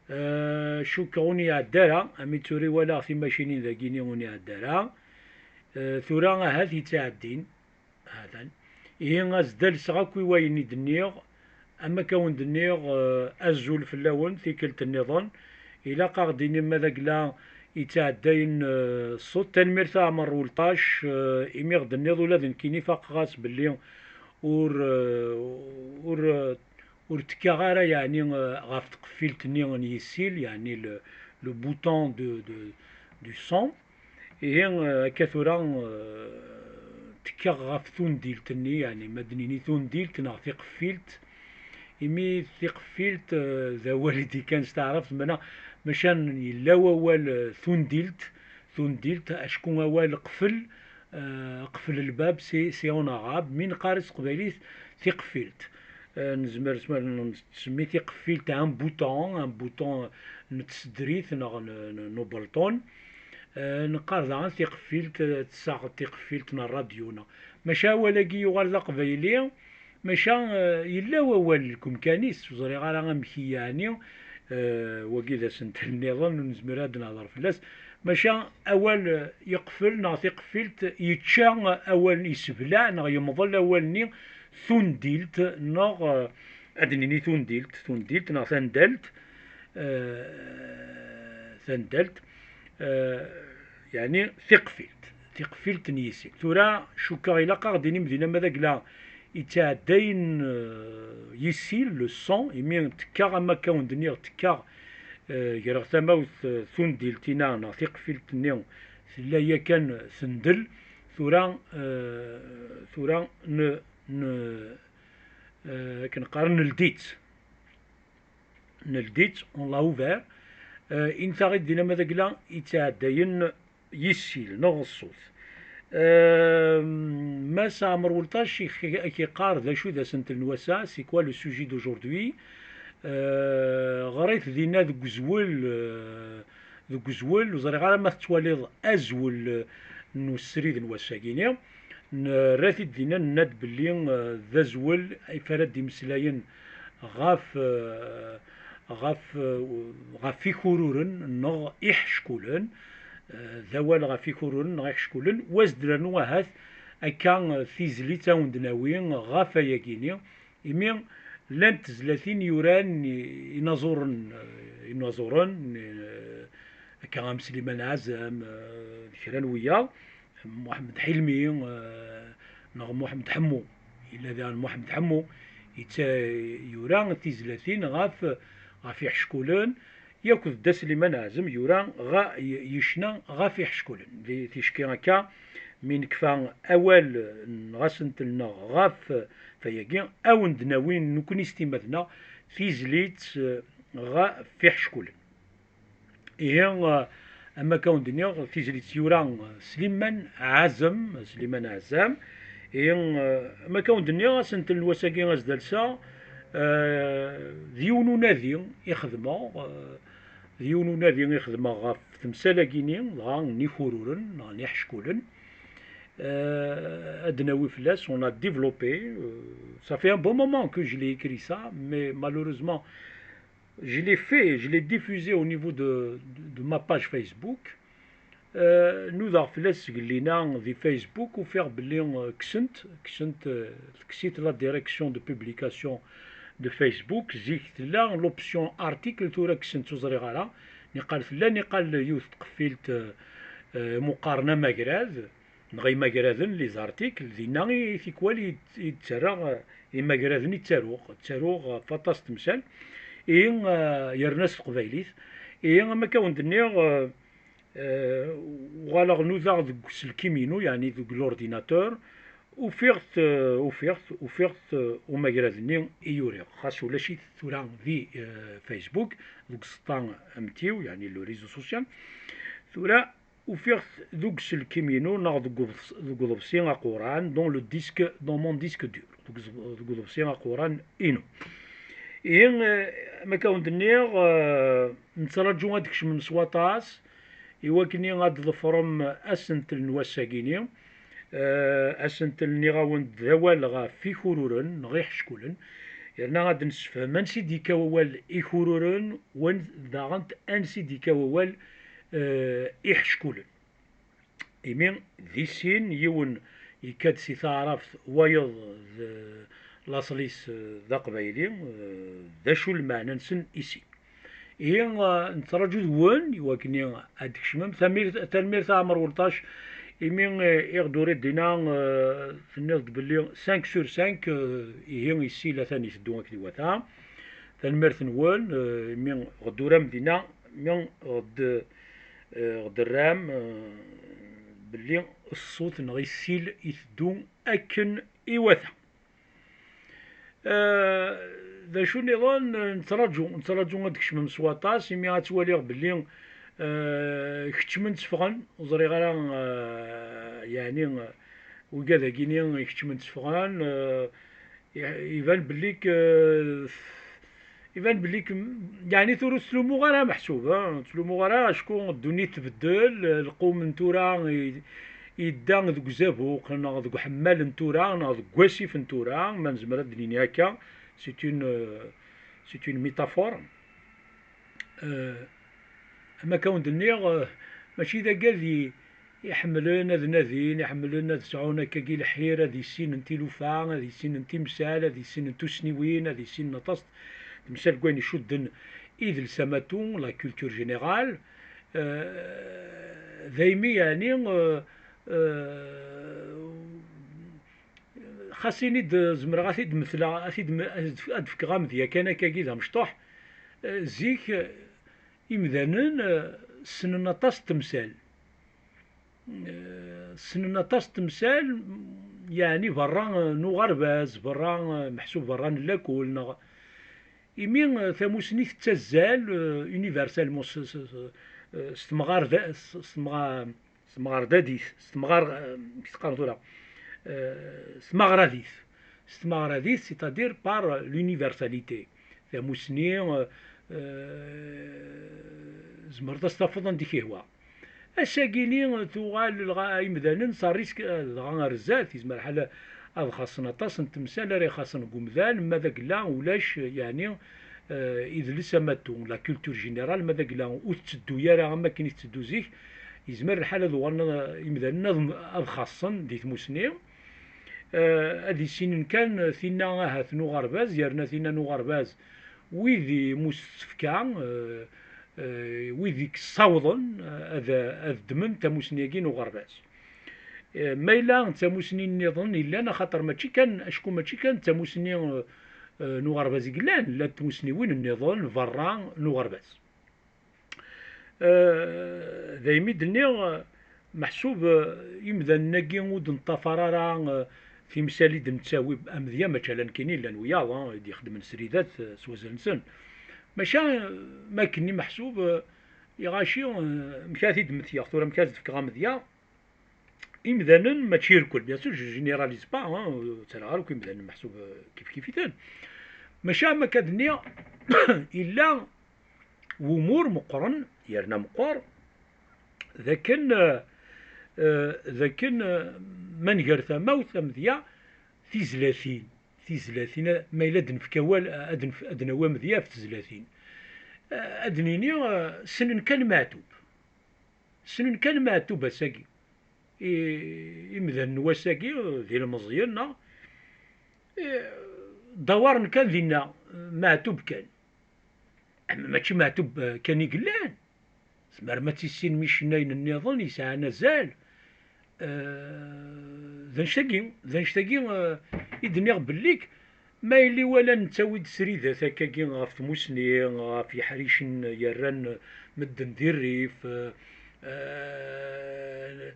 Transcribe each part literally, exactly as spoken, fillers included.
Eh, cukkeɣ ur n-iɛedda ara, am i tura i walaɣ timacinin dagini ur n-iɛedda ara. Eh, tura ahat yettɛeddin, hatan. Ihi as-d-alseɣ akk i wayen i d-nniɣ, am akka wen-d-nniɣ, eh, azul fell-awen tikkelt nniḍen. Ilaq a ɣ-d-inim ma d agla yettɛeddayen, eh, ṣṣut. Tanemmirt a Ɛmer Welṭac, eh, imi ɣ-d-tenniḍ ula d nekkini faqeɣ-as belli ur, eh, ur, eh, ur tekkaɣ ara, yeɛni, eh, ɣef tqeffilt-nni n yissil, yeɛni le, le bouton de, de, du son. Ihi, eh, akka tura, eh, tekkaɣ ɣef tundilt-nni, yeɛni ma d-nini tundilt neɣ tiqeffilt, imi tiqeffilt, eh, d awal i d-ikkan s taɛrabt, meɛna, maca yella wawal, eh, tundilt, tundilt, acku awal qfel, eh, qfel lbab, c'est, c'est en arabe, mi neqqar s teqbaylit tiqeffilt. Eh, nezmer, nezmer nettsemmi tiqeffilt un bouton, un bouton n tsedrit neɣ n, n, n ubelṭun. Eh, neqqar daɣen tiqeffilt, eh, tessaɣ tiqeffilt n ṛṛadyu, neɣ. Maca awal-agi yuɣal d aqbayli, maca, eh, yella wawal deg umkan-is, ur ẓriɣ ara amek i yeɛni, eh, wagi d asentel nniḍen, ur nezmir ad nehder fell-as. Maca awal, eh, yeqfel neɣ tiqeffilt yečča awal, yesseblaɛ neɣ yemḍel awal-nni tundilt neɣ, eh, ad d-nini tundilt, tundilt neɣ tandalt, eh, tandalt, eh, yeɛni tiqeffilt, tiqeffilt n yissil. Tura cukkeɣ ilaq a ɣ-d-inim dinna ma d agla yettɛeddayen, eh, yissil, le son, imi tekkaɣ, am akka wen-d-nniɣ, tekkaɣ, eh, greɣ tamawt, eh, tundilt-inna neɣ tiqeffilt-nni tella yakan tendel. Tura, eh, tura n, n, eh, akken qqaren, neldi-tt. Neldi-tt, on l'a ouvert. Eh, inta i d-dinna ma d agla yettɛeddayen yissil neɣ ṣṣut. Eh, Mass Ɛmer Welṭac i k-, i k-iqqar d acu d asentel n wass-a, c'est quoi le sujet d'aujourd'hui? Eh, ɣer-it dinna deg uzwel, eh, deg uzwel, ur ẓriɣ ara ma tettwaliḍ azwel, eh, n usrid n wass-agi-ni. Nerra-t-id dinna, nenna-d belli, eh, d azwel i ara d-imeslayen ɣef, eh, ɣef, eh, ɣef ikururen neɣ iḥeckulen, eh, d awal ɣef ikururen neɣ iḥeckulen, u ad s-d-nernu ahat akka, eh, tizlit a wen-d-nawi ɣef ayagi-ni, imi llant tezlatin yuran i-, inaẓuren, eh, inaẓuren, eh, akka am Sliman Ɛazem, eh, d kra n wiyaḍ, Muḥemmed Ḥilmi, eh, neɣ Muḥemmed Ḥemmu. Yella daɣen Muḥemmed Ḥemmu, yetta-, yura tizlatin ɣef, ɣef iḥeckulen, yakk d Dda Sliman Ɛazem yura ɣa-, y-, yecna ɣef iḥeckulen. Di ticki akka, mi nekfa awal neɣ asentel-nneɣ ɣef tayagi, a wen-d-nawi nekkni s timmad-nneɣ tizlit, eh, ɣef iḥeckulen. Ihi, eh, am akka wen-d-nniɣ, tizlit yura, eh, Sliman Ɛazem, Sliman Ɛazam. Ihi, eh, am akka wen-d-nniɣ, asentel n wass-agi a s-d-alseɣ, eh, d yiwen unadi i xedmeɣ, eh, d yiwen unadi i xedmeɣ ɣef temsal-agi-ni, dɣa n ikururen, neɣ n iḥeckulen. Eh, ad d-nawi fell-as, on a développé, euh, ça fait un bon moment que je l'ai écrit ça, mais malheureusement, je l'ai fait, je l'ai diffusé au niveau de, de, de ma page Facebook. Euh, nudaɣ fell-as sgellina di Facebook, ufiɣ belli, euh, ksent, ksent, euh, tekkes-it la direction de publication de Facebook. Zik tella l'option article, tura ksent, ur ẓriɣ ara. Niqal tella, niqal yiwet tqeffilt, euh, euh, mu qqaren amagrad, neɣ imagraden, les articles, dinna i tikwal i, i d-ttarraɣ, eh, imagraden i ttaruɣ, ttaruɣ ɣef aṭas temsal, i, eh, yerna s teqbaylit. I, am akka wen-d-nniɣ, eh, eh, uɣaleɣ nudaɣ deg uselkim-inu, yeɛni deg l'ordinateur, ufiɣ-t, eh, ufiɣ-t, ufiɣ-t, eh, umagrad-nni i uriɣ, xas ulac-it tura di, eh, Facebook, deg useṭṭa amtiw, yeɛni le réseau social. Tura, ufiɣ-t deg uselkim-inu neɣ deg uḍebs-, deg uḍebsi aquran, dans le disque, dans mon disque dur, deg uẓ-, deg uḍebsi aquran inu. Ihi, eh, am akka wen-d-nniɣ, eh, nettraǧu ad d-kecmem s waṭas, i wakken ad d-ḍefrem asentel n wass-agi-ni. Eh, asentel nniɣ-awen-d d awal ɣef ikururen neɣ iḥeckulen. Yerna ad d-nessefhem ansi d-yekka wawal ikururen, wan daɣen ansi d-yekka wawal, eh, iḥeckulen. Imi di sin, yiwen yekka-d si taɛrabt, wayeḍ d laṣel-is, eh, d aqbayli, eh, d acu lmeɛna-nsen i sin? Ihi, eh, nettraǧu deg-wen i wakken ad d-tkecmem. Tanemmirt, tanemmirt a Ɛmer Welṭac, imi, eh, i ɣ-d-turiḍ dinna, eh, tenniḍ-d belli cinq sur cinq, eh, ihi issil atan iteddu akken iwata. Tanemmirt-nwen, eh, imi ɣ-d-turam dinna, mi ɣ-d, eh, ɣ-d-terram, eh, belli ṣṣut neɣ issil iteddu akken iwata. Eh, d acu nniḍen? Nettraǧu, nettraǧu ad d-kecmem s waṭas, imi ad twaliɣ belli, eh, keččmen tteffɣen, ur ẓriɣ ara, eh, yeɛni, eh, wigad-agi-ni keččmen tteffɣen, eh, i-, iban belli k-, eh, iban belli k-, yeɛni tura ur ttlumu ara meḥsub, eh, ur ttlumu ara, acku ddunit tbeddel, eh, lqum n tura i-, yedda deg uzabuq, neɣ deg uḥemmal n tura, neɣ deg wasif n tura, ma nezmer ad d-nini akka, c'est une, euh, c'est une métaphore. Euh, am akka wen-d-nniɣ, euh, mačči d agad i, iḥemmlen ad nadin, iḥemmlen ad sɛun akkagi lḥir, ad issinen tilufa, ad issinen timsal, ad issinen tusniwin, ad issinen aṭas n temsal deg wayen icudden idles amatu, la culture générale. Euh, daymi, yeɛni, euh, euh, xas ini-d, zemreɣ ad t-id-metleɣ, ad t-id-, ad d-fkeɣ amedya kan akkagi d amecṭuḥ. Eh, zik, eh, imdanen, eh, ssnen aṭas n temsal. Eh, ssnen aṭas n temsal, yeɛni berra, eh, n uɣerbaz, berra, eh, meḥsub berra n lakul, neɣ imi, eh, tamusni tettazzal, eh, universalement s, s, s, eh, s temɣarda-, s, s temɣa-, s temɣardadit, s temɣar-, eh, amek teqqareḍ tura? Eh, s tmaɣradit. S tmaɣradit, c'est-à-dire par l'universalité. Tamusni, eh, eh, tzemreḍ ad s-tafeḍ anda i k-ihwa. Ass-agi-ni tuɣal lɣa-, imdanen s rrisk, eh, dɣa ar zdat, yezmer lḥal ad xaṣṣen aṭas n temsal ara ixaṣṣen deg umdan, ma d agella ulac, yeɛni, eh, idles amatu, la culture générale, ma d agella ur tetteddu ara am wakken i tetteddu zik, yezmer lḥal ad uɣalen, eh, imdanen ad, ad xaṣṣen di tmusni. Eh, ad issinen kan tinna ahat n uɣerbaz, yerna tinna n uɣerbaz, wid i mus tefka, eh, eh, wid i yessawḍen, eh, ad, ad ddmen tamusni-agi n uɣerbaz. Eh, ma yella d tamusni nniḍen yellan, axaṭer mačči kan, acku mačči kan d tamusni, eh, eh, n uɣerbaz i yellan, llant tmusniwin nniḍen berra n uɣerbaz. Eh, daymi d-nniɣ, eh, meḥsub, eh, imdanen-agi ur d-neṭṭafar ara, eh, timsal i d-nettawi amedya, mačči ala nekkini, llan wiyaḍ, eh, i d-ixeddmen sridat, eh, s wazal-nsen. Maca, eh, ma akken-nni meḥsub, eh, iɣaci, eh, amek ara t-id-mmektiɣ tura, amek ara s-d-fkeɣ amedya? Imdanen mačči irkel, bien sûr, je généralise pas, hein, ur ttarraɣ ara akk imdanen meḥsub, euh, kif kif-iten. Maca am akka d-nniɣ, illa wumur meqqren, yerna meqqer, d akken, euh, euh, d akken, euh, ma nger tamawt, amedya, tizlatin, tizlatin, ma yella ad d-nefk awal, ad d-nef-, ad d-nawi amedya ɣef tezlatin. Euh, ad d-nini, euh, ssnen kan Meɛtub. Ssnen kan Meɛtub ass-agi. I, imdanen n wass-agi, d ilmeẓyen, neɣ, i, ddawaren kan dinna, Meɛtub kan. Ama mačči Meɛtub, eh, kan i yellan. Tzemrem ad tissinem icennayen nniḍen yesɛan azal. Eh, d annect-agi, d annect-agi, eh, i d-nniɣ belli k-, ma yella wala nettawi-d sridat akkagi ɣef tmusni, ɣef yeḥricen yerran medden di rrif, eh, eh,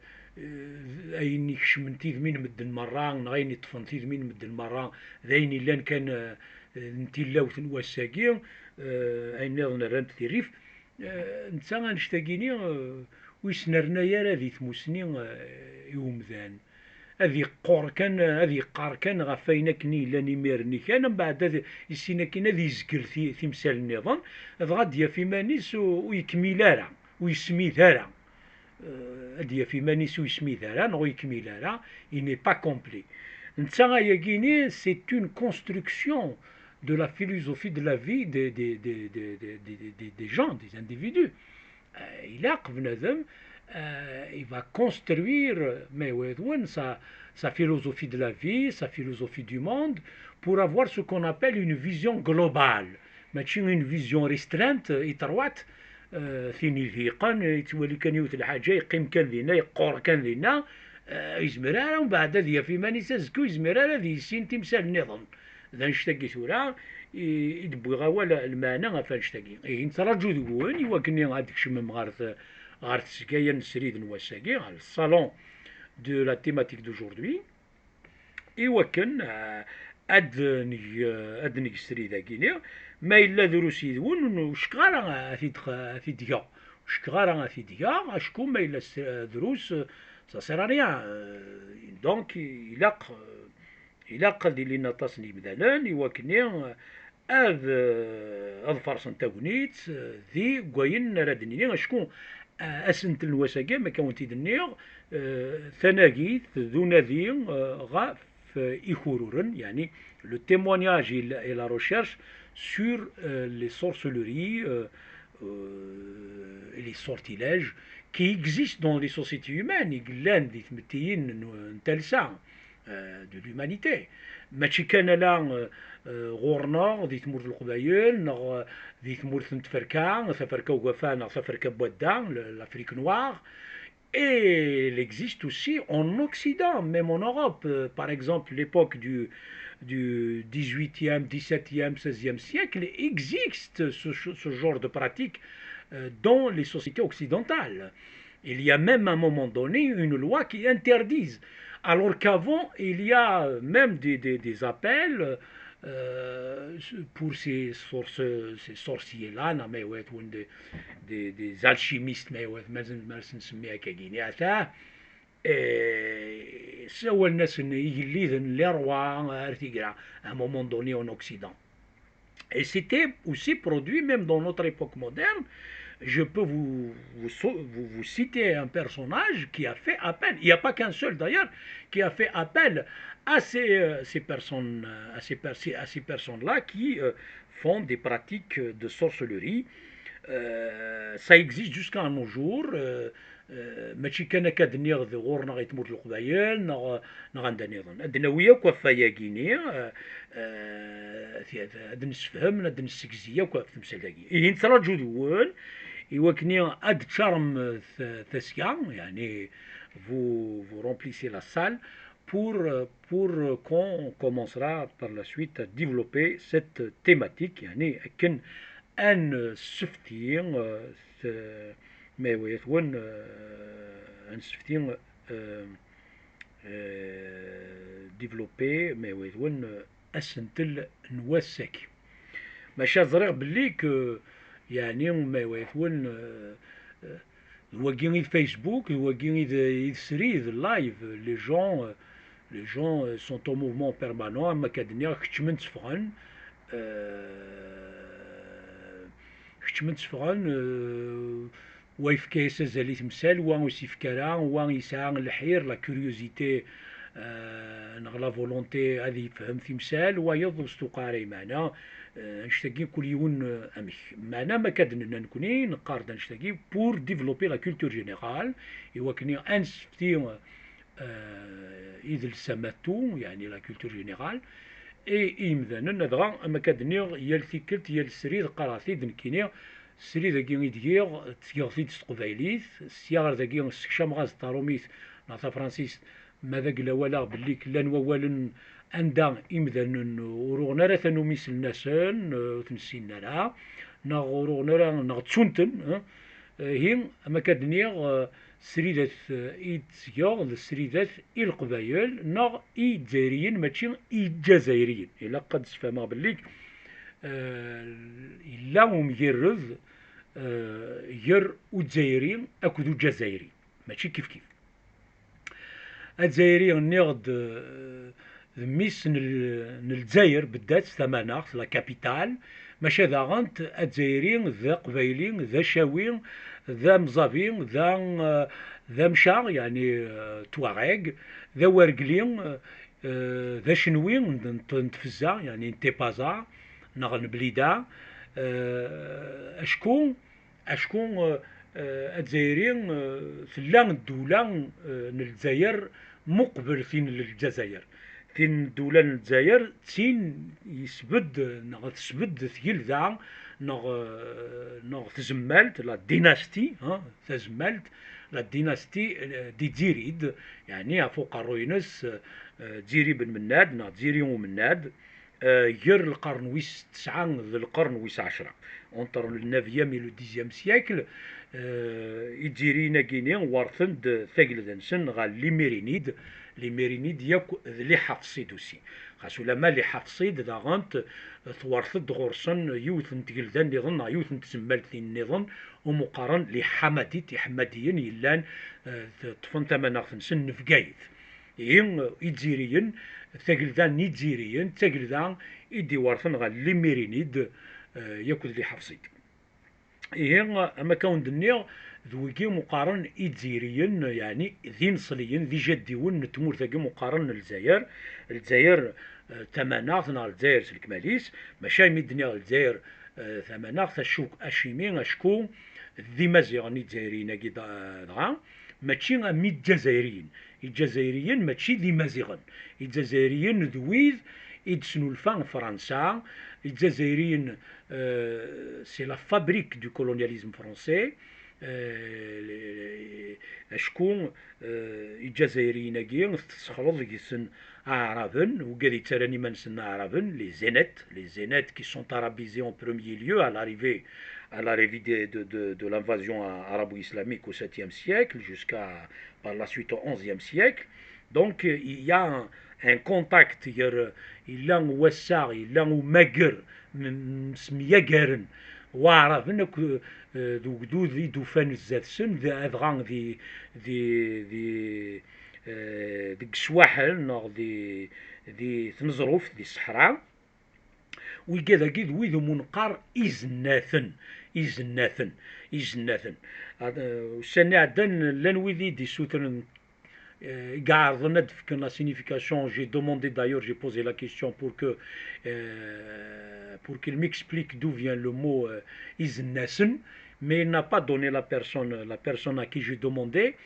ayen ikecmen tidmi n medden merra, neɣ ayen iṭṭfen tidmi n medden merra, d ayen illan kan, eh, n tilawt n wass-agi, eh, ayen nniḍen rran-t di rrif. Eh, netta annect-agi-ni, eh, ur yesnerna ara di tmusni, eh, i umdan. Ad yeqqur kan, ad yeqqar kan ɣef wayen akken i yellan imir-nni kan, mbeɛd ad issin akken ad yezgel ti-, timsal nniḍen, dɣa ad d-yaf iman-is ur, ur yekmil ara, ur yesmid ara. Eh, ad d-yaf iman-is ur yesmid ara, neɣ ur yekmil ara, il n'est pas complet. Netta ayagi-ni, c'est une construction, de la philosophie de la vie des, des, des, des, des, des, des gens, des individus. Euh, ilaq bnadem, euh, il va construire, ma yewɛed-wen, sa, sa philosophie de la vie, sa philosophie du monde, pour avoir ce qu'on appelle une vision globale. Mačči une vision restreinte, étroite, euh, tin idiqen, yettwali kan yiwet lḥaǧa, yeqqim kan dinna, yeqqur kan dinna, euh, yezmer ara, mbeɛd ad yaf iman-is azekka, yezmer ara ad yissin timsal nniḍen. D annect-agi tura i, i d-wwiɣ awal, lmeɛna ɣef annect-agi. Ihi, nettraǧu deg-wen i wakken ad d-tkecmem ɣer t-, ɣer tesga-ya n srid n wass-agi, ɣer le salon de la thématique d'aujourd'hui, i wakken, eh, ad neg, eh, ad neg srid-agi-ni. Ma yella drus yid-wen, ur cekkeɣ ara ad t-id-, ad t-id-geɣ. Ur cekkeɣ ara ad t-id-geɣ, acku ma yella s-, drus, eh, ça sert à rien. Eh, donc, ilaq, eh, Ilaq ad ilin aṭas n yimdanen i wakken ad, ad farṣen tagnit di wayen ara d-nini. Acku, eh, asentel n wass-agi, am akka wen-t-id-nniɣ, eh, tanagit d unadi, eh, ɣef ikururen, yeɛni le témoignage et la, et la recherche sur, euh, les sorcelleries, euh, euh, et les sortilèges qui existent dans les sociétés humaines, i yellan di tmettiyin n, n talsa, euh, de l'humanité. Mačči kan ala, euh, euh, ɣur-neɣ di tmurt n Leqbayel, neɣ, euh, di tmurt n Tferka, Taferka Ugafa neɣ Taferka n Wadda, le, l'Afrique noire. Et il existe aussi en Occident, même en Europe. Euh, par exemple, l'époque du, du dix-huitième, dix-septième, seizième siècle, existe ce, ce genre de pratique, euh, dans les sociétés occidentales. Il y a même à un moment donné une loi qui interdise. Alors qu'avant, il y a même des, des, des appels, euh, pour ces, sor-, ces sorciers-là, neɣ ma yewɛed-wen des, des, des alchimistes, ma yewɛed-, ma, ma nsemmi akka-agi, ata, eh, ssawalen-asen igelliden, les rois, ar tigra, à un moment donné en Occident. Et c'était aussi produit même dans notre époque moderne. Je peux vous, vous, so-, vous, vous citer un personnage qui a fait appel, il n'y a pas qu'un seul d'ailleurs, qui a fait appel à ces, euh, ces personnes, euh, à ces per-, à ces personnes-là qui, euh, font des pratiques de sorcellerie. Euh, ça existe jusqu'à nos jours. Euh, euh, mačči kan akka d-nniɣ d ɣur-neɣ i tmurt n Leqbayel, neɣ, neɣ anda nniḍen. Ad d-nawi akk ɣef wayagi-ni, euh, euh, ti-, ad d-nessefhem, ad d-nessegzi akk ɣef temsalt-agi. Ihi, nettraǧu deg-wen, i wakken ad teččarem, euh, t-, tasga, yeɛni, vous, vous remplissez la salle, pour, euh, pour, euh, qu'on commencera par la suite à développer cette thématique, yeɛni akken ad nessefti, euh, s-, ma yewɛed-wen, euh, ad nessefti, euh, euh, développer, ma yewɛed-wen, euh, asentel n wass-agi. Maca ẓriɣ belli que, yeɛni, ma yewɛed-wen, euh, euh, d wagi i d Facebook, d wagi i d, i d srid, live, les gens, euh, les gens, euh, sont en mouvement permanent, am akka d-nniɣ, keččmen tteffɣen, euh, keččmen tteffɣen, euh, wa yefka-yas azal i temsal, wa ur s-yefka ara, wa yesɛa lḥir, la curiosité, euh, neɣ la volonté ad yefhem timsal, wayeḍ ur s-tuqa ara i meɛna. Euh, annect-agi kul yiwen, euh, amek. Meɛna ma akka d-nenna nekni, neqqar-d annect-agi pour développer la culture générale, i wakken ad nessefti, euh, idles amatu, yeɛni la culture générale, et i yimdanen, dɣa, am akka d-nniɣ, yal tikkelt, yal srid, qqareɣ-t-id nekkini, srid-agi i d-giɣ, ttgeɣ-t-id s teqbaylit, sya ɣer dagi, ssekcameɣ-as-d tarumit neɣ tafransist, ma d agla walaɣ belli llan wawalen anda imdanen ur uɣen ara tanumi sellen-asen, ur ten-ssinen ara, neɣ ur uɣen ara, neɣ ttun-ten, eh. Ihi, am akka d-nniɣ, eh, sridat, eh, i d-ttgeɣ d sridat i Leqbayel neɣ i Izzayriyen, mačči i Iǧazzayriyen. Ilaq ad d-sfehmeɣ belli, eh, yella umgired, eh, gar Uzzayri akked Uǧazzayri. Mačči kifkif. Azzayri, nniɣ-d, eh, d mmi-s n l-, n Lezzayer, Beddat, tamaneɣt, la capitale, maca daɣen Azzayri d Aqbayli, d Acawi, d Amẓabi, d a-, eh, d Amca, yeɛni, eh, Tuareg, d Awergli, eh, d Acenwi n, n, n Tfezza, yeɛni n Tipaza, neɣ n Blida, eh, acku, acku, eh, eh, Azzayri, eh, tella ddula, eh, n Lezzayer muqbel tin n Lezzayer. Tin n ddula n Lezzayer d tin yesbedd neɣ tesbedd tgelda neɣ, eh, neɣ tzemmalt, la dynastie, hein, tazemmalt, la dynastie, eh, di Dzirid, yeɛni ɣef uqerruy-ines, eh, Dziri Ben Mennad neɣ Dziri Umennad, eh, ger lqern wis tesɛa d lqern wis ɛecra. Entre le neuvième et le dixième siècle, eh, Izziriyen-agi-ni werten-d tagelda-nsen ɣer Limirinid. Limirinid yakk d Liḥafṣid aussi. Xas ulamma Liḥafṣid daɣen t-, twertet-d ɣur-sen yiwet n tgelda nniḍen neɣ yiwet n tzemmalt nniḍen umi qqaren Liḥamadit, Iḥemmadiyen yellan, eh, ṭṭfen tamaneɣt-nsen n Bgayet. Ihi, Izziriyen, tagelda n Izziriyen, d tagelda i d-iwerten ɣer Limirinid, eh, yakk d Liḥafṣid. Ihi, am akka wen-d-nniɣ, d wigi umi qqaren Izziriyen, yeɛni d ineṣliyen, d ijaddiwen n tmurt-agi umi qqaren Lezzayer. Lezzayer, eh, tamaneɣt neɣ Lezzayer s lekmal-is, maca imi d-nniɣ Lezzayer, eh, tamaneɣt, acu-, acimi, acku d Imaziɣen Izzayriyen-agi d-, dɣa, mačči am Iǧazzayriyen. Iǧazzayriyen mačči d Imaziɣen. Iǧazzayriyen d wid i d-tesnulfa Fransa. Iǧazzayriyen, euh, c'est la fabrique du colonialisme français. Euh, les, les, acku, euh, Iǧazzayriyen-agi tessexleḍ deg-sen Aɛraben, wigad yettarran iman-nsen d Aɛraben, les Zénètes, les Zénètes qui sont arabisés en premier lieu à l'arrivée, à l'arrivée de, de, de, de l'invasion arabo-islamique au septième siècle jusqu'à par la suite au onzième siècle. Donc, euh, il y a un, un contact, ger, yella wassaɣ, yella umager, m-, msemyagaren Waɛraben akk, euh, d ugdud i d-ufan zdat-sen, d-, adɣa di, di, di, euh, deg sswaḥel neɣ di, di tneẓruft, di ṣṣeḥra. Wigad-agi d wid umi neqqar izennaten, izennaten, izennaten. Ad-, eh, ussan iɛeddan llan wid i d-issutren, eh, i iɛerḍen ad d-fken la signification. J'ai demandé d'ailleurs, j'ai posé la question pour que, eh, pour qu'il m'explique d'où vient le mot, eh, izennasen, mais il n'a pas donné la personne, la personne à qui j'ai demandé.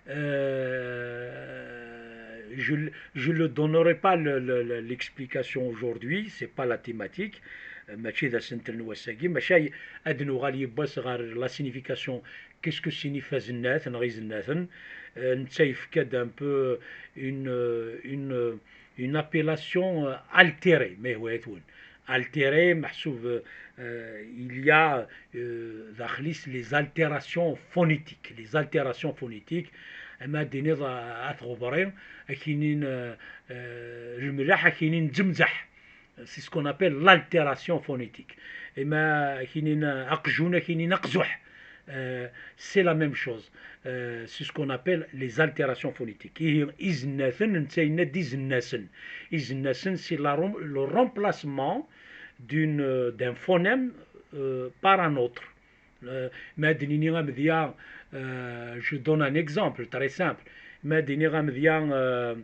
Euh, je, je ne donnerai pas le, le, le, l'explication aujourd'hui, c'est pas la thématique. Euh, mačči d asentel n wass-agi, maca ad nuɣal yiwwas ɣer la signification. Qu'est-ce que signifie azennat neɣ izennaten? Euh, netta yefka-d un peu une, une, une appellation, euh, altérée, mais ouais, altérée, meḥsub, euh, il y a, euh, daxel-is les altérations phonétiques, les altérations phonétiques, ama ad d-tiniḍ, euh, at ɣubri, ad k-inin, euh, euh, lemleḥ, ad k-inin zemzeḥ. C'est ce qu'on appelle l'altération phonétique. Ama ad k-inin aqjun, ad k-inin aqzuḥ. Euh, c'est la même chose. Euh, c'est ce qu'on appelle les altérations phonétiques. Ihi, izennaten, netta yenna-d izennasen. Izennasen, c'est la rem-, le remplacement d'une, euh, d'un phonème, euh, par un autre. Euh, ma ad d-nini amedya, euh, je donne un exemple très simple. Ma ad d-iniɣ amedya, euh,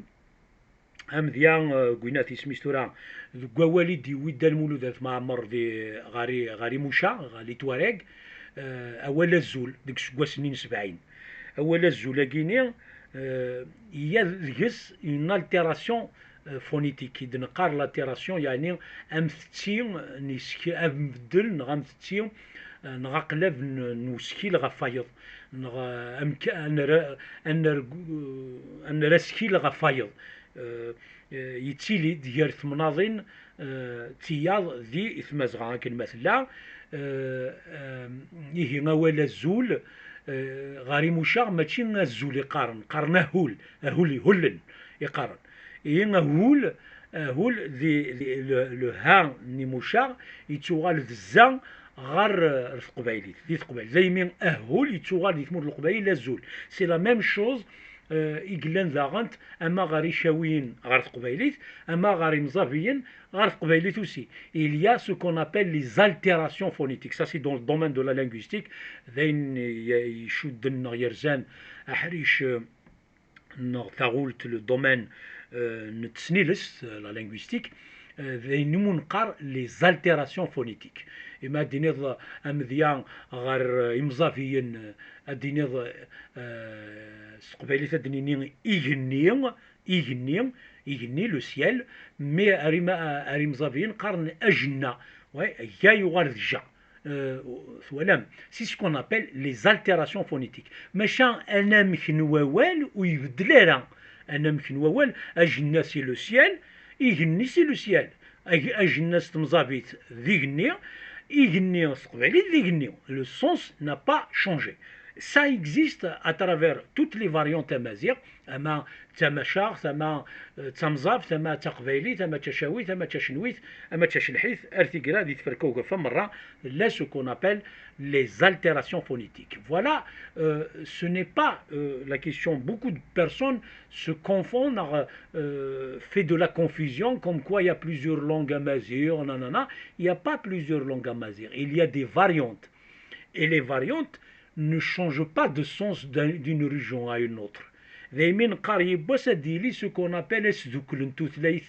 amedya, euh, deg winat isem-is tura, deg wawal i d-yewwi Dda Lmulud At Mɛemmer di, ɣer i, ɣer Imuca, ɣer Litwareg, euh, awal azul, deg useggas-nni n sebɛin. Awal azul-agi-ni, euh, yya deg-s une altération, euh, phonétique. I d-neqqar l'altération, yeɛni amtetti n isk-, ambeddel neɣ amtetti, euh, neɣ aqlab n, n uskil ɣef wayeḍ, neɣ, euh, amk-, ad nerr-, ad nerr-, ad nerr askil ɣef wayeḍ. Euh, euh, yettili-d gar temnaḍin, euh, d tiyaḍ di Tmazɣa akken ma tella. Euh, euh, ihi awal azul, euh, ɣer Imucaɣ mačči azul i qqaren, qqaren ahul, ahul ihullen i qqaren. Ihi ahul, ahul di, di, le, le ha n Imucaɣ yettuɣal d za ɣer, euh, teqbaylit, di teqbaylit. Daymi ahul yettuɣal di tmurt n Leqbayel d azul. C'est la même chose, euh, i yellan daɣen ama ɣer Icawiyen ɣer teqbaylit, ama ɣer Imẓabiyen ɣer teqbaylit aussi. Il y a ce qu'on appelle les altérations phonétiques. Ça, c'est dans le domaine de la linguistique. D ayen i-, icudden neɣ yerzan aḥric, euh, neɣ taɣult, le domaine, euh, n tesnilest, euh, la linguistique. Eh, d ayen imu neqqar les altérations phonétiques. Imi ad d-tiniḍ amedya ɣer, eh, imẓabiyen, eh, ad d-tiniḍ, eh, s teqbaylit ad d-nini igenni, igenni, igenni, le ciel, mais ar ima-, ar imẓabiyen qqaren ajenna. Ouais, ya yuɣal d ja. Euh, twalam, c'est ce qu'on appelle les altérations phonétiques. Maca anamek n wawal ur ibeddel ara. Anamek n wawal, ajenna c'est le ciel, igenni c'est le ciel. Ag-, ajenna s temẓabit d igenni, igenni s teqbaylit d igenni. Le sens n'a pas changé. Ça existe à travers toutes les variantes amaziɣ, ama d tamacaɣt, ama, eh, d tamẓabt, ama d taqbaylit, ama d tacawit, ama d tacenwit, ama d tacelḥit, ar tigra di tferka ugafa merra, la ce qu'on appelle les altérations phonétiques. Voilà, euh, ce n'est pas, euh, la question. Beaucoup de personnes se confondent, euh, fait de la confusion, comme quoi il y a plusieurs langues amazigh, nanana. Il n'y a pas plusieurs langues amazigh. Il y a des variantes. Et les variantes ne changent pas de sens d'un, d'une région à une autre. Daymi neqqar yiwwas ad yili ce qu'on appelle asdukkel n tutlayt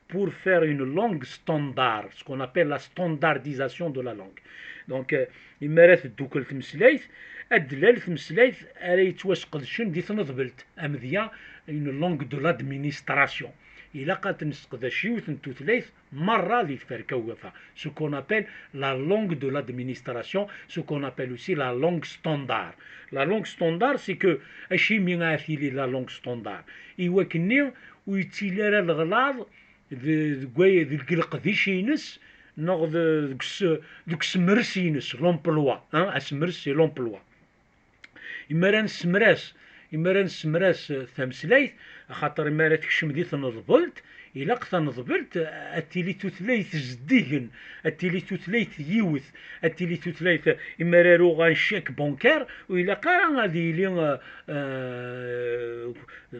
pour faire une langue standard, ce qu'on appelle la standardisation de la langue. Donc, euh, imi ara teddukel tmeslayt, ad d-lal tmeslayt ara yettwasqedcen di tneḍbelt, amedya, une langue de l'administration. Ilaq ad nesseqdec yiwet n tutlayt merra di tferka ugafa, ce qu'on appelle la langue de l'administration, ce qu'on appelle aussi la langue standard. La langue standard, c'est que, acimi ara tili la langue standard? I wakken-nni ur yettili ara leɣlaḍ de-, deg way-, deg leqdic-ines neɣ de-, deg s-, deg usemres-ines, l'emploi, hein, asemres, c'est l'emploi. Imi ara nessemras, imi ara nessemras, eh, tameslayt, axaṭer imi ara tekcem di tneḍbelt, ilaq taneḍbelt, eh, ad tili tutlayt zeddigen, ad tili tutlayt yiwet, ad tili tutlayt, eh, imi ara aruɣ un chèque bancaire, ur ilaq ara ad yili, eh, eh,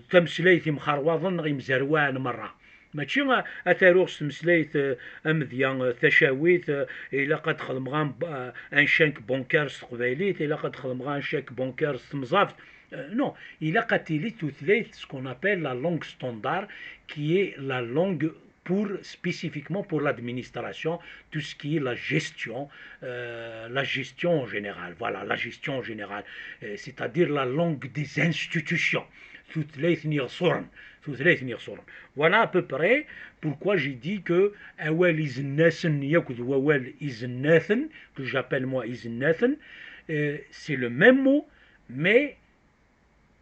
tameslayt imxerwaḍen neɣ imzerwaɛen merra. Mačči a, ad t-aruɣ s tmeslayt, eh, amedya, eh, tacawit, eh, ilaq ad xedmeɣ un, eh, un chèque bancaire s teqbaylit, ilaq ad xedmeɣ un chèque bancaire s temẓabt. Euh, non, ilaq ad tili tutlayt, ce qu'on appelle la langue standard, qui est la langue pour, spécifiquement pour l'administration, tout ce qui est la gestion, euh, la gestion générale. Voilà, la gestion générale, euh, c'est-à-dire la langue des institutions. Tutlayt n yiɣsuren. Tutlayt n yiɣsuren. Voilà à peu près pourquoi j'ai dit que awal izennasen yakk d wawal izennaten, que j'appelle moi izennaten, euh, c'est le même mot, mais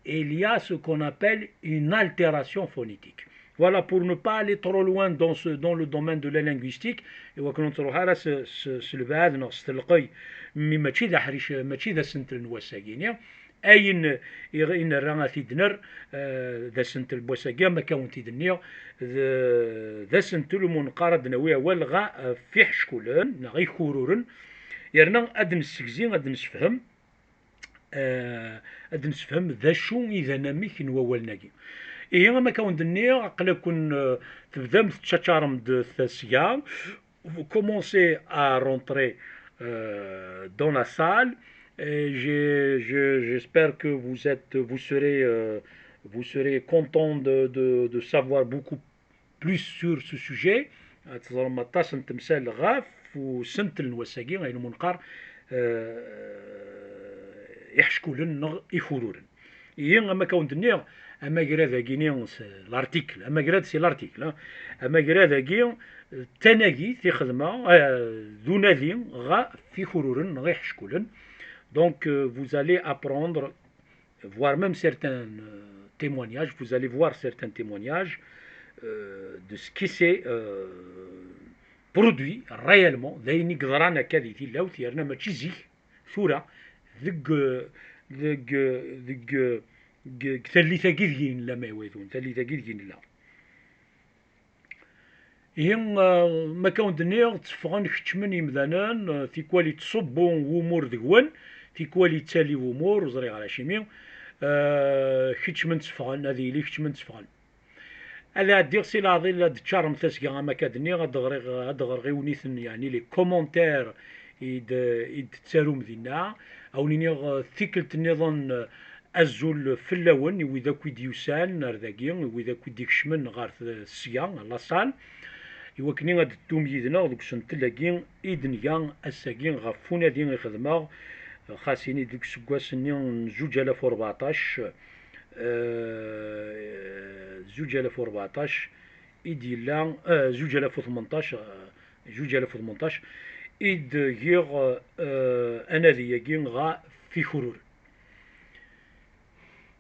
il y a ce qu'on appelle une altération phonétique. Voilà, pour ne pas aller trop loin dans ce, dans le domaine de la linguistique, i wakken ur nettruḥ ara s, s, s lebɛad neɣ s telqey, mi mačči d aḥric, mačči d asentel n wass-agi-ni. Ayen i, i nerra ad t-id-nerr, eh, d asentel n wass-agi, am akka wen-t-id-nniɣ, d, d asentel umi neqqar ad d-nawi awal ɣef iḥeckulen neɣ ikururen, yerna ad d-nessegzi, ad d-nessefhem, eh, ad d-nessefhem d acu i d anamek n wawalen-agi. Ihi, am akka wen-d-nniɣ, aql-aken, eh, tebdam tettaččarem-d tasga, vous commencez à rentrer, euh, dans la salle. Et j'ai, je, j'espère que vous êtes, vous serez, euh, vous serez content de, de, de savoir beaucoup plus sur ce sujet. Ad teẓrem aṭas n temsal ɣef usentel n wass-agi, ayen umi neqqar, euh, iḥeckulen neɣ ikururen. Ihi, am akka wen-d-nniɣ, amagrad-agi-ni, c'est l'article. Amagrad, c'est l'article, hein. Amagrad-agi, d tanagit i xedmeɣ, eh, d unadi ɣef ikururen neɣ iḥeckulen. Donc, euh, vous allez apprendre, voire même certains, euh, témoignages, vous allez voir certains témoignages, euh, de ce qui s'est, euh, produit réellement, d ayen i yeḍran akka di tilawt, yerna mačči zik, tura, deg, deg, deg, deg, deg tallit-agi deg i nella, ma iwaydun, tallit-agi deg i nella. Ihi, eh, ma akka wen-d-nniɣ, tteffɣen, keččmen yimdanen, eh, tikwal yettṣubbu wumur deg-wen, tikwal yettali wumur, ur ẓriɣ ara acimi, eh, keččmen, tteffɣen, ad yili keččmen, tteffɣen. Ad ɛeddiɣ si leɛḍil ad d-ččarem tasga am akka d-nniɣ, ad d-ɣriɣ, ad d-ɣreɣ iwniten, yeɛni les commentaires i d-, i d-tettarum dinna. A wen-iniɣ, eh, tikkelt nniḍen, eh, azul fell-awen, i wid akk i d-yusan ar dagi, i wid akk i d-ikecmen ɣer t-, sya, la salle. Iwakken ad d-teddum yid-neɣ deg usentel-agi i d-nga ass-agi ɣef unadi i xedmeɣ, xas ini deg useggas-nni n zuǧ alaf u rbeɛṭac, eh, zuǧ alaf u rbeɛṭac i d-yella, eh, zuǧ alaf u tmenṭac, eh, zuǧ alaf u tmenṭac, i d-giɣ, eh, anadi-agi ɣef Ikurur.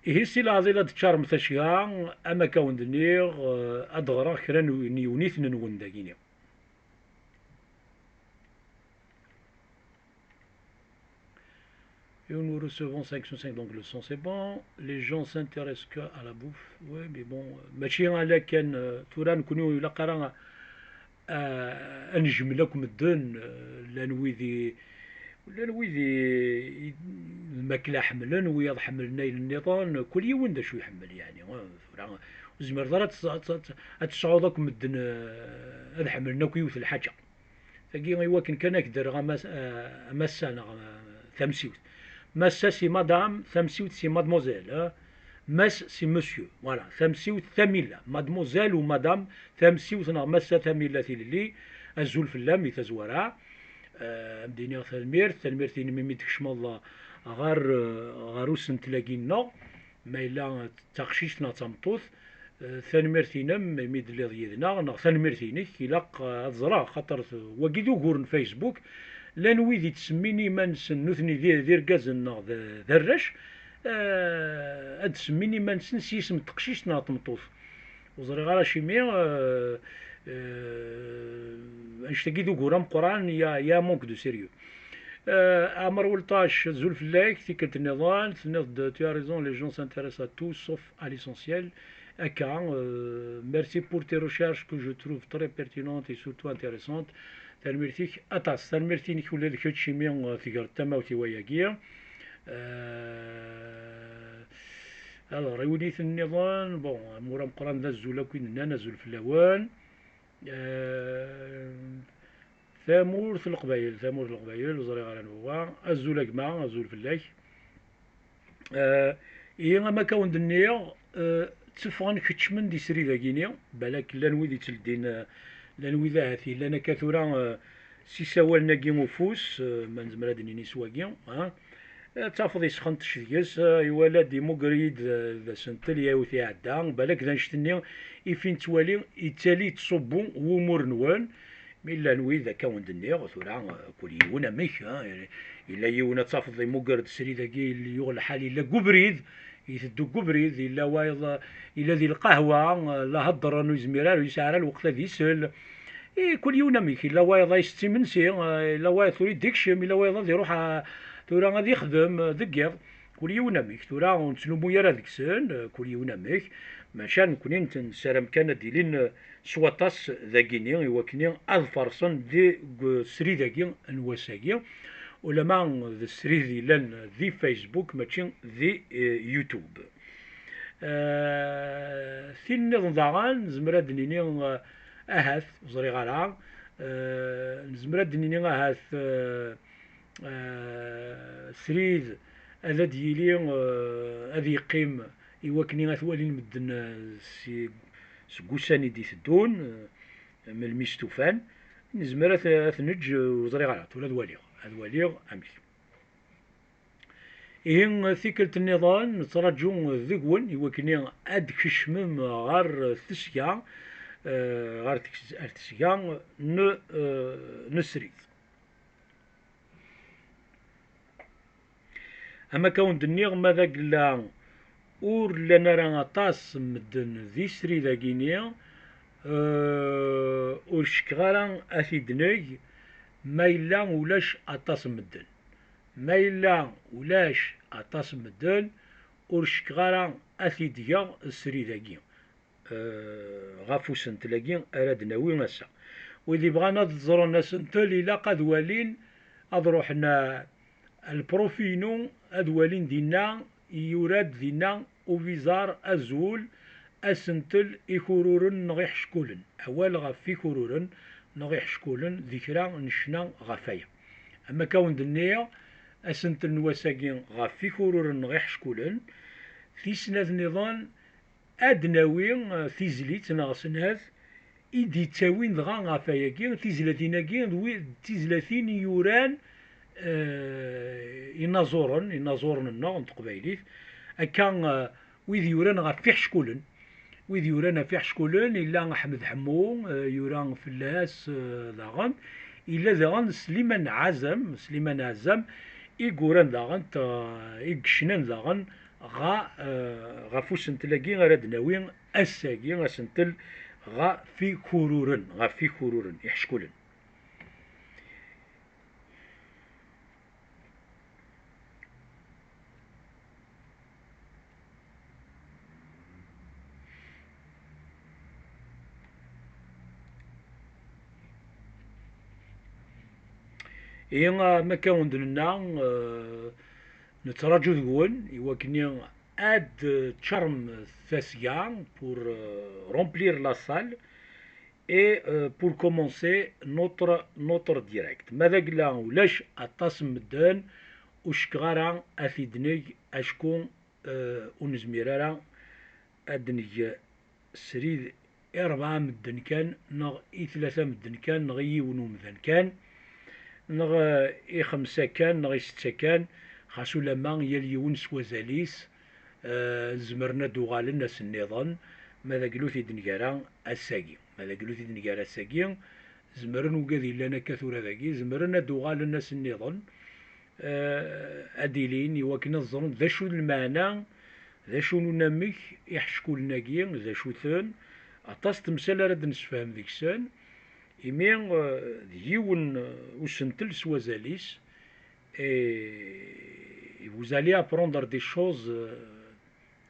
Ihi si leɛḍil ad d-tčarem tacga, am akka wen-d-nniɣ, eh, ad d-ɣreɣ kra n, n yiwniten nwen dagini. Et nous recevons cinq cent cinq, donc le son c'est bon. Les gens s'intéressent que à la bouffe. Oui, mais bon, euh, mačči ala kan, euh, tura nekni ur ilaq ara, euh, ad nejmel akk medden, euh, llan wid i, llan wid i, i lmakla ḥemmlen, wiyaḍ ḥemmlen ayen nniḍen, kul yiwen d acu iḥemmel, yeɛni, euh, tura ur tezmireḍ ara ad tes-, ad tes-, ad tesɛuḍ akk medden, euh, ad ḥemmlen akk yiwet lḥaǧa. Tagi i wakken kan ad k-d-rreɣ a mas-, a massa neɣ, eh, tamsiwt. Massa c'est madame, tamsiwt c'est mademoiselle, eh. Mass c'est monsieur. Voilà, tamsiwt Tamilla, mademoiselle ou madame, tamsiwt neɣ massa Tamilla Tilelli. Azul fell-am di tazwara. Eh, ad m-d-iniɣ tanemmirt, tanemmirt-inem imi d-tkecmeḍ ɣer, eh, ɣer usentel-agi-nneɣ. Ma yella d taqcict neɣ d tameṭṭut, eh, tanemmirt-inem imi d-telliḍ yid-neɣ, neɣ tanemmirt-inek, ilaq, eh, ad ẓreɣ, xaṭer t-, wagi d ugur n Facebook, llan wid ittsemmin iman-nsen nutni d, d irgazen neɣ d, d arrac, eh, ad d-semmin iman-nsen s yisem n teqcict neɣ n tmeṭṭut. Ur ẓriɣ ara acimi, eh, eh, annect-agi d ugur ameqqran, ya, ya manque de sérieux. Euh, Amar Welṭac, azul fell-ak, tikkelt nniḍen, tenniḍ-d, tu as raison, les gens s'intéressent à tout sauf à l'essentiel. Akka, euh, merci pour tes recherches que je trouve très pertinentes et surtout intéressantes. Tanemmirt-ik aṭas, tanemmirt-inek ula d kečč imi, euh, tegreḍ tamawt i wayagi. Euh, alors, iwiniten nniḍen, bon, amur ameqqran d azul akk i d-nnan, azul fell-awen. Euh, Tamurt n Leqbayel, tamurt n Leqbayel, ur ẓriɣ ara anwa. Azul a gma, azul fell-ak. Eh, ihi, am akka wen-d-nniɣ, eh, tteffɣen keččmen di srid-agi-ni, balak llan wid ittleddin, eh, llan wid ahat yellan akka tura, eh, s isawalen-agi ufus, eh, ma nezmer ad d-nini s wagi, ah. Eh, tafeḍ yesxenṭec deg-s, eh, iwala-d, imugger-iyi-d d, d asentel, yiwet iɛedda, balak d annect-nni i fin ttwali, ittali yettṣubbu wumur-nwen, mi llan wid akka wen-d-nniɣ, tura, eh, kul yiwen amek, eh, yella yiwen ad tafeḍ imugger-d srid-agi, yuɣ lḥal, yella deg ubrid, iteddu deg ubrid, yella wayeḍ, eh, yella di lqahwa, eh, la heddren, ur yezmir ara, ur yesɛi ara lweqt ad isel. I kul yiwen amek, yella wayeḍ a isett imensi, eh, yella wayeḍ tura i d-ikcem, yella wayeḍ ad iruḥ, eh, tura ad ixdem, eh, deg yiḍ. Kul yiwen amek, tura ur nettlumu ara deg-sen, eh, kul yiwen amek, maca nekkni nessaram kan ad d-ilin, eh, s waṭas dagini, i wakken ad farṣen deg srid-agi n wass-agi, ulama d srid yellan di Facebook, mačči di, eh, YouTube. Eh, tin nniḍen daɣen, nezmer ad d-nini, eh, ahat, ur ẓriɣ ara, eh, nezmer ad d-nini ahat, eh, eh, srid ad d-yili, eh, ad yeqqim i wakken ad t-walin medden, eh, si, seg ussan i d-iteddun, eh, melmi stufan, nezmer ad t-, ad t-neǧǧ, eh, ur ẓriɣ ara, tura ad waliɣ, ad waliɣ amek. Ihi, tikkelt nniḍen nettraǧu deg-wen i wakken ad d-tkecmem ɣer tesga, eh, ɣer tes-, ɣer tesga n, eh, n srid. Am akka wen-d-nniɣ, ma d agella ur llan ara aṭas n medden di srid-agi-ni, eh, ur cekkeɣ ara ad t-id-neg ma yella ulac aṭas n medden. Ma yella ulac aṭas n medden, ur cekkeɣ ara ad t-id-geɣ srid-agi, eh, ɣef usentel-agi ara d-nawi ass-a. Wid ibɣan ad ẓren asentel, ilaq ad walin, ad ruḥen, eh, lprufi-inu, ad walin dinna, yura-d dinna ubizar azul, asentel ikururen neɣ iḥeckulen. Awal ɣef ikururen neɣ iḥeckulen di kra n ccna ɣef waya. Am akka wen-d-nniɣ, asentel n wass-agi ɣef ikururen neɣ iḥeckulen, tis snat nniḍen, ad d-nawi, eh, tizlit neɣ snat i d-yettawin dɣa ɣef wayagi, tizlatin-agi d wi-, d tizlatin i yuran, eh, inaẓuren, inaẓuren-nneɣ n teqbaylit. Akka, eh, wid yuran ɣef iḥeckulen. Wid yuran ɣef iḥeckulen, yella Ḥmed Ḥemmu, eh, yura fell-as, eh, daɣen. Yella daɣen Sliman Ɛazam, Sliman Ɛazam, i yuran daɣen, eh, i yecnan daɣen ɣa, eh, ɣef usentel-agi ara d-nawi ass-agi, asentel ɣef ikururen, ɣef ikururen iḥeckulen. Ihi, am akka wen-d-nenna, eh, nettraǧu deg-wen i wakken ad teččarem tasga pour, eh, remplir la salle et, eh, pour commencer notre, notre direct. Ma d agla ulac aṭas n medden, ur cekkeɣ ara ad t-id-neg acku, eh, ur nezmir ara ad neg srid i rebɛa medden kan, neɣ i tlata medden kan, neɣ i yiwen umdan kan, neɣ, eh, i xemsa kan, neɣ i setta kan, xas ulamma yal yiwen s wazal-is, eh, zemren ad d-uɣalen ass-nniḍen, ma d aglu t-id-nger ara ass-agi. Ma d aglu t-id-nger ass-agi, zemren wigad yellan akka tura dagi, zemren ad d-uɣalen ass-nniḍen, eh, ad ilin i wakken ad ẓren d acu d lmeɛna, d acu n unamek iḥeckulen-agi, d acu-ten, aṭas temsal ara d-nessefhem deg-sen, imi, eh, d yiwen, eh, usentel s wazal-is, et vous allez apprendre des choses, euh,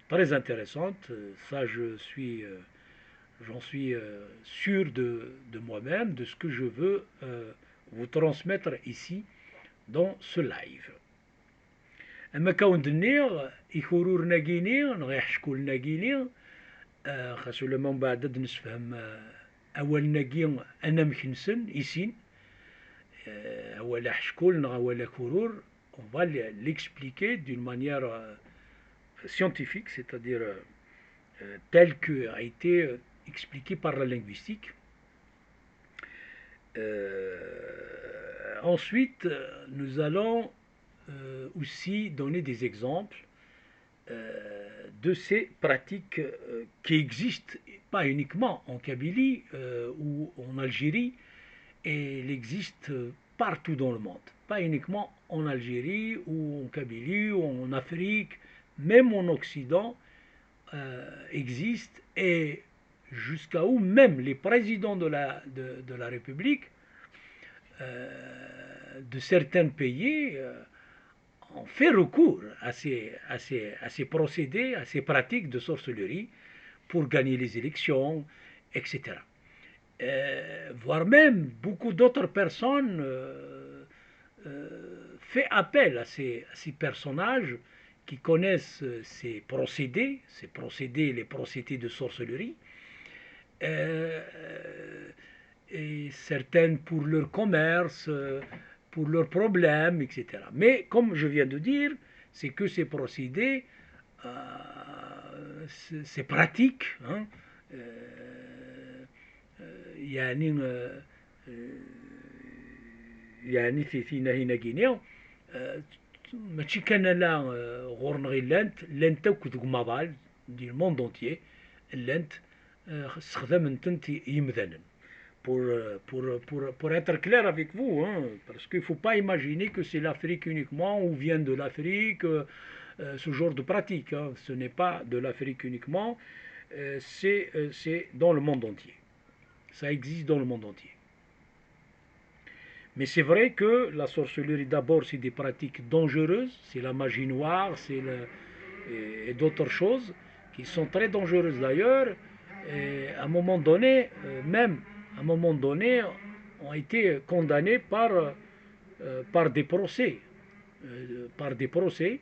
très intéressantes. Ça, je suis, euh, j'en suis, euh, sûr de, de moi-même, de ce que je veux, euh, vous transmettre ici dans ce live. Am akka wen-d-nniɣ, ikururen-agi-ni, neɣ iḥeckulen-agi-ni, eh, xas ulamma mbeɛd ad d-nessefhem, eh, awalen-agi, anamek-nsen, i sin, eh, awal aḥeckul neɣ awal akurur, on va l-, l'expliquer d'une manière, euh, scientifique, c'est-à-dire, euh, euh, telle que a été, euh, expliquée par la linguistique. Euh, ensuite, euh, nous allons, euh, aussi donner des exemples, euh, de ces pratiques, euh, qui existent pas uniquement en Kabylie, euh, ou en Algérie, et il existe, euh, partout dans le monde, pas uniquement en Algérie ou en Kabylie ou en Afrique, même en Occident, euh, existe, et jusqu'à où même les présidents de la, de, de la République, euh, de certains pays, euh, ont fait recours à ces, à ces, à ces procédés, à ces pratiques de sorcellerie pour gagner les élections, et cetera. Euh, voire même beaucoup d'autres personnes, euh, euh, fait appel à ces, à ces personnages qui connaissent, euh, ces procédés, ces procédés, les procédés de sorcellerie, euh, et certaines pour leur commerce, euh, pour leurs problèmes, et cetera. Mais comme je viens de dire, c'est que ces procédés, euh, ces, ces pratiques, hein, euh, euh, يعني, euh, euh, يعني ti-, tinahin-agi-ni, euh, mačči kan ala, euh, ɣur-neɣ i llant, llant akk deg umaḍal, du monde entier, llant, euh, ssexdamen-tent i-, yimdanen. Pour, euh, pour, pour, pour être clair avec vous, hein, parce qu'il faut pas imaginer que c'est l'Afrique uniquement ou vient de l'Afrique, euh, euh, ce genre de pratique, hein. Ce n'est pas de l'Afrique uniquement, euh, c'est, euh, c'est dans le monde entier. Ça existe dans le monde entier. Mais c'est vrai que la sorcellerie, d'abord, c'est des pratiques dangereuses, c'est la magie noire, c'est le, et, et d'autres choses qui sont très dangereuses d'ailleurs. Et à un moment donné, euh, même à un moment donné, ont été condamnés par, euh, par des procès, euh, par des procès.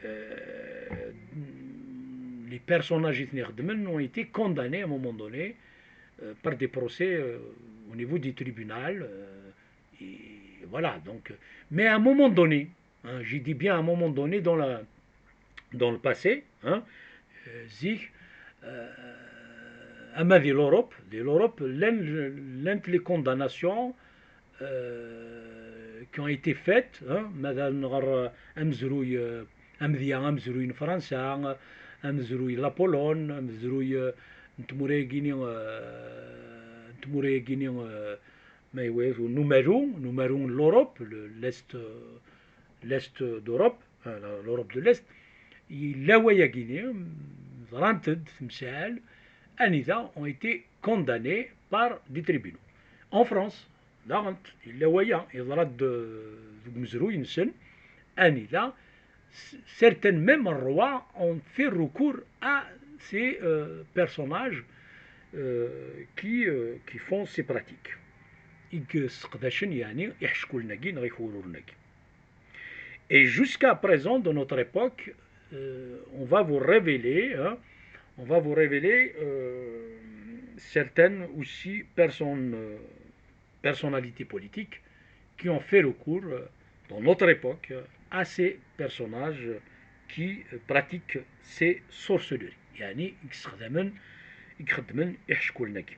Euh, les personnages i ten-ixeddmen ont été condamnés à un moment donné, euh, par des procès, euh, au niveau du tribunal, euh, et voilà, donc, euh, mais à un moment donné, hein, j'ai dit bien à un moment donné dans la, dans le passé, hein, euh, zik, euh, ama di l'Europe, di l'Europe, llant, llant les condamnations, euh, qui ont été faites, hein, ma d nɣer amezruy, euh, amedya, amezruy n Fransa, amezruy n la Pologne, amezruy, euh, n tmura-yagini, euh, n tmura-yagini, euh, ma iwayat, n umalu, n umalu n l'Europe, le, l'Est, euh, l'Est d'Europe, euh, l'Europe de l'Est, yella wayagini, ḍrant-d temsal, anida ont été condamnés par des tribunaux. En France, daɣen, yella waya, yeḍra-d, euh, deg umezruy-nsen, anida, c-, certains même rois ont fait recours à ces, euh, personnages, euh, qui, euh, qui font ces pratiques. I yesseqdacen, yeɛni, iḥeckulen-agi neɣ ikururen-agi. Et jusqu'à présent, dans notre époque, euh, on va vous révéler, hein, on va vous révéler, euh, certaines aussi personnes, euh, personnalités politiques qui ont fait recours, euh, dans notre époque, euh, à ces personnages qui, euh, pratiquent ces sorcelleries. يعني, i yessexdamen, i ixeddmen iḥeckulen-agi.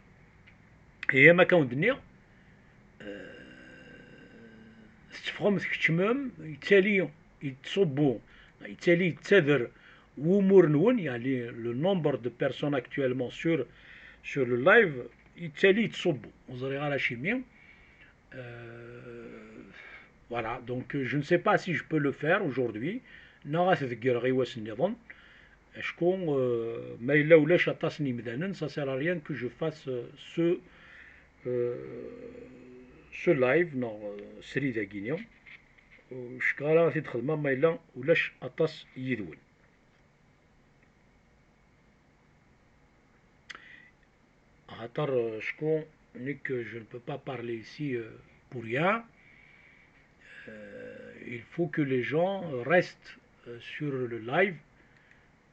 Et ma كنت دنيا, euh, tetteffɣem, tkeččmem, yettali, yettṣubbu, yettali, yettader wumur-nwen, يعني, le nombre de personnes actuellement sur, sur le live, yettali, yettṣubbu. Ur ẓriɣ ara acimi. Euh, voilà, donc, euh, je ne sais pas si je peux le faire aujourd'hui. Neɣ ad t-ḍeggreɣ i wass nniḍen. Acku, euh, ma yella ulac aṭas n yimdanen, ça sert à rien que je fasse, euh, ce, euh, ce live, neɣ, euh, srid-agi-ni. Ur cukkeɣ ara ad t-id-xedmeɣ ma yella ulac aṭas yid-wen. Axaṭer, euh, acku nekk, je ne peux pas parler ici, euh, pour rien. Euh, il faut que les gens restent, euh, sur le live.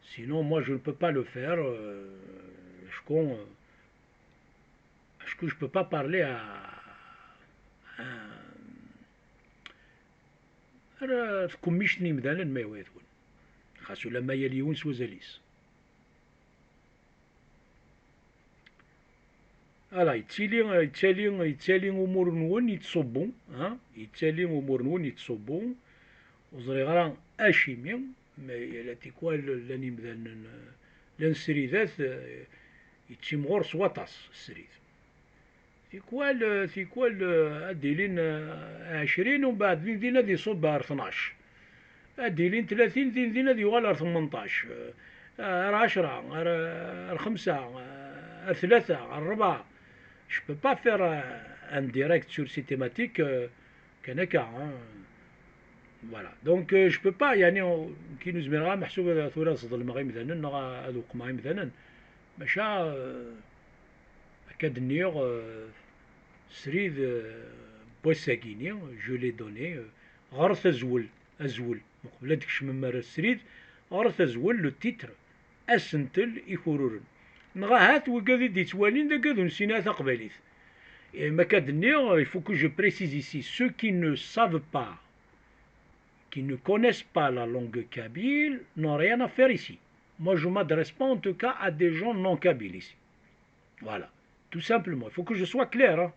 Sinon, moi, je ne peux pas le faire. Euh, acku, euh, acku je peux pas parler à, à, ara tkemmict n yimdanen, ma iwayat-wen. Xas ulamma yal yiwen s wazal-is. Ala, yettili, yettali, yettali umur-nwen yettṣubbu, ha? Yettali umur-nwen yettṣubbu. Ur ẓriɣ ara acimi, mais la tikwal llan imdanen, llan sridat, eh, yettimɣur s waṭas srid. Tikwal, eh, tikwal, eh, ad d-ilin, eh, ɛecrin, umbeɛd din din ad iṣubb ar tnac. Ad d-ilin tlatin, din din ad yuɣal ar tmenṭac, eh, ar ɛecra, ar, ar xemsa, eh, ar tlata, ar rebɛa. Je peux pas faire, euh, un direct sur ces thématiques, euh, kan akka, hein. Voilà. Donc, euh, je peux pas, يعني, nekk ur zmireɣ ara meḥsub ad tura ad ẓelmeɣ imdanen neɣ ad weqmeɣ imdanen. Maca, euh, akka d-nniɣ, euh, srid, euh, n wass-agi-ni, je l'ai donné, euh, ɣret azwel, azwel. Uqbel ad d-tkecmem ar srid, ɣret azwel, le titre, asentel ikururen. Neɣ ahat wigad i d-yettwalin d agad ur nessin ara taqbaylit. Et ma akka d-nniɣ, il faut que je précise ici, ceux qui ne savent pas, qui ne connaissent pas la langue kabyle, n'ont rien à faire ici. Moi, je m'adresse pas en tout cas à des gens non kabyles ici. Voilà. Tout simplement. Il faut que je sois clair, hein.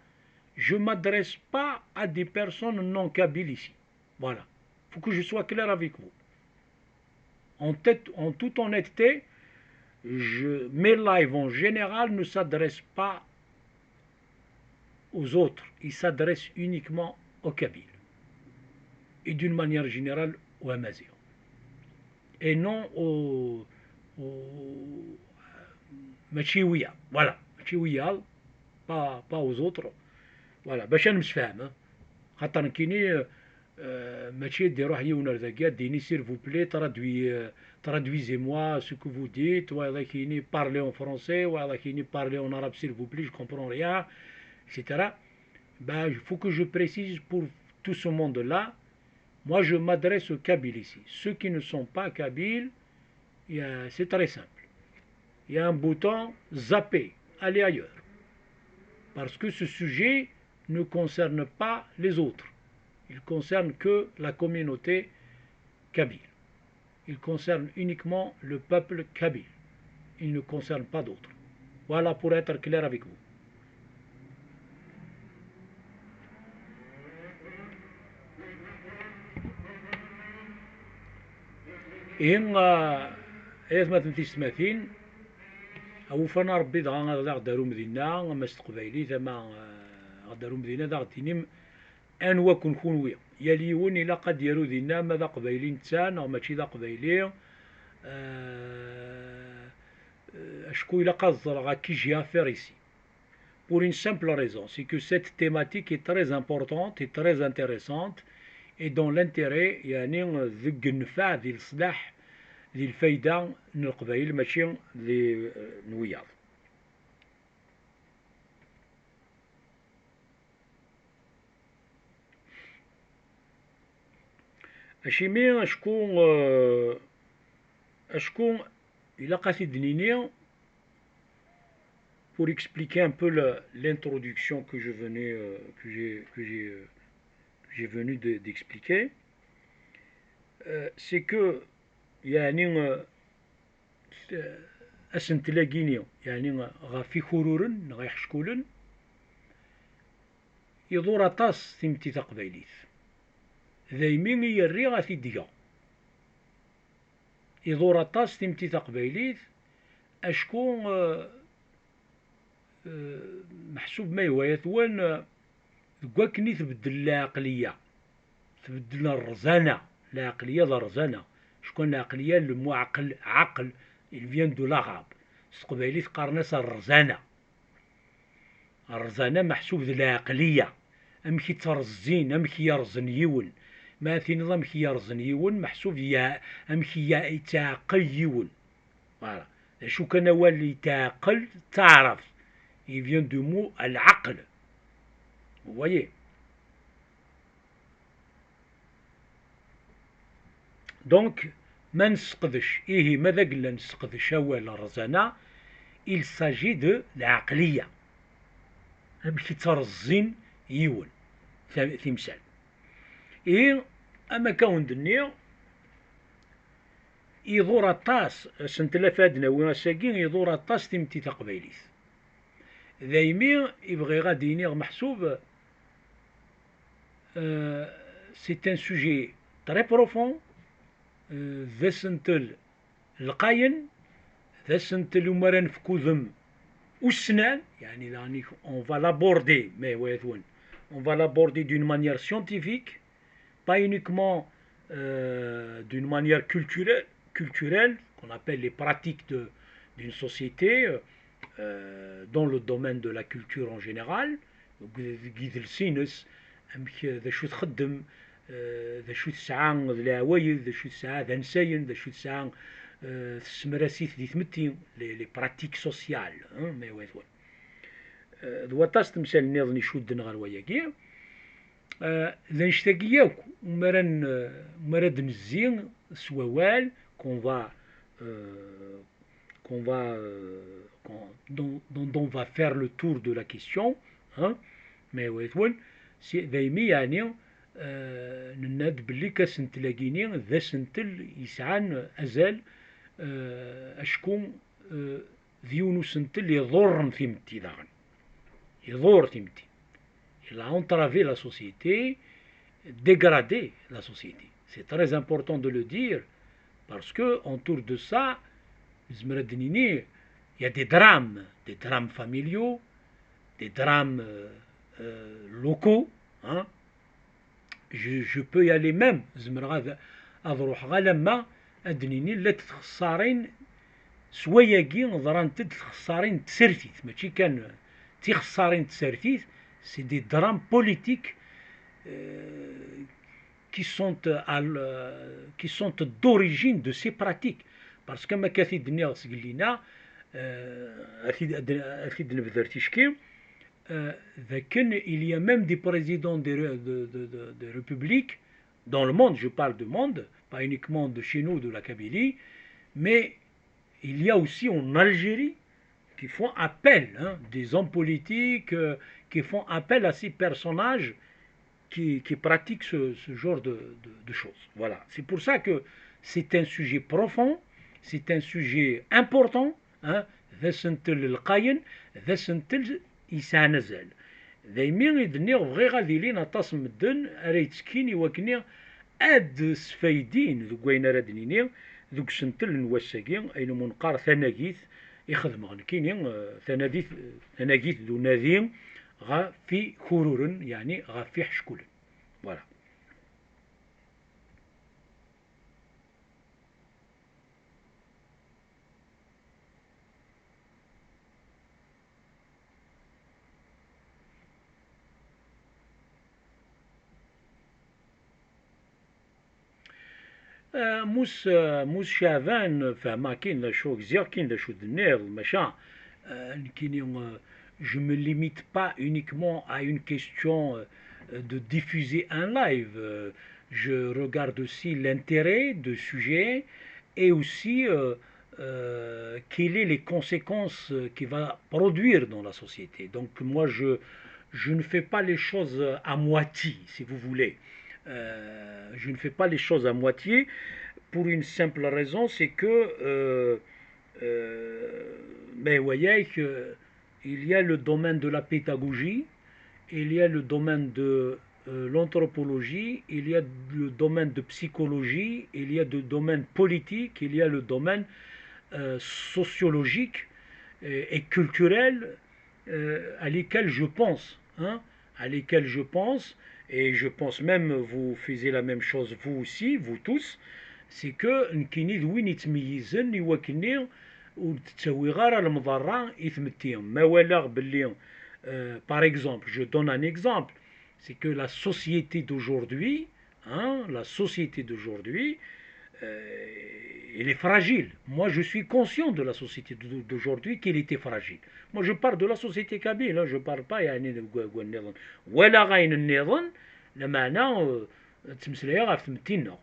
Je m'adresse pas à des personnes non kabyles ici. Voilà. Il faut que je sois clair avec vous. En tête, en toute honnêteté, je, mes lives en général ne s'adressent pas aux autres. Ils s'adressent uniquement aux Kabyles. Et d'une manière générale, aux Amazighs. Et non aux, aux, mačči i wiyaḍ. Voilà. Mačči i wiyaḍ, pas, pas aux autres. Voilà. Bac ad nemsefham, hein. Xaṭer nekkini, euh, euh, mačči ad d-iruḥ yiwen ar dagi, ad d-yini, s'il vous plaît, traduis-, euh, traduisez-moi ce que vous dites, wayeḍ ad k-yini, parlez en français, wayeḍ ad k-yini, parlez en arabe, s'il vous plaît, je comprends rien, et cetera. Ben, il faut que je précise pour tout ce monde-là, moi, je m'adresse aux Kabyles ici. Ceux qui ne sont pas kabyles, il y a, c'est très simple. Il y a un bouton, zapper, aller ailleurs. Parce que ce sujet ne concerne pas les autres. Il concerne que la communauté kabyle. Il concerne uniquement le peuple kabyle. Il ne concerne pas d'autres. Voilà, pour être clair avec vous. Ihi, ah, ay atmaten tisetmatin, awufan a Rebbi dɣa ad aɣ-d-arum dinna, ama s teqbaylit, ama, ah, ad aɣ-d-arum dinna, ad aɣ-d-tinim anwa-ken kunwi. Yal yiwen ilaq ad d-yaru dinna, ma d aqbayli netta neɣ mačči d aqbayli. Euh, euh, acku ilaq ad ẓreɣ à qui j'ai affaire ici. Pour une simple raison, c'est que cette thématique est très importante et très intéressante et dont l'intérêt, yeɛni, deg nnfeɛ, di leṣlaḥ, di lfayda n Leqbayel, mačči di, euh, n wiyaḍ. Acimi, acku, euh, acku ilaq ad t-id-nini, pour expliquer un peu le, l'introduction que je venais, euh, que j'ai, que j'ai, euh, que j'ai venu de, d'expliquer, euh, c'est que, yeɛni, euh, asentel-agi-ni, yeɛni ɣef Ikururen neɣ Iḥeckulen, iḍur aṭas timetti taqbaylit. Daymi i yerriɣ ad t-id-geɣ. Iḍur aṭas timetti taqbaylit, acku, euh, euh, meḥsub ma yehwa-yatwen, euh, deg wakken i tbeddel lɛeqliya, tbeddel rrẓana, lɛeqliya d rrẓana, acku lɛeqliya, le mot ɛaqel, ɛaqel, il vient de l'arabe, s teqbaylit qqaren-as rrẓana. Rrẓana meḥsub d lɛeqliya, amek i ttrezzin, amek i yerẓen yiwen. Ma tiniḍ amek i yerẓen yiwen, meḥsub ya-, amek i ya-, yettɛeqqel yiwen. Voilà. D acu kan awal yettɛeqqel, d taɛrabt. Il vient du mot العقل. Vous voyez ? Donc, ma nesseqdec, ihi, ma d agella nesseqdec awal rrẓana, il s'agit de lɛeqliya. Amek i ttrezzin yiwen, ta-, timsal. Ihi, am akka wen-d-nniɣ, iḍur aṭas, asentel af ad nawi ass-agi, iḍur aṭas timetti taqbaylit. Daymi i bɣiɣ ad d-iniɣ meḥsub, euh, c'est un sujet très profond, euh, d asentel lqayen, d asentel umi ara nefk udem ussnan, yeɛni daɣen on va l'aborder, ma yehwa-yatwen, on va l'aborder d'une manière scientifique, pas uniquement, euh, d'une manière culturelle, culturelle, qu'on appelle les pratiques de, d'une société, euh, euh, dans le domaine de la culture en général, deg, deg idelsi-ines, amek, d acu txeddem, euh, d acu tesɛa d leɛwayed, d acu tesɛa d ansayen, d acu tesɛa, euh, tessemras-it di tmetti, les, les pratiques sociales, hein, ma yehwa-yatwen. Euh, d waṭas temsal nniḍen icudden ɣer wayagi. Euh, d annect-agi yakk umi ara n-, umi ara d-nezzi s wawal, qu'on va, euh, qu'on va, euh, qu'on, dont, dont, dont on va faire le tour de la question, hein, ma yehwa-yatwen, si, daymi, yeɛni, euh, nenna-d belli asentel-agi-ni d asentel yesɛan azal, euh, acku, euh, d yiwen usentel iḍurren timetti daɣen. Iḍur timetti. Il a entravé la société, dégradé la société. C'est très important de le dire, parce que autour de ça, nezmer ad d-nini, il y a des drames, des drames familiaux, des drames, euh, euh, locaux, hein. Je, je peux y aller même, zemreɣ ad, ad ruḥeɣ alamma ad d-nini llant txessarin s wayagi, ḍrant-d txessarin n tsertit, mačči kan d tixessarin n tsertit, c'est des drames politiques, euh, qui sont à l-, qui sont d'origine de ces pratiques. Parce que ma akka t-id-nniɣ seg llina, euh, ad t-id-, ad t-id-nebder ticki, euh, d akken il y a même des présidents des, de, de, de, de républiques dans le monde, je parle du monde, pas uniquement de chez nous, de la Kabylie, mais il y a aussi en Algérie qui font appel, hein, des hommes politiques, euh, qui font appel à ces personnages qui, qui pratiquent ce, ce genre de, de, de choses. Voilà. C'est pour ça que c'est un sujet profond, c'est un sujet important, hein, D asentel lqayen, d asentel yesɛan azal. Daymi i d-nniɣ bɣiɣ ad ilin aṭas n medden ara yettekkin i wakken ad sfaydin deg wayen ara d-nini deg usentel n wass-agi, ayen umi neqqar tanagit i xedmeɣ nekkini, eh, tanadit, tanagit d unadi ɣef ikururen, yeɛni ɣef iḥeckulen. Voilà. Euh, Mous, euh, Mous Chavan, fehmeɣ kan d acu, gziɣ kan d acu d-tenniḍ, maca, euh, nekkini, euh, je me limite pas uniquement à une question, euh, de diffuser un live. Euh, je regarde aussi l'intérêt de sujet et aussi, euh, euh, quelles sont les conséquences, euh, qu'il va produire dans la société. Donc moi, je, je ne fais pas les choses à moitié, si vous voulez. Euh, je ne fais pas les choses à moitié pour une simple raison, c'est que, euh, euh, ben, vous voyez que il y a le domaine de la pédagogie, il y a le domaine de, euh, l'anthropologie, il y a le domaine de psychologie, il y a le domaine politique, il y a le domaine, euh, sociologique et, et culturel, euh, à lesquels je pense, hein, à lesquels je pense, et je pense même vous faisiez la même chose, vous aussi, vous tous, c'est que nekkini d win yettmeyyizen i wakken ur d-ttawiɣ ara lemḍerra i tmetti. Ma walaɣ belli, euh, par exemple, je donne un exemple, c'est que la société d'aujourd'hui, hein, la société d'aujourd'hui, euh, elle est fragile. Moi, je suis conscient de la société d'au-, d'aujourd'hui, qu'elle était fragile. Moi, je parle de la société kabyle, hein, je parle pas, yeɛni, de gwa-, gwa nniḍen. Walaɣ ayen nniḍen, lameɛna, euh, ttmeslayeɣ ɣef tmetti-nneɣ.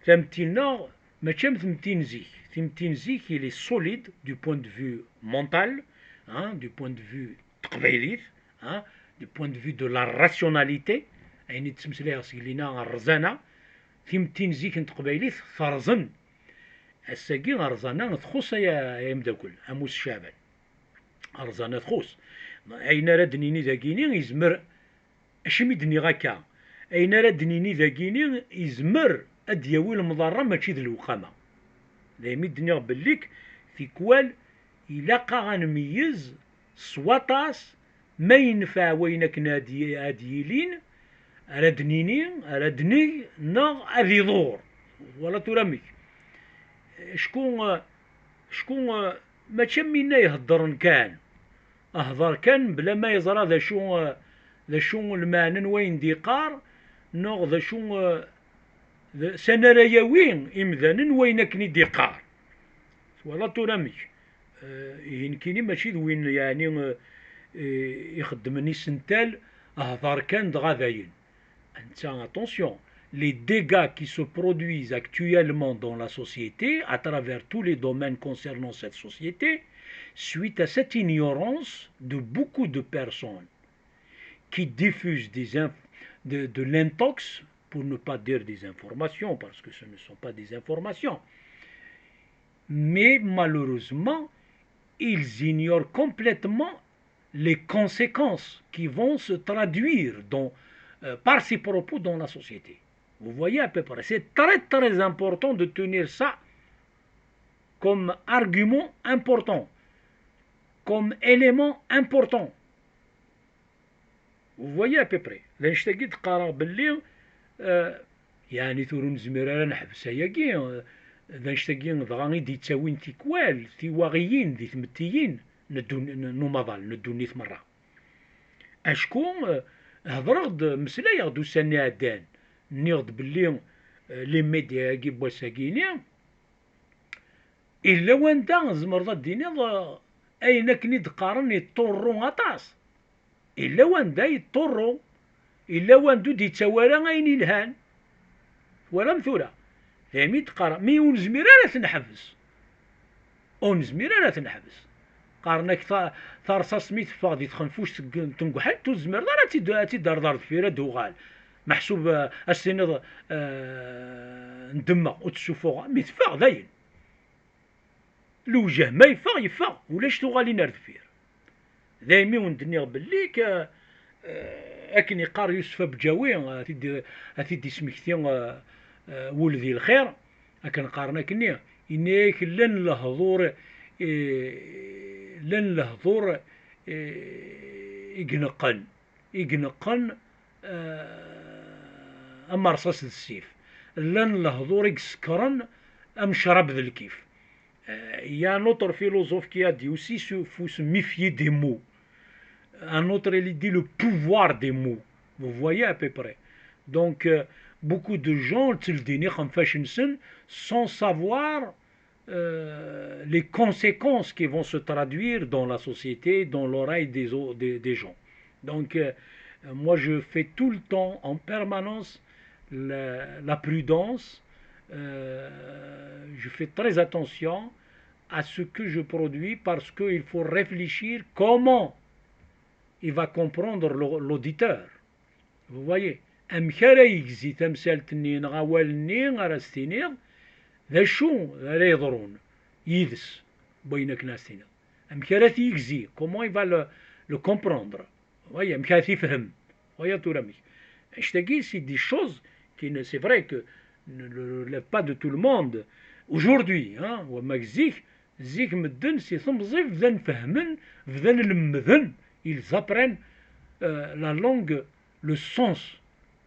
Tametti-nneɣ, mačči am tmetti n zik. Timetti n zik, il est solide du point de vue mental, hein, du point de vue teqbaylit, hein, du point de vue de la rationalité, ayen i d-ttmeslayeɣ seg lina rrẓana, timetti n zik n teqbaylit terẓen. Ass-agi rrẓana txuṣṣ ay, ay ameddakel, am Uss Caɛban. Rrẓana txuṣṣ. Ayen ara d-nini dagini yezmer, acimi d-nniɣ akka, ayen ara d-nini dagini yezmer ad d-yawi lemḍerra mačči d lewqama. Daymi d-nniɣ bellik tikwal ilaq-aɣ ad nmeyyez s waṭas ma yenfeɛ wayen akken ad y-, ad yilin, ara d-nini, ara d-neg, neɣ ad iḍur. Wala tura amek. Acku, acku, mačči am winna iheddren kan. Hder kan bla ma yeẓra d acu, d acu lmeɛna n wayen d-iqqar, neɣ d acu, d, s anara yawi imdanen wayen akken i d-iqqar. Twalaḍ tura amek? Eh, ihi nekkini mačči d win, yeɛni, eh, eh, ixeddmen isental, hder kan dɣa dayen. Netta, attention, les dégâts qui se produisent actuellement dans la société, à travers tous les domaines concernant cette société, suite à cette ignorance de beaucoup de personnes qui diffusent des inf-, de, de l'intox, pour ne pas dire des informations, parce que ce ne sont pas des informations. Mais malheureusement, ils ignorent complètement les conséquences qui vont se traduire dans, euh, par ces propos dans la société. Vous voyez à peu près, c'est très, très important de tenir ça comme argument important, comme élément important. Vous voyez à peu près. D annect-agi d-qqareɣ belli, euh, yeɛni tura ur nezmir ara neḥbes ayagi, euh, d annect-agi dɣa i d-yettawin tikwal tiwaɣiyin di tmettiyin n ddun-, n, n umaḍal, n ddunit merra. Acku, euh, hedreɣ-d, meslayeɣ-d ussan-nni iɛeddan, nniɣ-d belli, euh, les médias-agi n wass-agi-ni, illa wanda tzemreḍ ad d-tiniḍ, eh, ayen akken i d-qqaren iṭṭurru aṭas. Illa wanda iṭṭurru, illa wanda ur d-yettawi ara ayen ilhan. Twalam tura? Daymi d-qqareɣ, mi ur nezmir ara ad t-neḥbes. Ur nezmir ara ad t-neḥbes. Qqaren-ak ta-, tarṣaṣt mi teffeɣ di txenfuct n tenguḥelt, ur tezmireḍ ara ad tt-id-, ad tt-id-terreḍ ar deffir, ad d-tuɣal. Meḥsub, eh, ad s-tiniḍ, eh, ndemmeɣ, ur tt-ssuffuɣeɣ, mi teffeɣ, dayen. Lewjah ma yeffeɣ, yeffeɣ, ulac tuɣalin ar deffir. Daymi wen-d-nniɣ belli k-, eh, akken iqqar Yusef Abǧawi, a t-id-, a t-id-ismekti, eh, eh, wul di lxir, akken qqaren akkenni, yenna-yak llan lehdur, eh, llan lehdur, eh, i ineqqen, i ineqqen, eh, am rṣas d ssif. Llan lehdur i isekren am ccrab d lkif. Euh, il y a un autre philosophe qui a dit aussi, il faut se méfier des mots. Un autre, il dit le pouvoir des mots. Vous voyez à peu près. Donc, euh, beaucoup de gens, ttleddin ixenfac-nsen, sans savoir, euh, les conséquences qui vont se traduire dans la société, dans l'oreille des, au- des, des gens. Donc, euh, moi, je fais tout le temps, en permanence, la, la prudence. Euh, je fais très attention à ce que je produis parce qu'il faut réfléchir comment il va comprendre l'au- l'auditeur. Vous voyez? Amek ara yegzi tamsalt-nni neɣ awal-nni ara s-tiniḍ, d acu ara yeḍrun yid-s, wayen akken ara s-tiniḍ? Amek ara t-yegzi? Comment il va le, le comprendre? Voyez, amek ara t-yefhem? Voyez tura amek. Annect-agi, c'est des choses qui ne, c'est vrai que ne, ne relèvent pas de tout le monde. Aujourd'hui, hein, wamma zik, zik medden si temẓi bdan fehmen, bdan lemmden, ils apprennent, euh, la langue, le sens,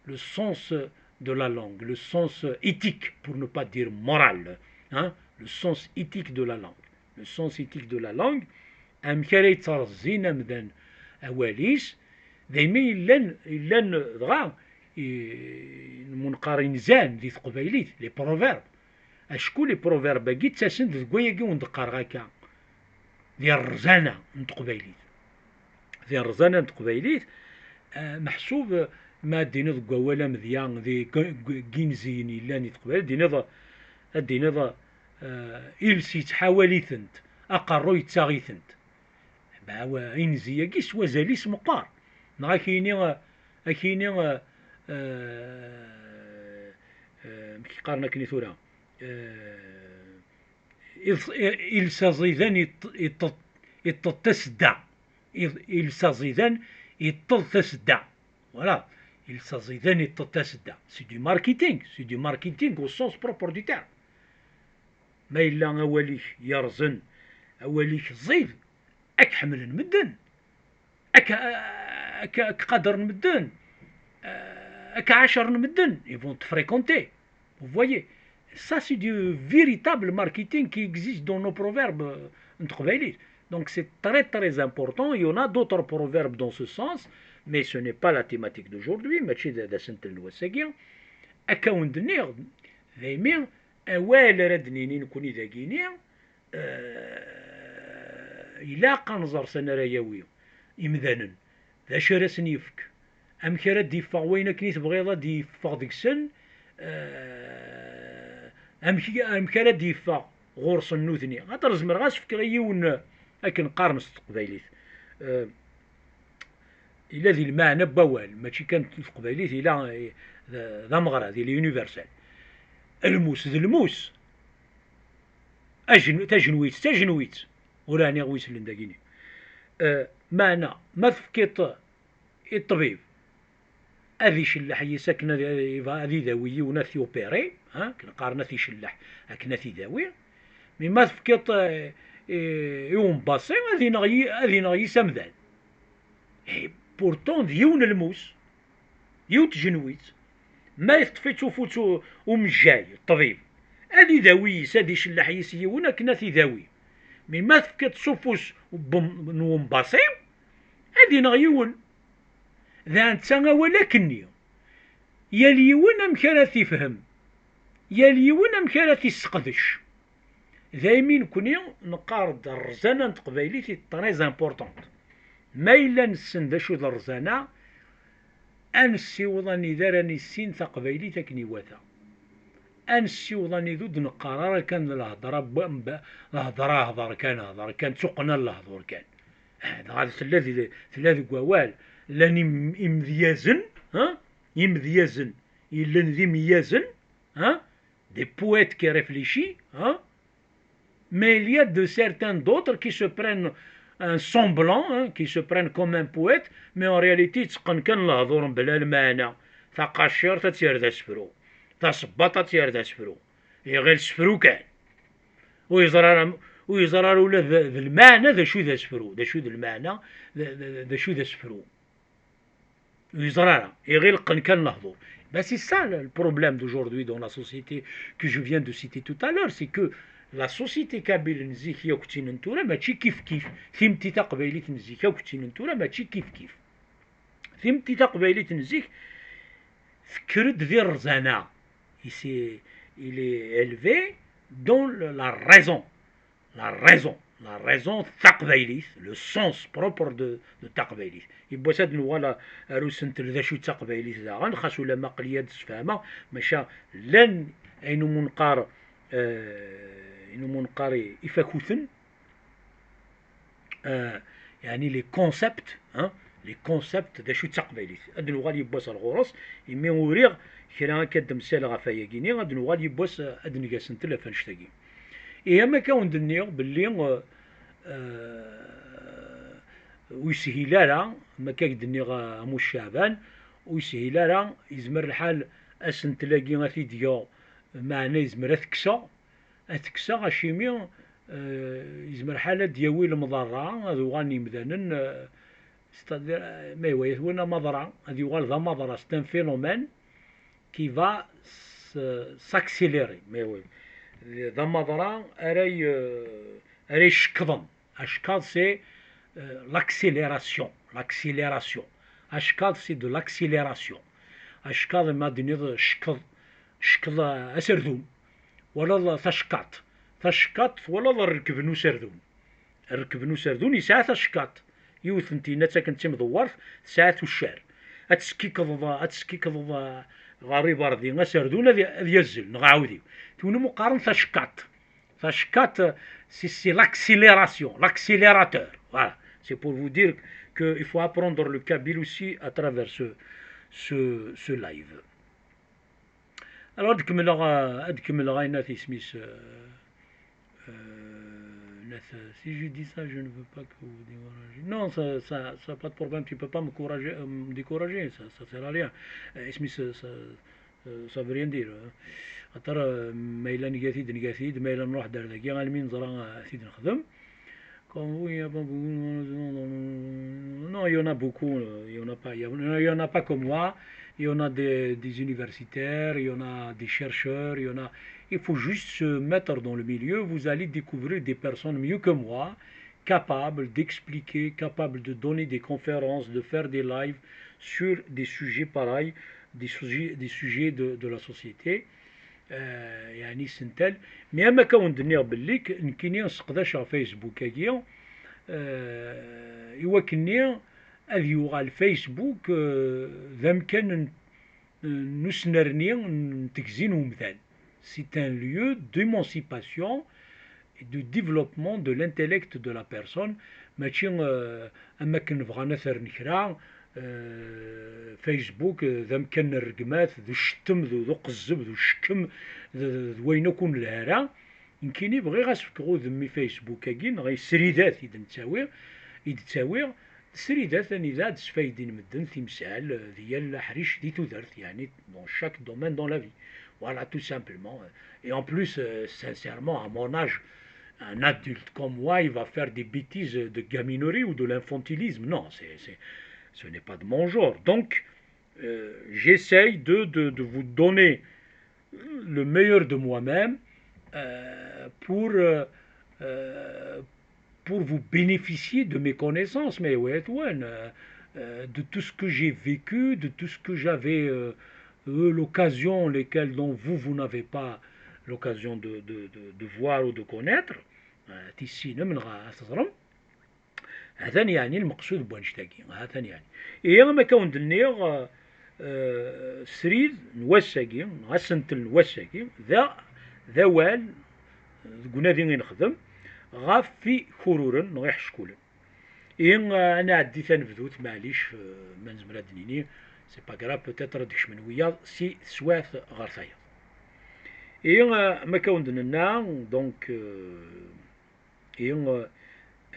le sens de la langue, le sens éthique, pour ne pas dire moral, hein, le sens éthique de la langue. Le sens éthique de la langue, amek ara yettrezzin amdan awal-is, daymi yellan, yellan dɣa i, nmunqar inzan di teqbaylit, les proverbes. Acku les proverbes-agi ttasen-d deg wayagi wen-d-qqareɣ akka, di rrezana n teqbaylit. Di rrezana n teqbaylit, eh, meḥsub, eh, ma ad d-tiniḍ deg wawal amedya, di g-, g-, g-, inziyen yellan di teqbaylit, ad d-tiniḍ, ad d-tiniḍ, eh, iles yettḥawal-itent, aqerru yettaɣ-itent. Bah, wa-, inzi-agi s wazal-is meqqar. Neɣ ad k-yini, ad k-yini, eh, eh, eh, amek i qqaren akken i tura? Eh, iḍ-, i-, iles aẓidan iṭ-, iṭṭeḍ, iṭṭeḍ tasedda. Iḍ-, iles aẓidan iṭṭeḍ tasedda. Voilà. Iles aẓidan iṭṭeḍ tasedda. C'est du marketing. C'est du marketing au sens propre du terme. Ma yella awal-ik yerẓen, awal-ik ẓid, ad k-ḥemmlen medden. Ad k-, ad k-, ad k-qadren medden. Ad k-ɛacren medden. Ils vont te fréquenter. Vous voyez, ça c'est du véritable marketing qui existe dans nos proverbes, euh, n teqbaylit. Donc c'est très très important. Il y en a d'autres proverbes dans ce sens, mais ce n'est pas la thématique d'aujourd'hui. Mačči d, d asentel n wass-agi. Akka wen-d-nniɣ, daymi, awal ara d-nini nekni dagini, eh, ilaq ad nẓer s anara yawi imdanen. D acu ara sen-yefk? Amek ara d-yeffeɣ wayen akken i tebɣiḍ ad d-yeffeɣ deg-sen? Eh, amek, amek ara d-yeffeɣ ɣur-sen nutni? Xaṭer zemreɣ ad s-fkeɣ i yiwen akken qqaren s teqbaylit. Eh, yella di lmeɛna n wawal, mačči kan d teqbaylit, yella, eh, d, d ameɣrad, il est universel. Lmus d lmus. Ajen-, tajenwitt d tajenwitt. Ur ɛniɣ wi isellen dagini. Eh, meɛna, ma tefkiḍ i ṭṭbib ad icelleḥ yis akken ad, ad idawi yiwen ad t-yupiri, ha, akken qqaren ad t-icelleḥ akken ad t-idawi, mi ma tefkiḍ, eh, i, i umbasi ad ineɣ yi-, ad ineɣ yis amdan. Eh, pourtant d yiwen lmus, yiwet tjenwitt, ma teṭṭef-itt ufus u-, umejjay, ṭṭbib, ad idawi yis, ad icelleḥ yis yiwen akken ad t-idawi. Mi ma tefkiḍ s ufus n wem-, n wembaṣi, ad ineɣ yiwen. D netta awal akkenni. Yal yiwen amek ara t-ifhem. Yal yiwen amek ara t-isseqdec. Daymi nekni neqqar-d rrezana n teqbaylit est très importante. Ma yella nessen d acu d rrezana, ad nessiweḍ anida ara nissin taqbaylit akken iwata. Ad nessiweḍ anida ur d-neqqar ara kan d lhedra n ba-, lhedra hder kan, hder kan, d tuqqna n lehdur kan. Ah, dɣa tella di, tella deg wawal, llan im-, imedyazen, ha? Imedyazen, yellan d imeyyazen, ha? Des poètes qui réfléchissent, ha? Mais il y a de certains d'autres qui se prennent un semblant, hein, qui se prennent comme un poète, mais en réalité, yetteqqen kan lehdur bla lmeɛna. Taqacirt ad tt-yerr d asefru. Tasebbaṭ ad tt-yerr d asefru. Iɣil sefru kan. Ur yeẓra ara, ur yeẓra ara ula d, d lmeɛna d acu d asefru, d acu d lmeɛna, d, d, d acu d asefru. Ur yeẓra ara, iɣil qqen kan lehdur. Ben, c'est ça le problème d'aujourd'hui dans la société que je viens de citer tout à l'heure, c'est que la société kabyle n zik yakk d tin n tura mačči kif kif, timetti taqbaylit n zik yakk d tin n tura mačči kif kif. Timetti taqbaylit n zik tekker-d di rrezana. Il s'est, il est élevé dans le- la raison. La raison. La raison taqbaylit, le sens propre de, de taqbaylit. Yiwwas ad nuɣal ar usentel d acu d taqbaylit daɣen, xas ulamma aql-i ad d-sfehmeɣ, maca llan ayen umi neqqar, eh, ayen umi neqqar i- ifakuten, euh, يعني les concepts, hein, les concepts d acu d taqbaylit. Ad nuɣal yiwwas ar ɣur-s, imi uriɣ kra akka d-temsal ɣef ayagi-nni, ad nuɣal yiwwas, eh, ad neg asentel ɣef annect-agi. Ihi am akka wen-d-nniɣ belli, euh, euh, ur yeshil ara, am akka i d-nniɣ, eh, a Muc Ceɛban, ur yeshil ara, yezmer lḥal asentel-agi ad t-id-geɣ, meɛna yezmer ad t-kkseɣ, ad t-kkseɣ, acimi, euh, yezmer lḥal ad d-yawi lemḍerra, ad uɣalen yimdanen, euh, c'est-à-dire, euh, ma iwayat win amaḍra, ad yuɣal d amaḍra, c'est un phénomène qui va s- s'accélérer, mais oui, d amaḍra ara y- euh, ara icekkḍen. Acekkaḍ, c'est, euh, l'accélération, l'accélération. Acekkaḍ, c'est de l'accélération. Acekkaḍ, ma d-tiniḍ cekkeḍ, cekkeḍ, euh, aserdum, walaḍ tacekkaṭ. Tacekkaṭ, twalaḍ rrekb n userdum. Rrekb n userdun yesɛa tacekkaṭ. Yiwet n tinna ttaken d timdewwert, tesɛa tuccar. Ad teskikḍeḍ, ad teskikḍeḍ, uh, ɣer iberdi aserdun ad, ad yazzel, neɣ aɛudiw. Tewnem uqqaren tacekkaṭ. Tacekkaṭ, c'est, c'est l'accélération, l'accélérateur. Voilà. C'est pour vous dire qu'il faut apprendre le kabyle aussi à travers ce, ce, ce live. Alors, ad kemmleɣ, ad kemmleɣ ayen at isem-is, euh, euh, nat, si je dis ça, je ne veux pas que vous découragez. Non, ça, ça, ça pas de problème, tu peux pas me courager, euh, me décourager, ça, ça sert à rien. Euh, isem-is, ça, euh, ça veut rien dire, hein. Xaṭer, euh, ma yella nga-t-id, nga-t-id, ma yella nruḥ-d ar dagi, almi neẓra, euh, ad t-id-nexdem. Comme vous, il y a pas beaucoup, non, il y en a beaucoup, euh, il y en a pas, il y a- il y en a pas comme moi, il y en a des, des universitaires, il y en a des chercheurs, il y en a, il faut juste se mettre dans le milieu, vous allez découvrir des personnes mieux que moi, capables d'expliquer, capables de donner des conférences, de faire des lives sur des sujets pareils, des sujets, des sujets de, de la société. Euh, يعني isental. Mais am akka wen-d-nniɣ belli k- nekkini sseqdaceɣ Facebook-agi, euh, i wakken-nni ad yuɣal Facebook, euh, d amkan n, n usnerni n tegzi n umdan. C'est un lieu d'émancipation et de développement de l'intellect de la personne. Mačči, euh, am akken bɣan ad t-rren kra, euh, Facebook, euh, d amkan n rregmat, d ucettem, d, d uqezzeb, d ucekkem, d, d, d wayen akk ur nelhi ara. Nekkini bɣiɣ ad s-fkeɣ udem i Facebook-agi, neɣ i sridat i d-nettawi, i d-ttawiɣ, sridat anida ad sfaydin medden timsal, euh, di yal aḥric di tudert, يعني dans chaque domaine dans la vie. Voilà, tout simplement. Et en plus, euh, sincèrement, à mon âge, un adulte comme moi, il va faire des bêtises de gaminerie ou de l'infantilisme. Non, c'est, c'est, ce n'est pas de mon genre. Donc, euh, j'essaye de, de, de vous donner le meilleur de moi-même, euh, pour, euh, euh, pour vous bénéficier de mes connaissances, mais ouais, ouais, euh, euh, de tout ce que j'ai vécu, de tout ce que j'avais, euh, eu l'occasion, lesquels dont vous, vous n'avez pas l'occasion de, de, de, de voir ou de connaître. Euh, tissinem, neɣ ad teẓrem. Hatan yeɛni lmeqsud n wannect-agi. Hatan yeɛni. Ihi, am akka wen-d-nniɣ, euh, srid n wass-agi, neɣ asentel n wass-agi, d a-, d awal deg unadi i nexdem ɣef ikururen neɣ iḥeckulen. Ihi, euh, ad nɛeddi tanebdut, maɛlic, euh, ma nezmer ad d-nini, c'est pas grave, peut-être ad d-kecmen wiyaḍ si teswiɛt ɣer tayeḍ. Ihi, eh, ma akka wen-d-nenna, donc, eh, ihi,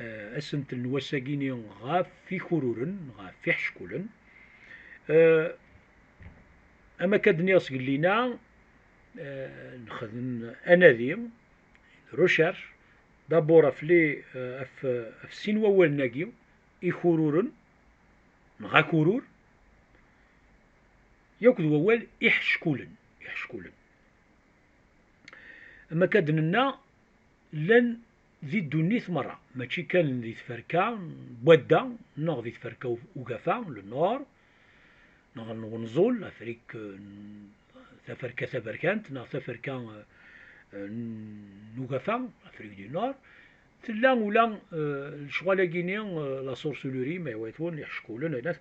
eh, asentel n wass-agi-ni ɣef Ikururen, ɣef Iḥeckulen. Eh, am akka d-nniɣ sgellina, eh, nexdem anadi, recherche, d'abord ɣef les, eh, ɣef, ɣef sin wawalen-agi, Ikururen, neɣ Akurur, yakk d wawal Iḥeckulen, Iḥeckulen. Am akka d-nenna, llan di ddunit merra, mačči kan di tferka n wadda, neɣ di tferka u-, ugafa, le nord, neɣ n wenẓul, Afrik, eh, n taferka taberkant, neɣ taferka, eh, n ugafa, Afrik du Nord, tella ula, eh, lecɣal-agi-ni, eh, la sorcellerie, ma yewwa-ten, iḥeckulen, ayen-,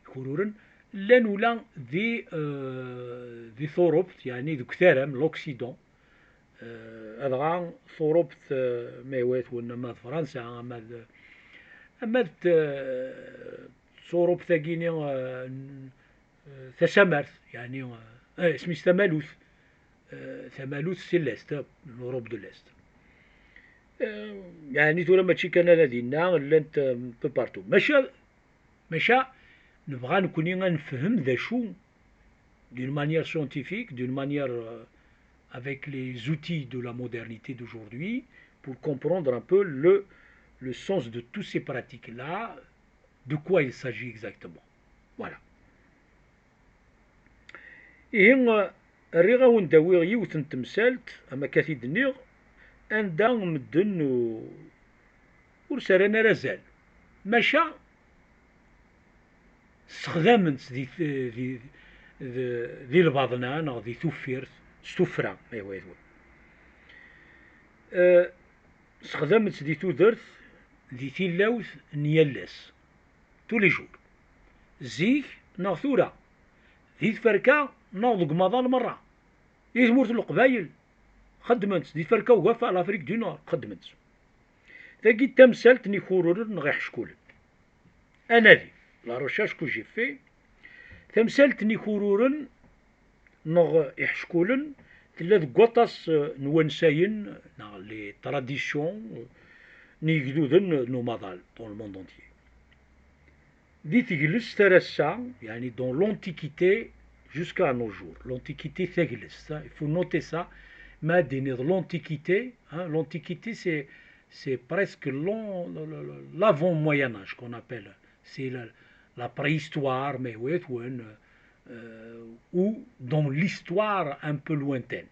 ikururen, llan ula di, eh, di Tuṛupt, yeɛni deg utaram, l'Occident, eh, adɣa Tuṛupt, eh, ma yewwa-ten, ama d Fransa, ama d, ama d, eh, Tuṛupt-agi-ni, eh, n-, eh, tasamart, yeɛni, eh, eh, isem-is tamalut, eh, tamalut si l'Est, l'Europe de l'Est. Eh, yeɛni tura mačči kan ala dinna, llant, eh, un peu partout. Maca, maca, nebɣa nekni ad nefhem d acu, d'une manière scientifique, d'une manière, euh, avec les outils de la modernité d'aujourd'hui, pour comprendre un peu le, le sens de toutes ces pratiques-là, de quoi il s'agit exactement. Voilà. Ihi, rriɣ-awen-d awiɣ yiwet n temsalt, am akka t-id-nniɣ, anda medden u-, ur s-rran ara azal. Maca, ssexdamen-tt di, di, di, di lbaḍna neɣ di tuffirt, s tuffra, aywa, aywa. Eh, ssexdamen-tt di tudert, di tilawt n yal ass, tous les jours. Zik neɣ tura, di tferka neɣ deg umaḍal merra. Di tmurt n Leqbayel, xeddmen-tt, di tferka ugafa, l'Afrique du Nord, xeddmen-tt. Tagi d tamsalt n ikururen neɣ iḥeckulen. Anadi, la recherche que j'ai fait, tamsalt n ikururen neɣ iḥeckulen tella deg waṭas, eh, n wansayen, neɣ les traditions, eh, n yigduden n umaḍal, dans le monde entier. Di teglest ar ass-a, yeɛni dans l'Antiquité jusqu'à nos jours, l'Antiquité, taglest, hein, il faut noter ça, ma ad d-tiniḍ l'Antiquité, hein, l'Antiquité, c'est, c'est presque l'an-, le, le, le, l'avant-Moyen Âge qu'on appelle, c'est la, la préhistoire, mais oui, euh, ou dans l'histoire un peu lointaine.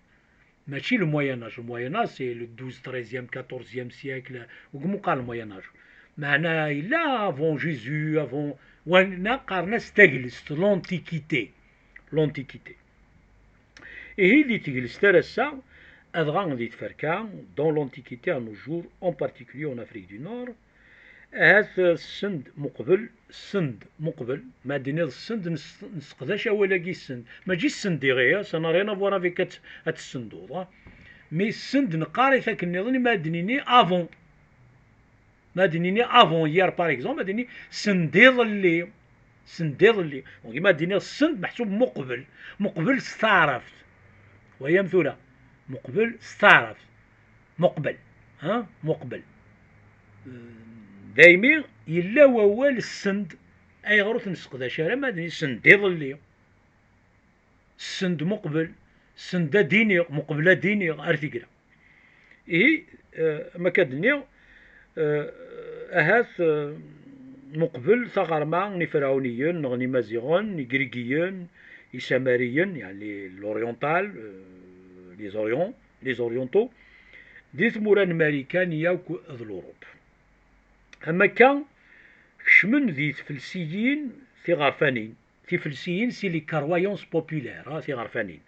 Mačči le Moyen Âge. Le Moyen Âge, c'est le douze, treizième, quatorzième siècle. Deg umeqqar le Moyen Âge. Meɛna yella avant Jésus, avant, wanna qqaren-as taglest, l'Antiquité. L'Antiquité. Ihi di teglest ar ass-a, adɣa di tferka, dans l'Antiquité à nos jours, en particulier en Afrique du Nord, ahat, eh, send muqbel, send muqbel, ma ad d-tiniḍ send, nes-, nesseqdac awal-agi send. Mačči send iɣi, ça n'a rien à voir avec ad, ad tessenduḍ, hein. Mais send neqqar-it akken nniḍen, ma ad d-nini avant. Ma ad d-nini avant hier, par exemple, ad d-nini send iḍelli. Send iḍelli. Donc, ma ad d-nini send, meḥsub muqbel. Muqbel s taɛrabt. Wayam tura. Muqbel s taɛrabt. Muqbel. Ha? Muqbel. Daymi yella wawal send, ayɣer ur t-nesseqdac ara ma d send iḍelli, send muqbel, send ad d-iniɣ, muqbel ad d-iniɣ, ar tigra. Ihi, eh, ma akka d-nniɣ, eh, ahat, eh, muqbel taɣerma n Iferɛuniyen neɣ n Imaziɣen, Igrigiyen, Isamariyen, yeɛni l'oriental, eh, les Orients, les Orientaux, di tmura n Marikan yakk d l'Europe. Am akka, kecmen di tfelsiyin tiɣerfanin. Tifelsiyin, c'est les croyances populaires, ha, tiɣerfanin.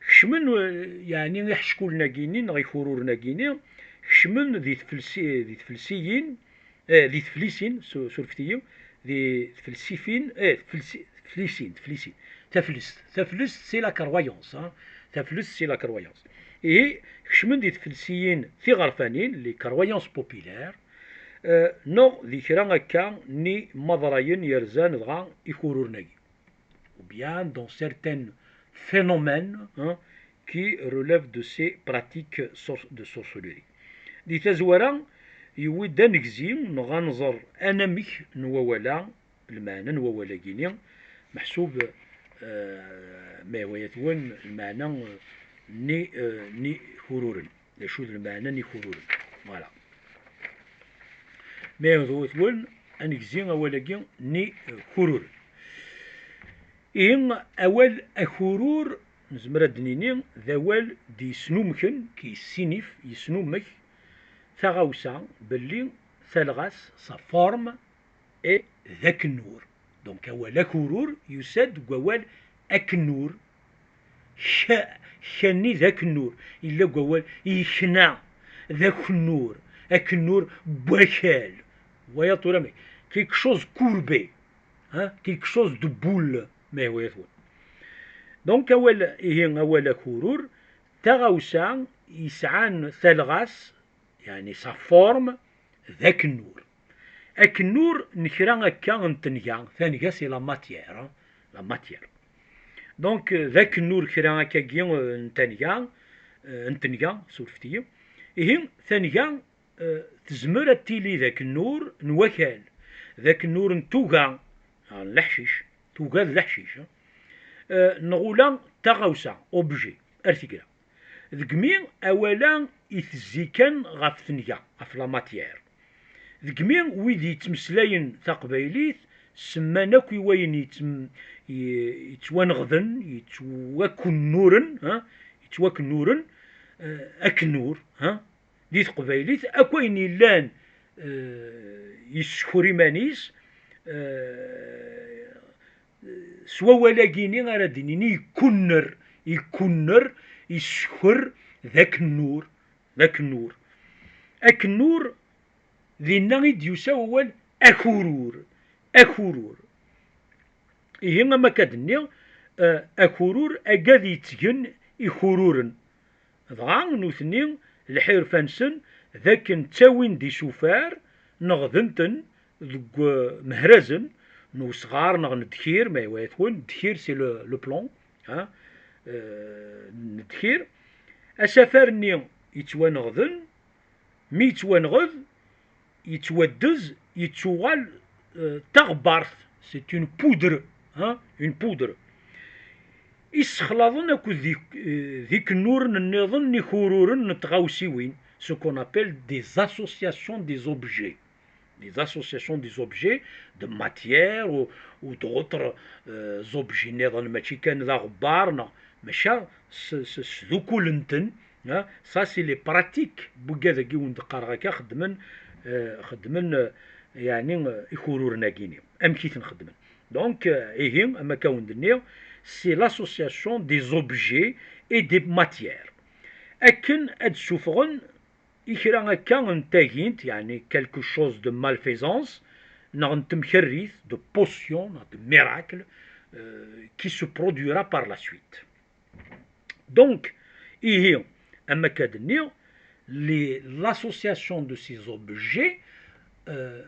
Kecmen, eh, yeɛni iḥeckulen-agi-nni neɣ ikururen-agi-nni, kecmen di tfelsi-, di tfelsiyin, eh, di teflisin, su-, surfet-iyi, di tfelsifin, eh, tfelsi-, teflisin, teflisin. Taflest, taflest, c'est la croyance, hein. Taflest, c'est la croyance. Ihi, kecmen di tfelsiyin tiɣerfanin, les croyances populaires, eh, neɣ di kra akka n yimaḍrayen yerzan dɣa ikururen-agi. Ou bien dans certains phénomènes, hein, qui relève de ces pratiques sor- de sorcellerie. Di tazwara, yewwi-d ad negzi neɣ ad nẓer anamek n wawal-a, lmeɛna n wawal-agi-ni, meḥsub, eh, ma yehwa-yatwen, lmeɛna, eh, n i-, eh, n ikururen. D acu d lmeɛna n ikururen? Voilà. Ma yehwa-yatwen, ad negzi awal-agi n ikururen. Ihi, awal akurur, nezmer ad d-nini, d awal d-yesnumken, qui signifie, yesnumek, taɣawsa, belli talɣa-s, sa forme, est d akennur. Donc, awal akurur yusa-d deg wawal akennur. K-, k-nni d akennur. Yella deg wawal yekna, d akennur. Akennur n wakal. Voyez tura, mais quelque chose courbé, hein, quelque chose de boule, ma yehwa-yatwen. Donc, awal, ihi, awal akurur, taɣawsa yesɛan talɣa-s, yeɛni sa forme, d akennur. Akennur n kra akka n tenga, tanga c'est la matière, hein, la matière. Donc, euh, d akennur kra akkagi, euh, n tanga, euh, n tenga, surfet-iyi. Ihi, tanga, euh, tezmer ad tili d akennur n wakal, d akennur n tuga, ah, n leḥcic, tuga d leḥcic, hein. Euh, neɣ ula d taɣawsa, objet, ar tegra. Degmi awal-a itezzi kan ɣef tenga, ɣef la matière. Degmi wid yettmeslayen taqbaylit semman akk i wayen yettem-, ye-, yettwaneɣden, yettwakennuren, ha? Yettwakennuren, eh, akennur, ha? Di teqbaylit, akk ayen yellan, eh, yessukur iman-is, eh, s wawal-agi-ni ara d-nini ikunner, ikunner, issukur, d akennur, d akennur. Akennur, dinna i d-yusa wawal akurur, akurur. Ihi, am akka d-nniɣ, eh, akurur agad yettgen ikururen. Dɣa nutni, lḥirfa-nsen d akken ttawin-d isufar, neɣden-ten deg, eh, mehrazen n usɣar neɣ n ddkir, ma yehwa-yatwen, ddkir c'est le, le plomb, hein, eh, n ddkir. Asafar-nni yettwaneɣden, mi yettwanɣed, yettwaddez, yettuɣal, euh, d taɣebbart, c'est une poudre, hein, une poudre. Issexlaḍen akked di-, euh, d ikennuren nniḍen n ikururen n tɣawsiwin, ce qu'on appelle des associations des objets. Des associations des objets, de matière ou, ou d'autres, euh, objets nniḍen, mačči kan d aɣebbar, neɣ, maca s, s, sdukulen-ten, hein, ça c'est les pratiques, n wigad-agi wen-d-qqareɣ akka, xeddmen, euh, xeddmen, euh, yeɛni, euh, ikururen-agi-ni. Amek i ten-xeddmen? Donc, euh, ihi, am akka wen-d-nniɣ, c'est l'association des objets et des matières. Akken ad d-ssufɣen i kra akka n tagint, yeɛni quelque chose de malfaisance, neɣ n temkerrit, de potion, neɣ de miracle, euh, qui se produira par la suite. Donc, ihi, am akka d-nniɣ, les, l'association de ces objets, euh,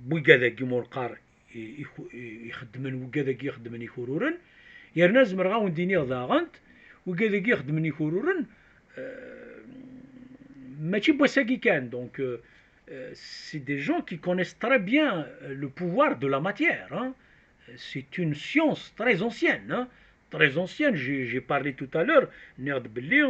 n wigad-agi mu neqqar i, i, i, ixeddmen, wigad-agi ixeddmen ikururen, yerna zemreɣ ad wen-d-iniɣ daɣen, wigad-agi ixeddmen ikururen, euh, mačči n wass-agi kan, donc, euh, euh, c'est des gens qui connaissent très bien, euh, le pouvoir de la matière, hein. C'est une science très ancienne, hein, très ancienne. J'ai, j'ai parlé tout à l'heure, nniɣ-d belli,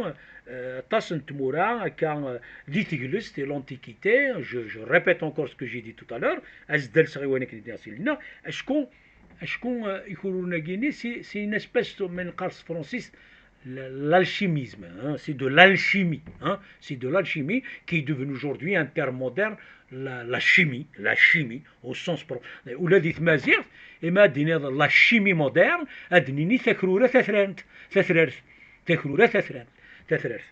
euh, aṭas n tmura, akka, euh, di teglest, et l'Antiquité, je, je répète encore ce que j'ai dit tout à l'heure, ad s-d-alseɣ i wayen akken i d-nniɣ si lehna, acku, acku, euh, ikururen-agi-ni, c'est, c'est une espèce, ma neqqar s tefransist, l-, l'alchimisme, hein, c'est de l'alchimie, hein, c'est de l'alchimie qui est devenu aujourd'hui un terme moderne, la, la chimie, la chimie, au sens propre. Ula di tmaziɣt, imi ad d-tiniḍ la chimie moderne, ad d-nini takrura tatrart, tatrart, takrura tatrart, tatrart.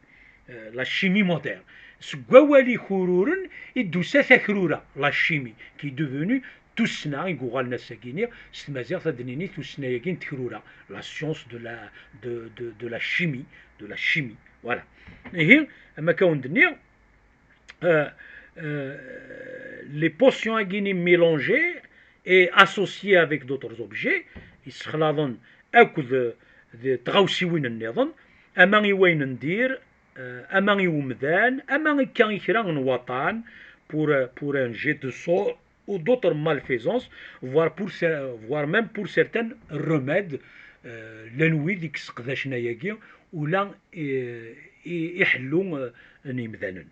Euh, la chimie moderne. Seg wawal ikururen i d-tusa takrura, la chimie, qui est devenue tussna i yuɣalen ass-agi-ni, s tmaziɣt ad d-nini tussna-agi n tekrura, la science de la, de, de, de la chimie, de la chimie. Voilà. Ihi, am akka wen-d-nniɣ, euh, euh, les potions-agi-ni mélangées et associées avec d'autres objets, issexlaḍen akked, euh, d tɣawsiwin nniḍen, ama i wayen n dir, eh, ama i umdan, ama akka i kra n waṭṭan, pour, pour un jet de sort ou d'autres malfaisances, voire pour, cer- voire même pour certains remèdes, eh, llan wid i yesseqdacen ayagi ula i, i, i ḥellu, eh, n yimdanen.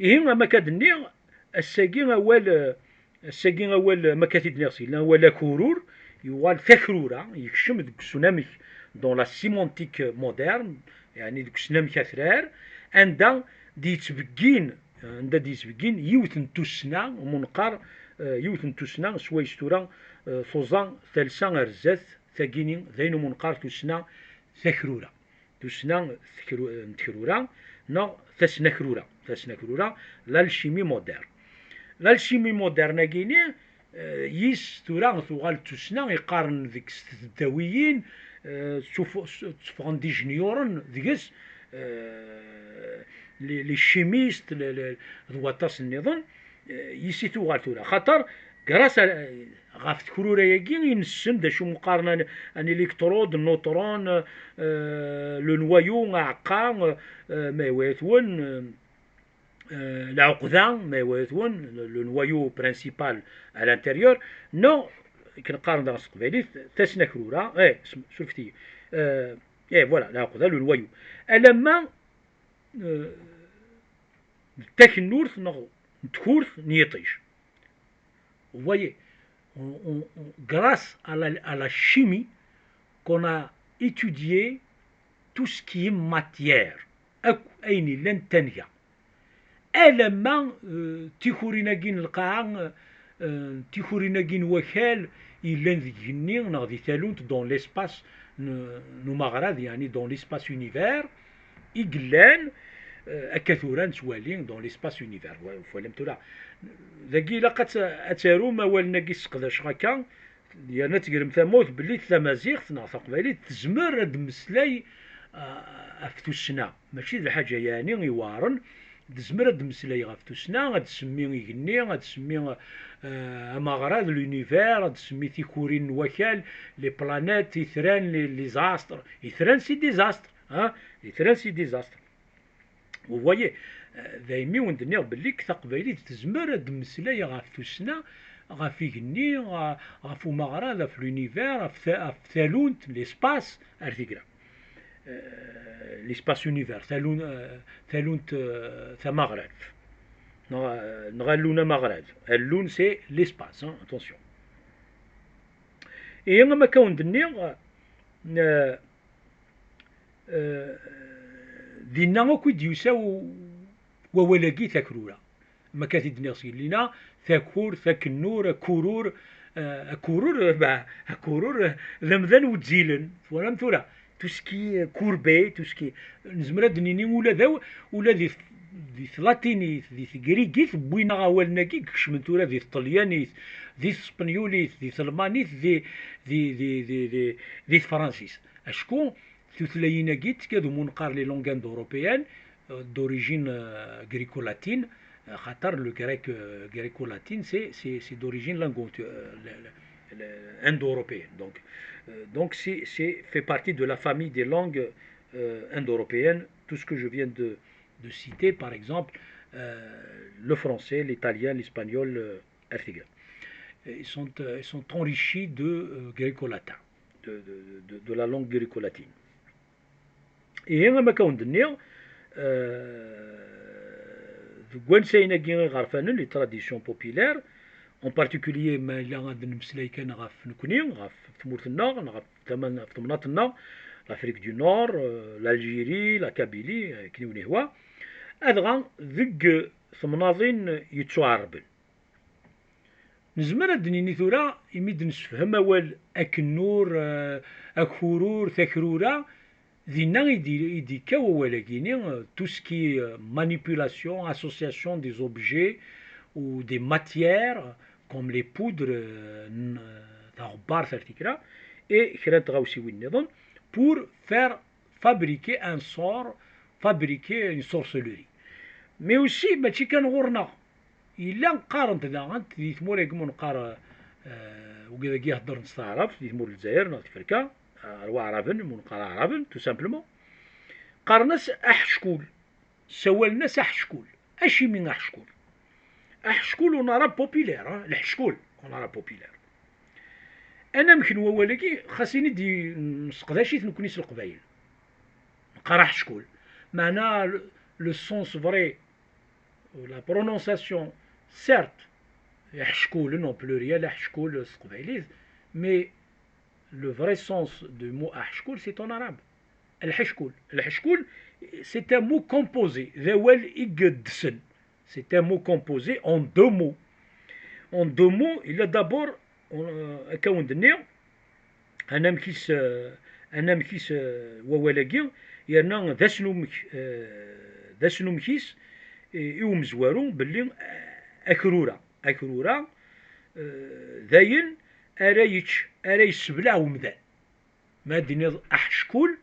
Ihi, am akka d-nniɣ, ass-agi awal, eh, ass-agi awal, am akka t-id-nniɣ seg awal akurur, yuɣal takrura, yekcem deg usunamek, dans la sémantique moderne, yeɛni deg usunamek atrar, anda d-yettbeggin, anda d-yettbeggin yiwet n tussna, umi neqqar, eh, yiwet n tussna, swayes tura, eh, tuẓa talsa ar zdat, tagini d ayen umi neqqar tussna takrura. Tussna tekru-, n tekrura, neɣ tasnakrura. Tasnakrura, l'alchimie moderne. L'alchimie moderne-agi-ni, eh, yis tura tuɣal d tussna, iqqaren deg s teddawiyin, eh, ttuf-, s-, tteffɣen-d ijenyuren deg-s, eh, les, les chimistes, le, le, d waṭas nniḍen, eh, yis i tuɣal tura. Xaṭer, grâce à, ɣef tekrura-agi i nessen d acu meqqaren un, un électrode, neutron, euh, le noyau, aɛeqqa, euh, ma yewwet-wen, euh, lɛuqda, ma yewwet-wen, le, le noyau principal à l'intérieur, neɣ, akken qqaren daɣen s teqbaylit, tasnakrura, eh, s-, surfet-iyi. Euh, eh, voilà, lɛuqda, le noyau. Alamma, euh, d takennurt neɣ d tkurt n yiṭij. Vous voyez, on, on, on, grâce à la, à la chimie, qu'on a étudié tout ce qui est matière, akk ayen yellan d tanga. Alamma, euh, tikurin-agi n lqaɛa, euh, tikurin-agi n wakal yellan deg igenni neɣ di talunt, dans l'espace n, n umaɣrad, yeɛni dans l'espace univers, i yellan, eh, akka tura nettwali dans l'espace univers. Wa-, twalam tura? Dagi ilaq ad t-, ad tarum awalen-agi sseqdaceɣ akka, yerna ad tegrem tamawt belli tamaziɣt neɣ taqbaylit tezmer ad d-temmeslay, ah, ɣef tussna. Mačči d lḥaǧa yeɛni iweɛren, tezmer ad d-temmeslay ɣef tussna, ad tsemmi igenni, ad tsemmi, eh, amaɣrad, l'univers, ad tsemmi tikurin n wakal, les planètes, itran, les, les astres. Itran c'est des astres. Ha? Itran c'est des astres. Vous voyez, euh, daymi wen-d-nniɣ belli deg taqbaylit tezmer ad d-temmeslay ɣef tussna, ɣef igenni, ɣ-, ɣef umaɣrad, ɣef l'univers, ɣef ta-, ɣef talunt, l'espace, ar tigra. Euh, l'espace univers, talun-, euh, talunt, euh, tamaɣralt. Neɣ, euh, neɣ allun amaɣrad. Allun, c'est l'espace, hein, attention. Et am akka wen-d-nniɣ, euh, Eh, dinna akk i d-yusa u-, wawal-agi takrura. Ma akka t-id-nniɣ seg lina, takurt, akennur, akurur, eh, akurur, eh, bah, akurur, eh, d amdan wezzilen. Twalam tura? Tout ce qui est courbé, tout ce qui, nezmer ad d-nini ula d aw-, ula di, di tlatinit, di tegrigit, wwin-aɣ awalen-agi, kecmen tura di tṭelyanit, di tespenyulit, di telmanit, di, di, di, di, di, di tefransist. Acku tutlayin-agi ttekka d umu neqqar les langues indo-européennes, euh, d'origine, euh, gréco-latine, euh, xaṭer le grec, euh, gréco-latin, c'est, c'est, c'est d'origine lango-, euh, le, le, le, indo-européenne. Donc, euh, donc c'est, c'est, fait partie de la famille des langues, euh, indo-européennes, tout ce que je viens de, de citer, par exemple, euh, le français, l'italien, l'espagnol, euh, ar tigra. Ils sont, euh, ils sont enrichis de, euh, gréco-latin, de, de, de, de la langue gréco-latine. Ihi, am akka wen-d-nniɣ, euh, deg wansayen-agi iɣerfanen, les traditions populaires, en particulier ma yella ad nemmeslay kan ɣef nekkni, ɣef tmurt-nneɣ, neɣ ɣef tama-, ɣef temnaḍt-nneɣ, l'Afrique du Nord, euh, l'Algérie, la Kabylie, euh, akken i wen-ihwa, adɣa deg temnaḍin yettuɛerben. Nezmer ad d-nini tura, imi d-nessefhem awal akennur, eh, akurur, takrura, dinna i d-, i d-ikka wawal-agi-ni, eh, tout ce qui est, eh, manipulation, association des objets ou des matières, comme les poudres, eh, n-, taɣebbart ar tikra, et kra n tɣawsiwin nniḍen, pour faire fabriquer un sort, fabriquer une sorcellerie. Mais aussi, mačči kan ɣur-neɣ. Yella qqaren-t daɣen di tmura i yemmug neqqar, eh, wigad-agi heddren s taɛrabt, di tmurt n Lezzayer neɣ Tferka, eh, ar waɛraben, yemmug neqqar aɛraben, tout simplement. Qqaren-as aḥeckul. Ssawalen-as aḥeckul. Acimi aḥeckul? Aḥeckul, on arabe populaire, hein, lḥeckul, on arabe populaire. Anamek n wawal-agi, xas ini-d i-, nesseqdac-it nekkni s Leqbayel. Neqqar aḥeckul. Meɛna le, le sens vrai, la prononciation, certes, aḥeckul, en pluriel, aḥeckul s teqbaylit, mais le vrai sens du mot aḥeckul, c'est en arabe. Lḥeckul. Lḥeckul, c'est un mot composé, d awal i iddsen. C'est un mot composé en deux mots. En deux mots, il a d'abord, euh, akka wen-d-nniɣ, anamek-is, euh, anamek-is, euh, wawal-agi, yerna d asnumek, euh, d asnumek-is i, i umezwaru belli, euh, akrura, akrura, euh, d ayen ara yečč, ara yessebleɛ umdan. Ma d-tiniḍ aḥeckul,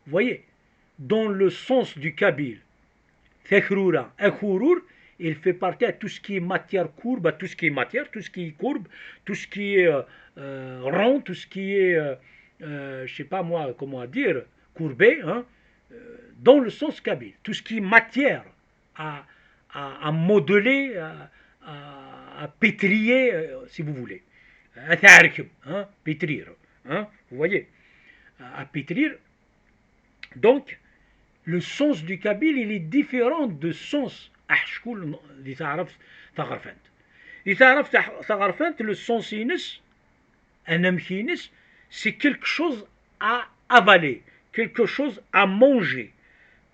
voyez, dans le sens du kabyle, takrura, akurur, il fait partie à tout ce qui est matière courbe, à tout ce qui est matière, tout ce qui est courbe, tout ce qui est, euh, euh, rond, tout ce qui est, euh, euh, je sais pas moi, comment dire, courbé, hein, euh, dans le sens kabyle, tout ce qui est matière à, à, à modeler, à, à, à pétrir, euh, si vous voulez. À تركب, hein, pétrir, hein, vous voyez, à, à pétrir. Donc, le sens du kabyle, il est différent de sens aḥeckul di taɛrabt taɣerfant. Di taɛrabt taɣ-, taɣerfant, le sens-ines, anamek-ines, c'est quelque chose à avaler, quelque chose à manger.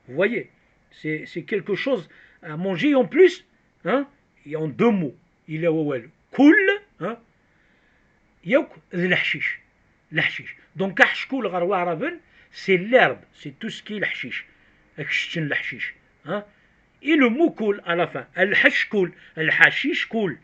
Vous voyez, c'est, c'est quelque chose à manger. En plus, hein, et en deux mots, il y a wawal kul, hein, yakk d leḥcic. Leḥcic. Donc, aḥeckul ɣer waɛraben, c'est l'herbe, c'est tout ce qui est leḥcic. Akeččen leḥcic. Hein? Et le mot kul à la fin. Lḥeckul, lḥacic kul.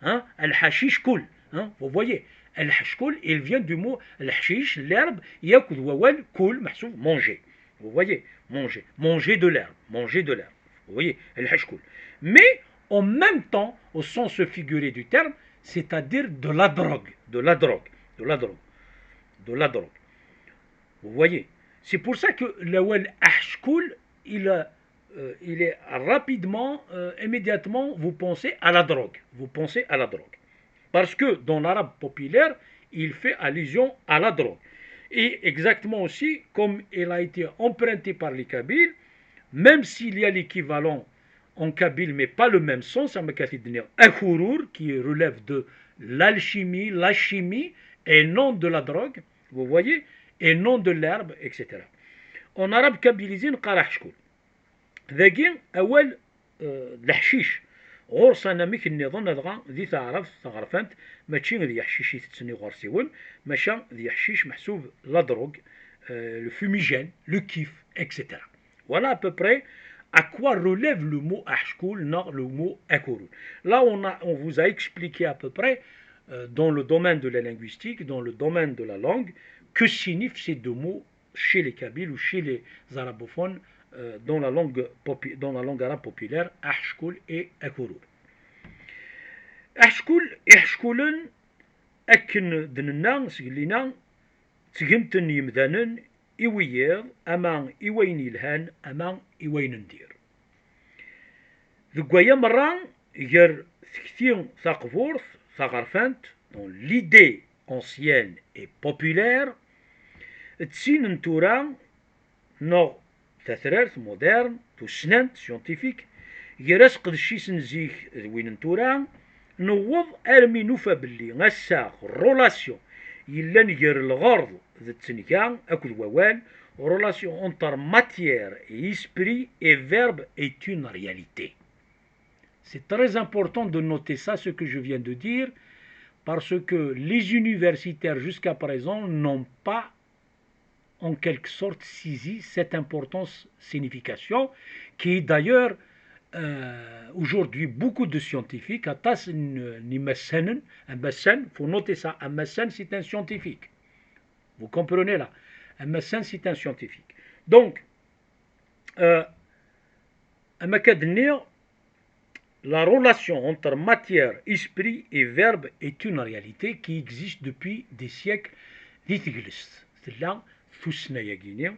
Hein? Lḥacic kul. Hein? Vous voyez? Lḥeckul, il vient du mot lḥcic, l'herbe, yakk d wawal kul, meḥsub manger. Vous voyez? Manger. Manger de l'herbe. Manger de l'herbe. Vous voyez? Lḥeckul. Mais en même temps, au sens figuré du terme, c'est-à-dire de la drogue. De la drogue. De la drogue. De la drogue. Vous voyez? C'est pour ça que l'awal aḥeckul, il, euh, il est rapidement, euh, immédiatement, vous pensez à la drogue. Vous pensez à la drogue. Parce que dans l'arabe populaire, il fait allusion à la drogue. Et exactement aussi, comme il a été emprunté par les Kabyles, même s'il y a l'équivalent en kabyle, mais pas le même sens, am akka t-id-nniɣ, akurur, qui relève de l'alchimie, la chimie, et non de la drogue, vous voyez, et non de l'herbe, et cetera. En arabe kabylisé, neqqar aḥeckul. Dagi, awal, euh, d leḥcic. Ɣur-s anamek nniḍen, adɣa di taɛrabt taɣerfant, mačči d yeḥcic i tetten iɣersiwen, maca d yeḥcic meḥsub la drogue, euh, le fumigène, le kiff, et cetera. Voilà à peu près à quoi relève le mot aḥeckul neɣ le mot akurur. Là, on a, on vous a expliqué à peu près, euh, dans le domaine de la linguistique, dans le domaine de la langue, que signifient ces deux mots chez les Kabyles ou chez les arabophones, euh, dans la langue popu-, dans la langue arabe populaire, aḥeckul et akurur. Aḥeckul, iḥeckulen, akken d-nenna sgellina, ttgen-ten yemdanen i wiyiḍ, ama i wayen yelhan, ama i wayen n dir. Deg waya merra, gar tekti taqburt, taɣerfant, donc l'idée ancienne et populaire, d tin n tura, neɣ tatrart, moderne, tussnant, scientifique, gar asqedec-is n zik d win n tura, newweḍ armi nufa belli ass-a relation yellan gar lɣerḍ d ttenga akked wawal, relation entre matière et esprit et verbe est une réalité. C'est très important de noter ça, ce que je viens de dire, parce que les universitaires jusqu'à présent n'ont pas en quelque sorte saisi cette importance, signification, qui est d'ailleurs, euh, aujourd'hui beaucoup de scientifiques, aṭas n, n imassanen, amassan, faut noter ça, amassan c'est un scientifique. Vous comprenez là? Amassan c'est un scientifique. Donc, euh, am akka d-nniɣ, la relation entre matière, esprit et verbe est une réalité qui existe depuis des siècles. Di teglest tella tussna-yagini,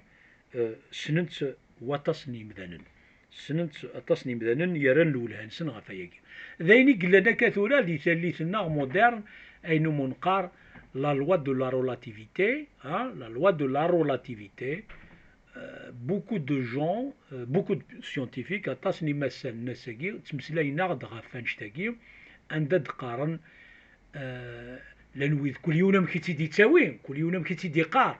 euh, ssnen-tt waṭas n yimdanen. Ssnen-tt aṭas n yimdanen yerran lwelha-nsen ɣef wayagi. D ayen i yellan akka tura di tallit-nneɣ moderne, ayen umi neqqar la loi de la relativité, hein, la loi de la relativité. Euh, beaucoup de gens, euh, beaucoup de scientifiques, aṭas n imassanen ass-agi ttmeslayen-aɣ-d ɣef wannect-agi, anda d-qqaren, euh, llan wid, kul yiwen amek i tt-id-yettawi, kul yiwen amek i tt-id-yeqqar.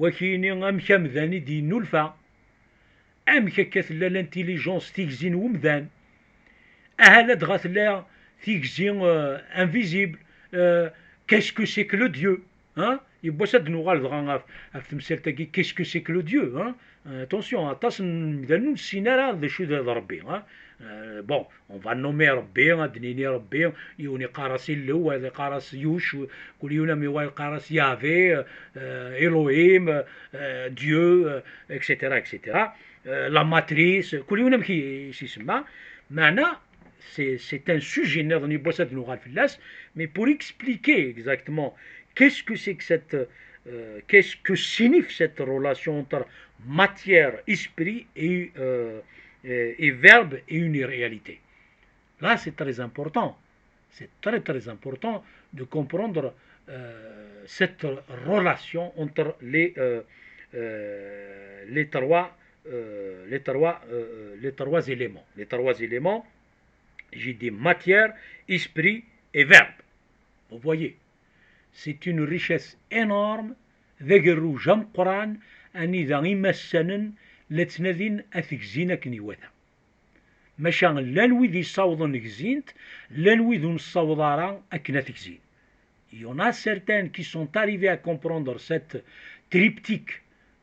Waki-yini amek amdan i d-yennulfa. Amek akka tella l'intelligence, tigzi n wemdan? Aha ladɣa tella tigzi, euh, invisible. Euh, qu'est-ce que c'est que le Dieu? Hein? Yiwwas ad d-nuɣal dɣa ɣef, ɣef temsalt-agi, qu'est-ce que c'est que le Dieu? Hein? Euh, attention, aṭas n yimdanen ur nessin ara d acu d, d Rebbi. Hein? Euh, bon, on va nommer Rebbi, ad d-nini Rebbi, yiwen iqqar-as Illu, wayeḍ iqqar-as Yuc, kul yiwen am iwa iqqar-as Yahvé, euh, Elohim, euh, Dieu, euh, et cetera, et cetera. Euh, la matrice, kul yiwen amek i s-isemma. Meɛna, c'est, c'est un sujet nniḍen yiwwas ad d-nuɣal fell-as, mais pour expliquer exactement qu'est-ce que c'est que cette, euh, qu'est-ce que signifie cette relation entre matière, esprit et, euh, et, et verbe et une réalité. Là, c'est très important. C'est très, très important de comprendre, euh, cette relation entre les, euh, euh, les trois, euh, les trois, euh, les trois éléments. Les trois éléments, j'ai dit matière, esprit et verbe. Vous voyez, c'est une richesse énorme, d agerruj ameqqran, anida imassanen la ttnadin ad t-gzin akken iwata. Maca llan wid yessawḍen gzin-t, llan wid ur nessaweḍ ara akken ad t-gzin. Il y en a certains qui sont arrivés à comprendre cette triptyque,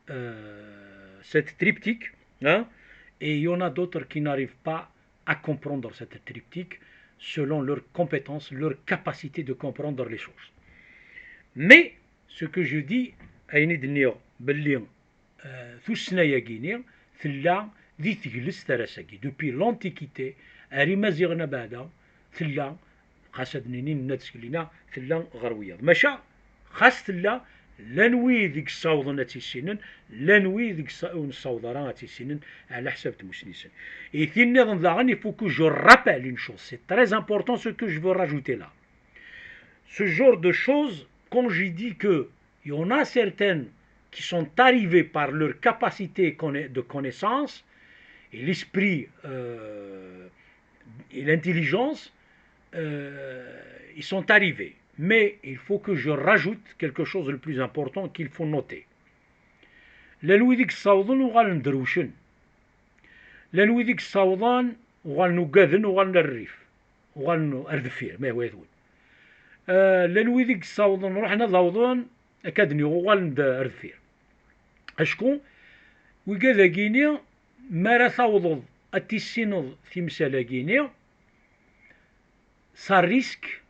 euh, cette triptyque, hein, et il y en a d'autres qui n'arrivent pas à comprendre cette triptyque selon leurs compétences, leur capacité de comprendre les choses. Mais ce que je dis, ayen i d-nniɣ belli, euh, tussna-yagi-ni tella di teglest ar ass-agi. Depuis l'Antiquité, ar Imaziɣen abeɛda, tella, xas ad nini, nenna-d seg lina, tella ɣer wiyaḍ. Maca, xas tella, llan wid i yessawḍen ad tt-issinen, llan wid i yessa-, ur nessaweḍ ara ad tt-issinen, ɛla ḥsab tmussni-sen. Et tin-nniḍen daɣen, il faut que je rappelle une chose, c'est très important ce que je veux rajouter là. Ce genre de choses, quand je dis que il y en a certaines qui sont arrivées par leur capacité conna-, de connaissance, et l'esprit, euh, et l'intelligence, euh, ils sont arrivés. Mais il faut que je rajoute quelque chose de plus important qu'il faut noter. Llan wid i yessawḍen uɣalen drewcen. Llan wid i yessawḍen uɣalen ugaden, uɣalen ar rrif, uɣalen ar deffir, ma yehwa-wen. Eh, llan wid i yessawḍen ruḥen ad awḍen, akka d-nniɣ uɣalen-d ar deffir. Acku wigad-agi-ni, mi ara tawḍeḍ ad tissineḍ timsal-agi-ni, ça risque,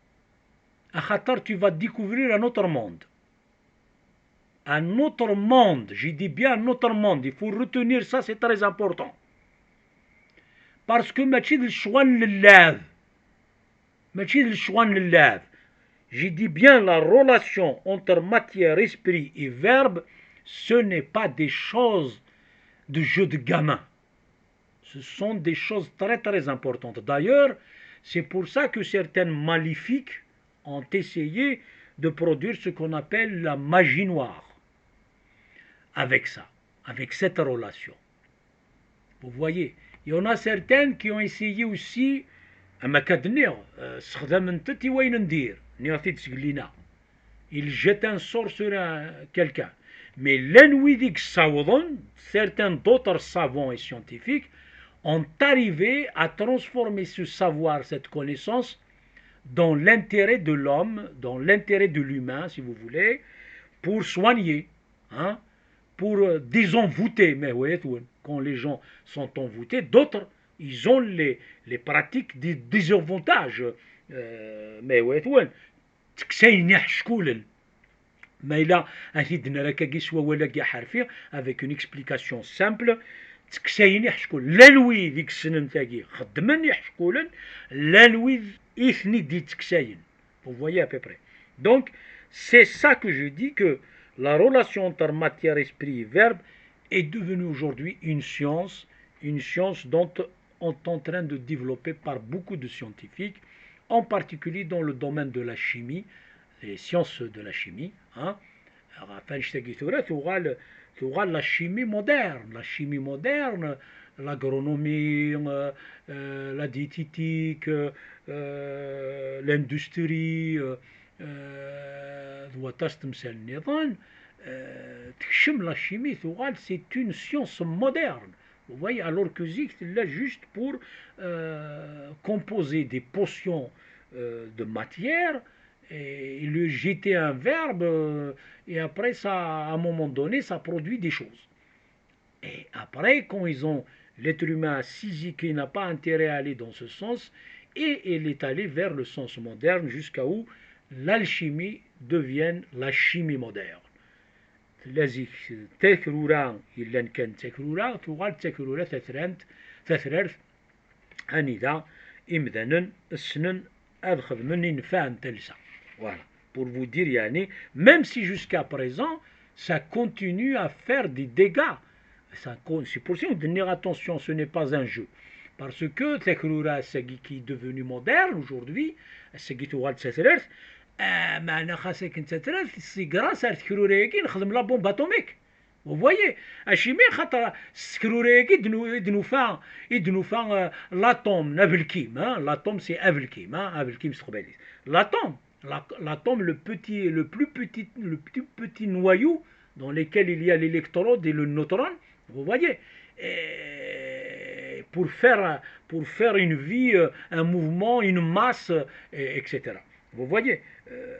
axaṭer tu vas découvrir un autre monde. Un autre monde, je dis bien un autre monde, il faut retenir ça, c'est très important. Parce que mačči d lecɣal n lleɛb. Mačči d lecɣal n lleɛb. Je dis bien la relation entre matière, esprit et verbe, ce n'est pas des choses de jeu de gamin. Ce sont des choses très, très importantes. D'ailleurs, c'est pour ça que certains maléfiques ont essayé de produire ce qu'on appelle la magie noire avec ça, avec cette relation. Vous voyez, il y en a certaines qui ont essayé aussi, am akka d-nniɣ, euh, ssexdament-t i wayen n dir, nniɣ-t-id seg lina. Il jette un sort sur un, quelqu'un. Mais llan wid i yessawḍen, certains d'autres savants et scientifiques ont arrivé à transformer ce savoir, cette connaissance, dans l'intérêt de l'homme, dans l'intérêt de l'humain, si vous voulez, pour soigner, hein, pour, euh, désenvoûter, mais oui, quand les gens sont envoûtés, d'autres, ils ont les, les pratiques de désavantage, euh, mais oui, tteksayen iḥeckulen. Ma yella ad t-id-nerr akkagi s wawal-agi aḥerfi, avec une explication simple, tteksayen iḥeckulen. Llan wid i yessnen tagi, xeddmen iḥeckulen, llan wid i ten-id-yetteksayen. Vous voyez à peu près. Donc, c'est ça que je dis, que la relation entre matière, esprit et verbe, est devenue aujourd'hui une science, une science dont on est en train de développer par beaucoup de scientifiques, en particulier dans le domaine de la chimie, les sciences de la chimie. Hein. Ɣef annect-agi tura tuɣal, tuɣal la chimie moderne, la chimie moderne, l'agronomie, euh, euh, la diététique, euh, euh, l'industrie, euh, euh, d waṭas temsal nniḍen, euh, tekcem la chimie tuɣal, c'est une science moderne. Vous voyez, alors que zik tella juste pour euh, composer des potions euh, de matière et lui jeter un verbe euh, et après ça, à un moment donné, ça produit des choses. Et après, quand ils ont, l'être humain a saisi qu'il n'a pas intérêt à aller dans ce sens, et il est allé vers le sens moderne jusqu'à où l'alchimie devienne la chimie moderne. Tella zik takrura yellan kan d takrura, tuɣal d takrura tatrant, tatrart, anida imdanen ssnen ad xedmen inefɛen talsa. Voilà. Pour vous dire, yani, même si jusqu'à présent, ça continue à faire des dégâts. Ça con-, c'est pour ça que nous disons, attention, ce n'est pas un jeu. Parce que takrura, celle qui est devenue moderne aujourd'hui, celle qui est, euh, c'est grâce à la takrura qui nous la bombe atomique. Vous voyez, acimi xaṭer s tekrura-agi i d-nu-, i d-nufa, i d-nufa, euh, l'atome, n abelkim, hein, l'atome c'est abelkim, hein, abelkim s teqbaylit. L'atome, la-, l'atome, le petit, le plus petit, le plus petit noyau dans lequel il y a l'électrode et le neutron, vous voyez, et pour faire, pour faire une vie, euh, un mouvement, une masse, euh, et, et cetera. Vous voyez, euh,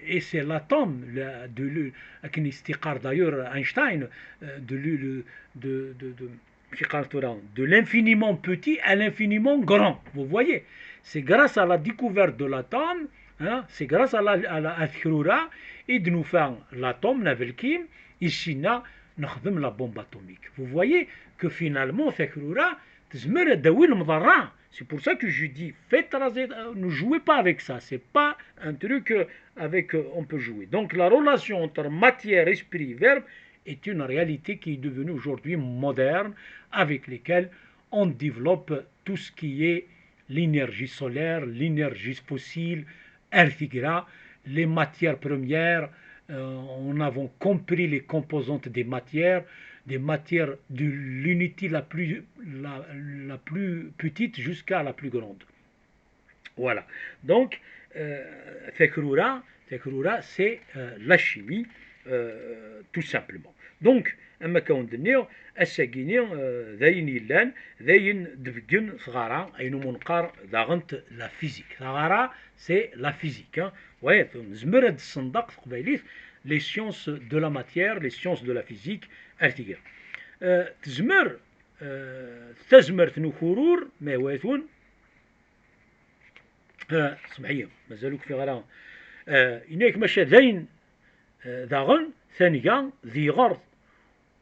et c'est l'atome, la, de, le, akken i s-t-yeqqar d'ailleurs Einstein, euh, de, le, le, de, de, de, amek i qqaren tura, de l'infiniment petit à l'infiniment grand. Vous voyez, c'est grâce à la découverte de l'atome, hein, c'est grâce à la, à la, à tekrura i d-nufa l'atome, n abelkim, i s-inna nexdem la bombe atomique. Vous voyez que finalement, takrura, tezmer ad d-tawi lemḍerra. C'est pour ça que je dis, faites, ne jouez pas avec ça. C'est pas un truc, euh, avec, euh, on peut jouer. Donc la relation entre matière, esprit, verbe est une réalité qui est devenue aujourd'hui moderne, avec lesquelles on développe tout ce qui est l'énergie solaire, l'énergie fossile, ar tigra, les matières premières, euh, en avons compris les composantes des matières, des matières de l'unité la plus, la, la plus petite jusqu'à la plus grande. Voilà. Donc, euh, takrura, takrura, c'est, euh, la chimie, euh, tout simplement. Donc, am akka wen-d-nniɣ, ass-agi-ni, euh, d ayen yellan, d ayen d-tbeggen tɣara, ayen umi neqqar daɣen la physique. Taɣara, c'est la physique, hein. Ouais, nezmer ad nessendeq s teqbaylit les sciences de la matière, les sciences de la physique, ar tigra. Euh, tezmer, euh, tazmert n ukurur, ma ihwa-wen, ah, semmeḥ-iyi, mazal ur kfiɣ ara. Ah, yenna-yak maca d ayen, ah, daɣen, tanga d yiɣerḍ,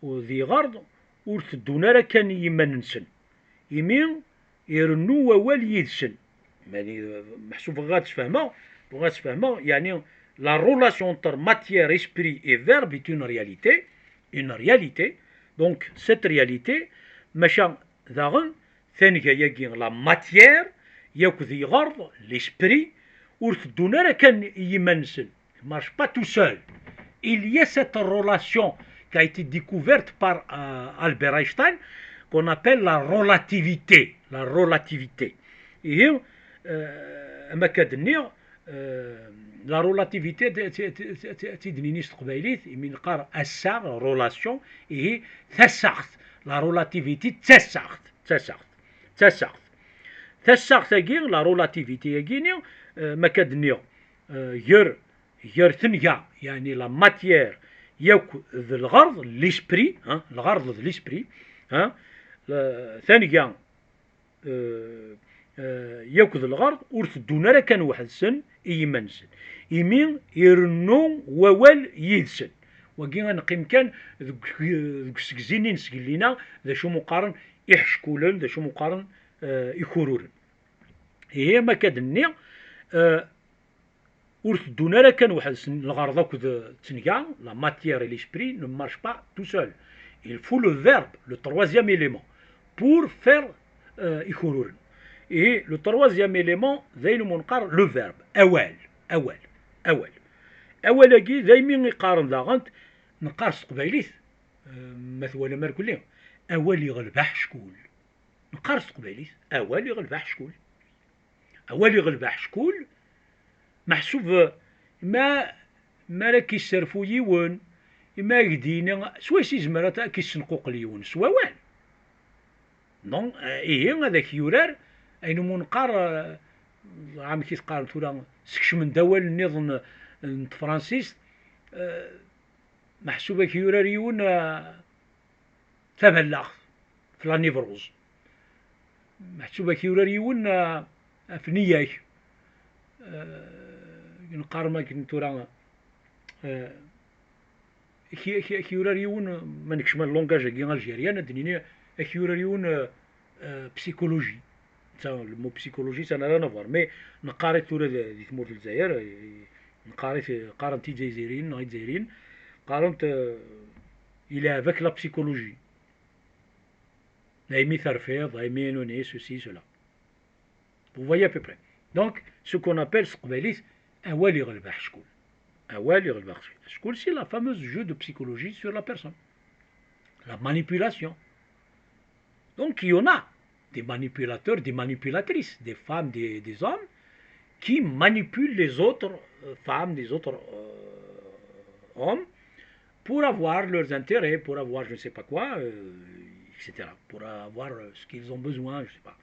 u d yiɣerḍ ur teddun ara kan i yiman-nsen, imi irennu wawal yid-sen. Mani, meḥsub bɣiɣ ad sfehmeɣ, bɣiɣ ad sfehmeɣ, yeɛni, la relation entre matière, esprit et verbe est une réalité, une réalité. Donc, cette réalité, maca daɣen, tanga-agi, la matière, yakk d yiɣerḍ, l'esprit, ur teddun ara kan i yiman-nsen. Ils ne marchent pas tout seuls. Il y a cette relation qui a été découverte par, euh, Albert Einstein, qu'on appelle la relativité. La relativité. Ihi, euh, am akka d-nniɣ, euh, la relativité, ad tt-id-nini s teqbaylit, imi neqqar assaɣ, relation, ihi, tassaɣt. La relativité d tassaɣt, d tassaɣt, d tassaɣt. Tassaɣt-agi, la relativité-agi-ni, euh, am akka d-nniɣ, euh, gar, gar tenga, yeɛni la matière, yakk d lɣerḍ, l'esprit, hein, lɣerḍ d l'esprit, hein, la, tenga, euh, euh, yakk d lɣerḍ ur teddun ara kan weḥd-sen i yiman-nsen, imi irennu wawal yid-sen. Wagi ad neqqim kan deg, deg usegzi-nni n sgellina, d acu mu qqaren iḥeckulen, d acu mu qqaren, euh, ikururen. Ihi, am akka d-nniɣ, euh, ur teddun ara kan weḥd-sen, lɣerḍ akked tenga, la matière et l'esprit ne marchent pas tout seuls. Il faut le verbe, le troisième élément, pour faire euh, ikururen. Et le troisième élément, d ayen umi neqqar le verbe, awal, awal, awal. Awal-agi, d aymi i qqaren daɣen, neqqar s teqbaylit, euh, ma twalam irkelli, awal iɣleb aḥeckul. Neqqar s teqbaylit, awal iɣleb aḥeckul. Awal iɣleb aḥeckul, meḥsub ma, ma ara k-isserfu yiwen, ma ad k-d-yini, swayes izmer ad k-issenquqel yiwen s wawal. Non, eh, ihi ad ak-yurar ayen umi neqqar, eh, amek i t-qqaren tura, skecmen-d awal nniḍen n tefransist, eh, meḥsub ad k-yurar yiwen, eh, taballaɣt, f la névrose. Meḥsub ad k-yurar yiwen, eh, ɣef nneyya-k. Eh, neqqar ma akken tura, eh, ak-, ak-, ak-yurar yiwen, ma nekcem ar langage-agi algérien, ad d-nini ak-yurar yiwen, eh, eh, psychologie. Netta, le mot psychologie, ça n'a rien à voir. Mais neqqar-it tura di, di tmurt n Lezzayer, eh, neqqar-it, qqaren-t Izzayriyen, neɣ Izzayriyen, qqaren-t, eh, ileɛɛeb-ak la psychologie. Daymi terfiḍ, daymi nuni, ceci, cela. Vous voyez à peu près. Donc, ce qu'on appelle s teqbaylit, awal iɣleb aḥeckul. Awal iɣleb aḥeckul. C'est la fameuse jeu de psychologie sur la personne. La manipulation. Donc, il y en a des manipulateurs, des manipulatrices, des femmes, des, des hommes, qui manipulent les autres euh, femmes, les autres euh, hommes, pour avoir leurs intérêts, pour avoir je ne sais pas quoi, euh, et cetera. Pour avoir euh, ce qu'ils ont besoin, je ne sais pas.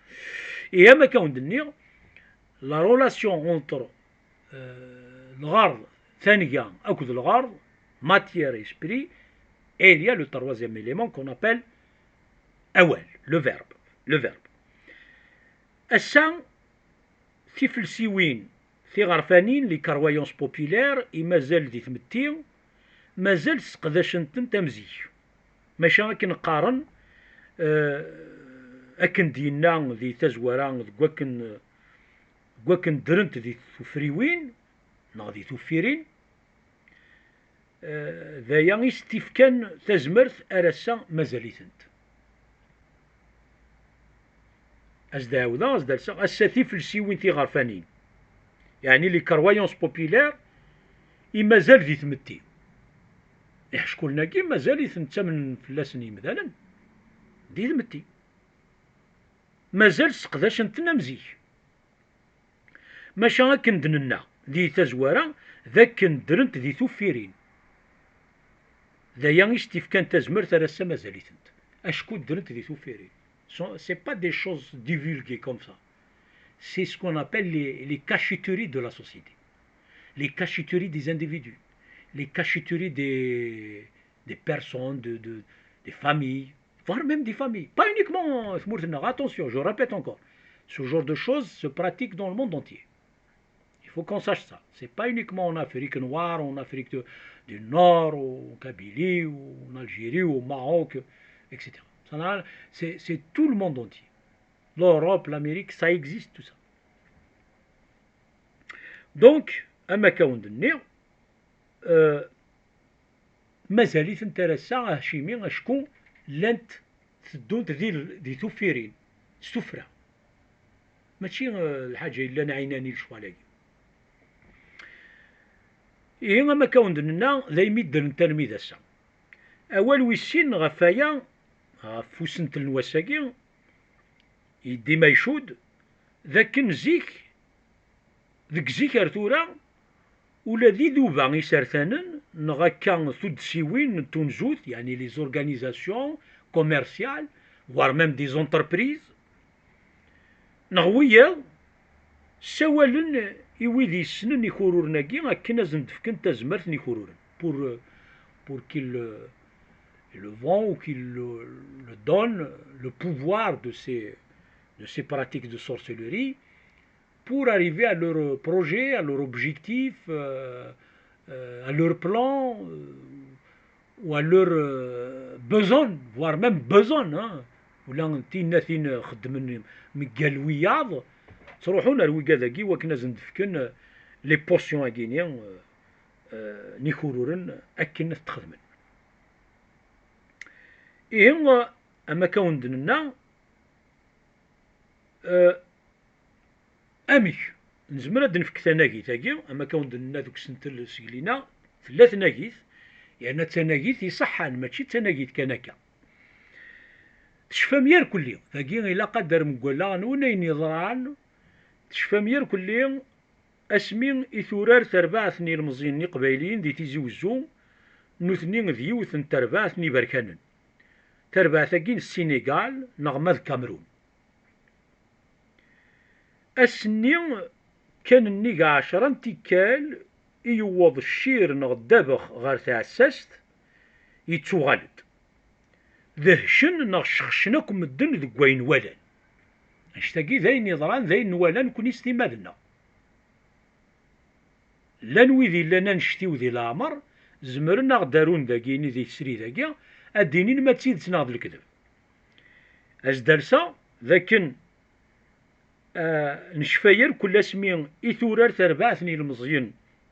Et à un moment donné, la relation entre euh, lɣerḍ, tanga akked lɣerḍ, matière et esprit, et il y a le troisième élément qu'on appelle awal, le verbe, le verbe. Ass-a, tifelsiwin tiɣerfanin, les croyances populaires, i mazal di tmetti, mazal sseqdacent-tent am zik. Maca akken qqaren, eh, akken d-yenna di tazwara, deg wakken, deg wakken ddrent di tufriwin, neɣ di tuffirin, eh, d aya i s-t-ifkan tazmert ar ass-a mazal-itent. As-d-ɛawdeɣ, as-d-alseɣ, ass-a tifelsiwin tiɣerfanin, yeɛni les croyances populaires, i mazal di tmetti. Iḥeckulen-agi mazal-iten ttamnen fell-asen yemdanen di tmetti. Mazal sseqdacen-ten am zik. Maca akken d-nenna di tazwara, d akken ddrent di tuffirin. D aya i s-t-ifkan tazmert ar ass-a mazal-itent. Acku ddrent di tuffirin. Ce sont, c'est pas des choses divulguées comme ça. C'est ce qu'on appelle les, les cachotteries de la société. Les cachotteries des individus. Les cachotteries des, des personnes, de, de, des familles, voire même des familles. Pas uniquement tmurt-nneɣ, attention, je répète encore. Ce genre de choses se pratique dans le monde entier. Il faut qu'on sache ça. C'est pas uniquement en Afrique noire, en Afrique de, du Nord, ou en Kabylie, ou en Algérie, ou au Maroc, et cetera. Ça n'a-, c'est, c'est tout le monde entier. L'Europe, l'Amérique, ça existe tout ça. Donc, am akka wen-d-nniɣ, euh, mazal-itent ar ass-a, acimi, acku llant teddunt di, di tuffirin, s tuffra. Mačči, eh, lḥaǧa yellan ɛinani lecɣal-agi. Ihi, am akka wen-d-nenna, d aymi ddrent armi d ass-a. Awal wis sin ɣef waya, ɣef usentel n wass-agi, i dima icudd, d akken zik, deg zik ar tura, ula d iduba isertanen, neɣ akka tuddsiwin n tunzut, yeɛni les organisations commerciales, voire même des entreprises, neɣ wiyaḍ, ssawalen i wid yessnen ikururen-agi akken ad sen-d-fken tazmert n ikururen, pour, pour qu'ils le, le vendent ou qu'ils le, le donnent, le pouvoir de ces, de ces pratiques de sorcellerie, pour arriver à leur projet, à leur objectif, euh, euh, à leur plan, euh, ou à leur euh, besoin, voire même besoin, hein. Ula d tiyemmatin xeddmen mgal wiyaḍ, ttruḥun ar wigad-agi wakken ad sen-d-fken, euh, les potions-agi-ni, euh, euh, n ikururen akken ad t-xedmen. Ihi, am akka wen-d-nenna, eh, amek nezmer ad d-nefk tanagit-agi, am akka wen-d-nenna deg usentel seg lina, tella tnagit, yerna d tanagit iṣeḥḥan, mačči d tanagit kan akka. Tecfam irkelli, dagi ilaq ad d-terrem deg wallaɣ-nwen ayen yeḍran, tecfam irkelli asmi i turar terbaɛt n yilmeẓyen iqbayliyen di Tizi Wezzu, nutni d yiwet n terbaɛt n yiberkanen. Tarbaɛt-agi n Ssinégal neɣ ma d Kamerun. Ass-nni, kan nnig ɛecra n tikkal i yewweḍ ccir neɣ ddabex ɣer tɛessast, yettuɣal-d. Dehcen neɣ ccexcen akk medden deg wayen walan. Annect-agi d ayen yeḍran, d ayen nwala nekni s timmad-nneɣ. Llan wid illan annect-iw di leɛmer, zemren ad aɣ-d-arun dagi-ni di tesrit-agi, ad d-inin ma d tidet neɣ d lekdeb. As-d-alseɣ d akken, ah, necfa irkelli asmi i turar terbaɛt n yilmeẓyen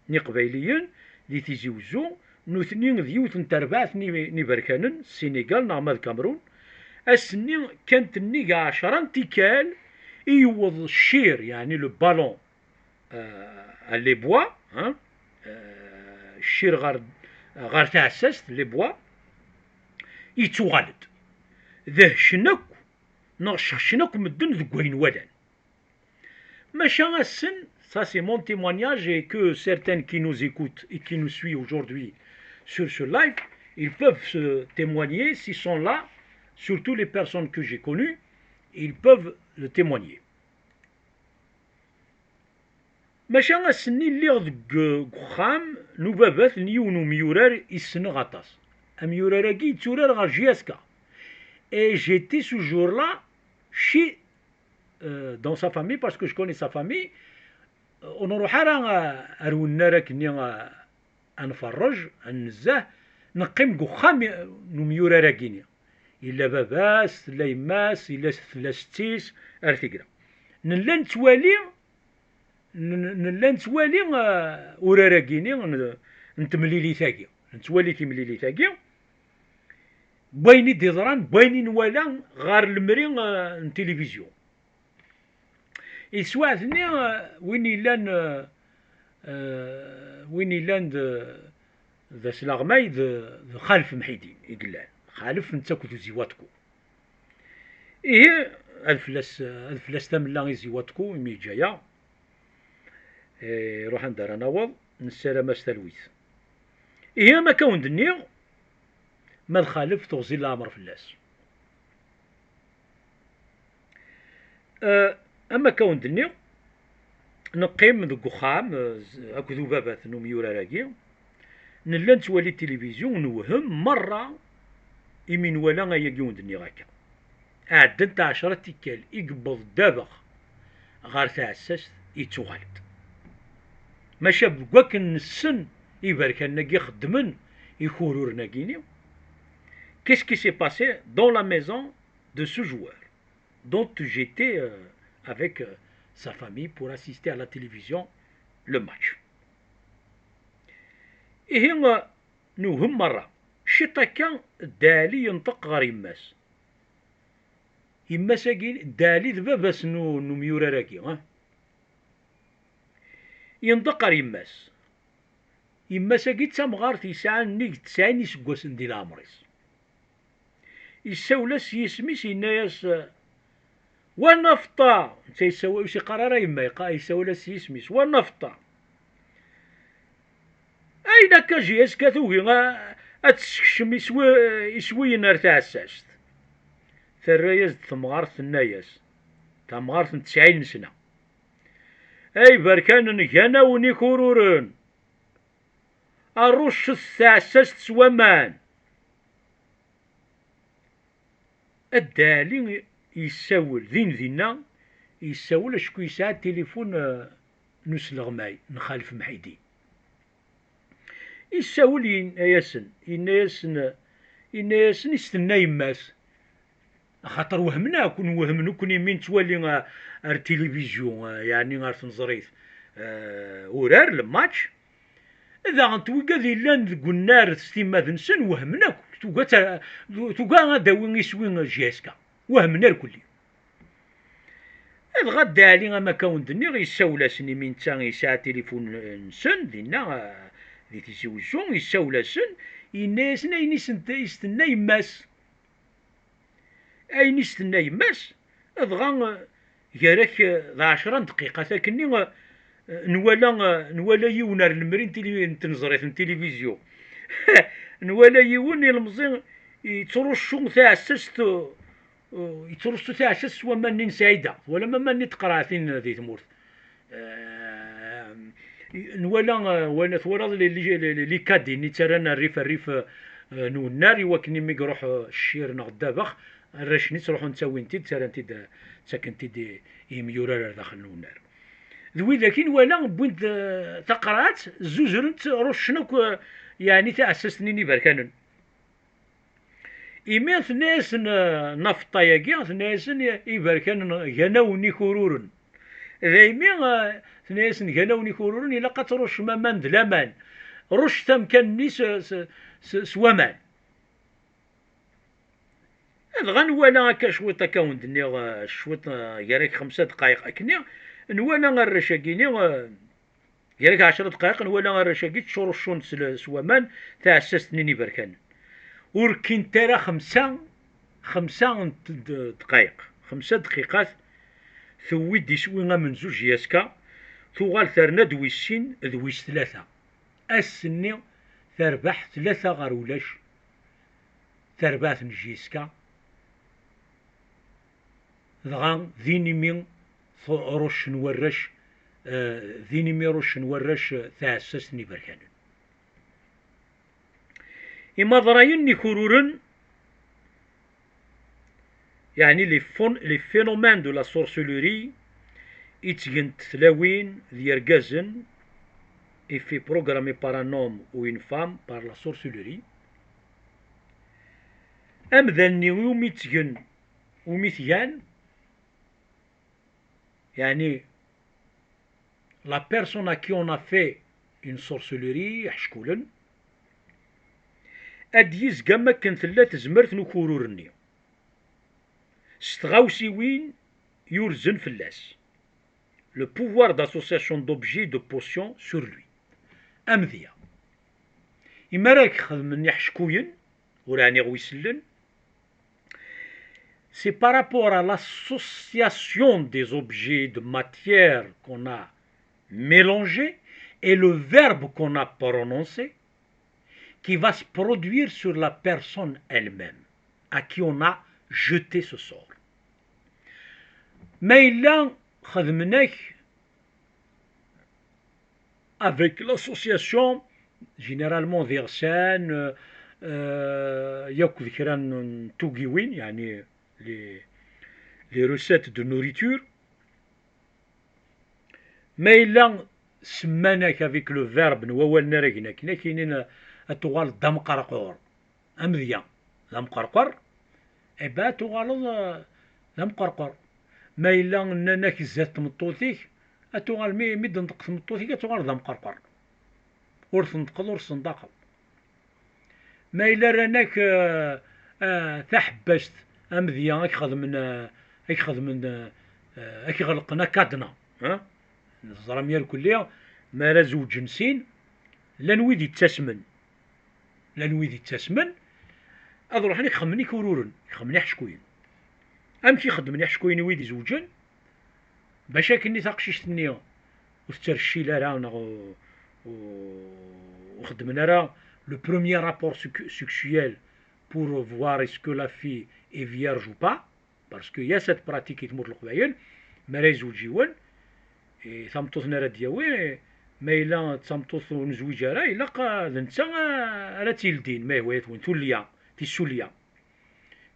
n Iqbayliyen di Tizi Wezzu, nutni d yiwet n terbaɛt n i-, n iberkanen, Ssinégal neɣ ma d Kamerun, ass-nni kkant nnig ɛecra n tikkal i yewweḍ ccir, yeɛni le ballon, euh, à les bois, hein, euh, ccir ɣer, ɣer tɛessast, les bois, yettuɣal-d. Dehcen akk, neɣ cehcen akk medden deg wayen walan. Maca assen, ça c'est mon témoignage, et que certains qui nous écoutent et qui nous suivent aujourd'hui sur ce live, ils peuvent se témoigner, s'ils sont là, surtout les personnes que j'ai connues, ils peuvent le témoigner. Maca ass-nni lliɣ deg, deg uxxam n ubabat n yiwen umyurar i ssneɣ aṭas. Amyurar-agi yetturar ɣer J S K. Et j'étais ce jour-là chez, euh, dans sa famille, parce que je connais sa famille. Euh, ur nruḥ ara, euh, ar wennar akkenni, euh, ad nferrej, ad nezzeh, neqqim deg uxxam n umyurar-agi-ni. Yella baba-s, tella yemma-s, yella, tella setti-s, ar tiggra. Nella nettwali, n-, nella nettwali, ah, urar-agi-ni, n-, n temlilit-agi. Nettwali timlilit-agi. Wayen i d-iḍran, wayen i nwala ɣer lemri, ah, n tilivizyu. I teswiɛt-nni, eh, win yellan, eh, eh, win yellan d, d asleɣmay d, d Xalef Mḥidin i yellan. Xalef netta akked Uziwatku. Ihi, ad fell-as, ad fell-as tamella i Ziwatku, imi yeǧǧa-yaɣ. Eh, iruḥ anda ara naweḍ, nessaram-as talwit. Ihi, am akka wen-d-nniɣ, ma d Xalef teɣzi leɛmer fell-as. Eh, am akka wen-d-nniɣ, neqqim deg uxxam, eh, z-, akked ubabat n umyurar-agi, nella nettwali tilivizyu, newhem merra imi nwala ayagi wen-d-nniɣ akka. Ɛeddant ɛecra tikkal i yewweḍ ddabex ɣer tɛessast, yettuɣal-d. Maca deg wakken nessen iberkanen-agi xeddmen ikururen-agi-ni, qu'est-ce qui s'est passé dans la maison de ce joueur dont j'étais, euh, avec, euh, sa famille pour assister à la télévision le match. Ihi, euh, newhem merra. Ciṭ akka, Dda Ɛli yenṭeq ɣer yemma-s. Yemma-s-agi, Dda Ɛli d baba-s n u-, n umyurar-agi, ah. Yenṭeq ɣer yemma-s. Yemma-s-agi d tamɣart yesɛan nnig tesɛin iseggasen di leɛmer-is. Yessawel-as s yisem-is, yenna-yas, "Wa Nafeṭṭa!" Netta yessawel, ur s-yeqqar ara yemma, yeqqa-, yessawel-as s yisem-is, "Wa Nafeṭṭa! Ayen akka J S K tugi a-, ad tessekcem iswi-, iswiyen ar tɛessast." Terra-yas-d temɣart, tenna-yas, tamɣart n tesɛin sna, "Ay iberkanen, gan-awen ikururen! Aruccet tɛessast s waman!" A Dda Ɛli yessawel din dinna, yessawel acku yesɛa tilifun, eh, n usleɣmay n Xalef Mḥidi. Yessawel, yenna-yasen, yenna-yasen, yenna-yasen i s-tenna yemma-s, axaṭer wehmen akk, nwehmen nekkni mi nettwali, eh, ar tilivizyu, eh, yeɛni ar tneẓrit, eh, urar, le match, daɣen wigad yellan deg unnar s timmad-nsen wehmen akk, Tuga ad ta-, tuga ad d-tawi iswi J S K. Wehmen irkelli. Dɣa Dda Ɛli, am akka wen-d-nniɣ, yessawel-asen imi netta yesɛa tilifun-nsen dinna, eh, di Tizi Wezzu, yessawel-asen, yenna-yasen ayen i sen-, i s-tenna yemma-s. Ayen i s-tenna yemma-s, dɣa, eh, gar-ak, eh, d ɛecra n dqiqat akkenni, eh, nwala, eh, nwala yiwen ar lemri n tili-, n tneẓrit n tilivizyu. Nwala yiwen ilemẓi yettruccu taɛessast, eh, yettruccu taɛessast s waman-nni n Saɛida. Twalam aman-nni n tqerɛatin di tmurt. Eh, nwala, eh, wala, twalaḍ li, li, li, li, li kadi-nni ttarran rrif, rrif, eh, n unnar, i wakken imi iruḥ, eh, ccir neɣ ddabex, arrac-nni ttruḥun ttawin-t-id, ttarran-t-id, eh, ttaken-t-id i, i yimyurar ar daxel n unnar. D widak i nwala wwin-d, eh, taqerɛet, zzuzren-tt, ruccen akk, eh, yeɛni taɛessast-nni n iberkanen. Imi tenna-yasen, eh, Nafeṭṭa-agi, tenna-yasen i-, iberkanen gan-awen ikururen. Daymi, eh, tenna-yasen gan-awen ikururen, ilaq ad tṛuccem aman d laman. Ruccet amkan-nni s, s, s, s waman. Dɣa nwala akka cwiṭ, akka wen-d-nniɣ, eh, cwiṭ, eh, gar-ak xemsa dqayeq akkenni, nwala arrac-agi-ni, eh, gar-ak ɛecra dqayeq, nwala arrac-agi ttcuruccun s l-, s waman taɛessast-nni n iberkanen. Ur kkint ara xemsa, xemsa n d-, dqayeq, xemsa dqiqat, tewwi-d iswi amenzu J S K, tuɣal terna-d wis sin d wis tlata. Ass-nni terbeḥ tlata ɣer ulac, tarbaɛt n J S K. Dɣa din imi t-, ruccen warrac, eh, din imi ruccen warrac, eh, taɛessast n iberkanen. Imaḍrayen n ikururen, yeɛni les phon-, les phénomènes de la sorcellerie, i ttgent tlawin d yergazen, effet programmé par un homme ou une femme par la sorcellerie. Amdan-nni umi ttgen, umi tgan, yeɛni la personne à qui on a fait une sorcellerie, iḥeckulen, ad d-yezg am akken tella tezmert n ukururen-nni s tɣawsiwin yurzen fell-as. Le pouvoir d'association d'objets de potion sur lui. Amedya. Imi ara k-xedmen iḥeckuyen, ur ɛniɣ wi sellen, c'est par rapport à l'association des objets de matière qu'on a mélangé et le verbe qu'on a prononcé qui va se produire sur la personne elle-même à qui on a jeté ce sort. Ma yella xedmen-ak avec l'association, généralement d iɣsan, euh, euh, yakk d kra n tugiwin, yeɛni les, les recettes de nourriture. Ma yella semman-ak avec le verbe n wawalen ara gen akken, ad k-inin ad tuɣaleḍ d amqerqur. Amedya d amqerqur, eh ben, ad tuɣaleḍ, eh, d amqerqur. Ma yella nnan-ak zdat tmeṭṭut-ik, ad tuɣal, mi, mi d-tenṭeq tmeṭṭut-ik, ad tuɣaleḍ d amqerqur. Ur tenṭqeḍ, ur tessenṭaqeḍ. Ma yella rran-ak, eh, eh, taḥebbast, amedya, ad k-xedmen, eh, ad k-xedmen, eh, ad k-ɣelqen akadna, ha? Teẓram irkelli, mi ara zewǧen sin, llan wid yettasmen. Llan wid yettasmen, ad ruḥen ad k-xedmen ikururen, ad k-xedmen iḥeckuyen. Amek i xeddmen iḥeckuyen i wid izewǧen? Bac akken i taqcict-nni ur tetterccil ara, neɣ ur, ur, ur xeddmen ara le premier rapport sec-, sexuel pour voir est-ce que la fille est vierge ou pas. Parce que il y a cette pratique i tmurt n Leqbayel, mi ara yezweǧ yiwen, i tameṭṭut-nni ara d-yawi, ma yella d tameṭṭut ur nezwiǧ ara, ilaq, ah, d netta, ah, ara tt-yeldin, ma yehwa-yatwen, tulya, tissulya.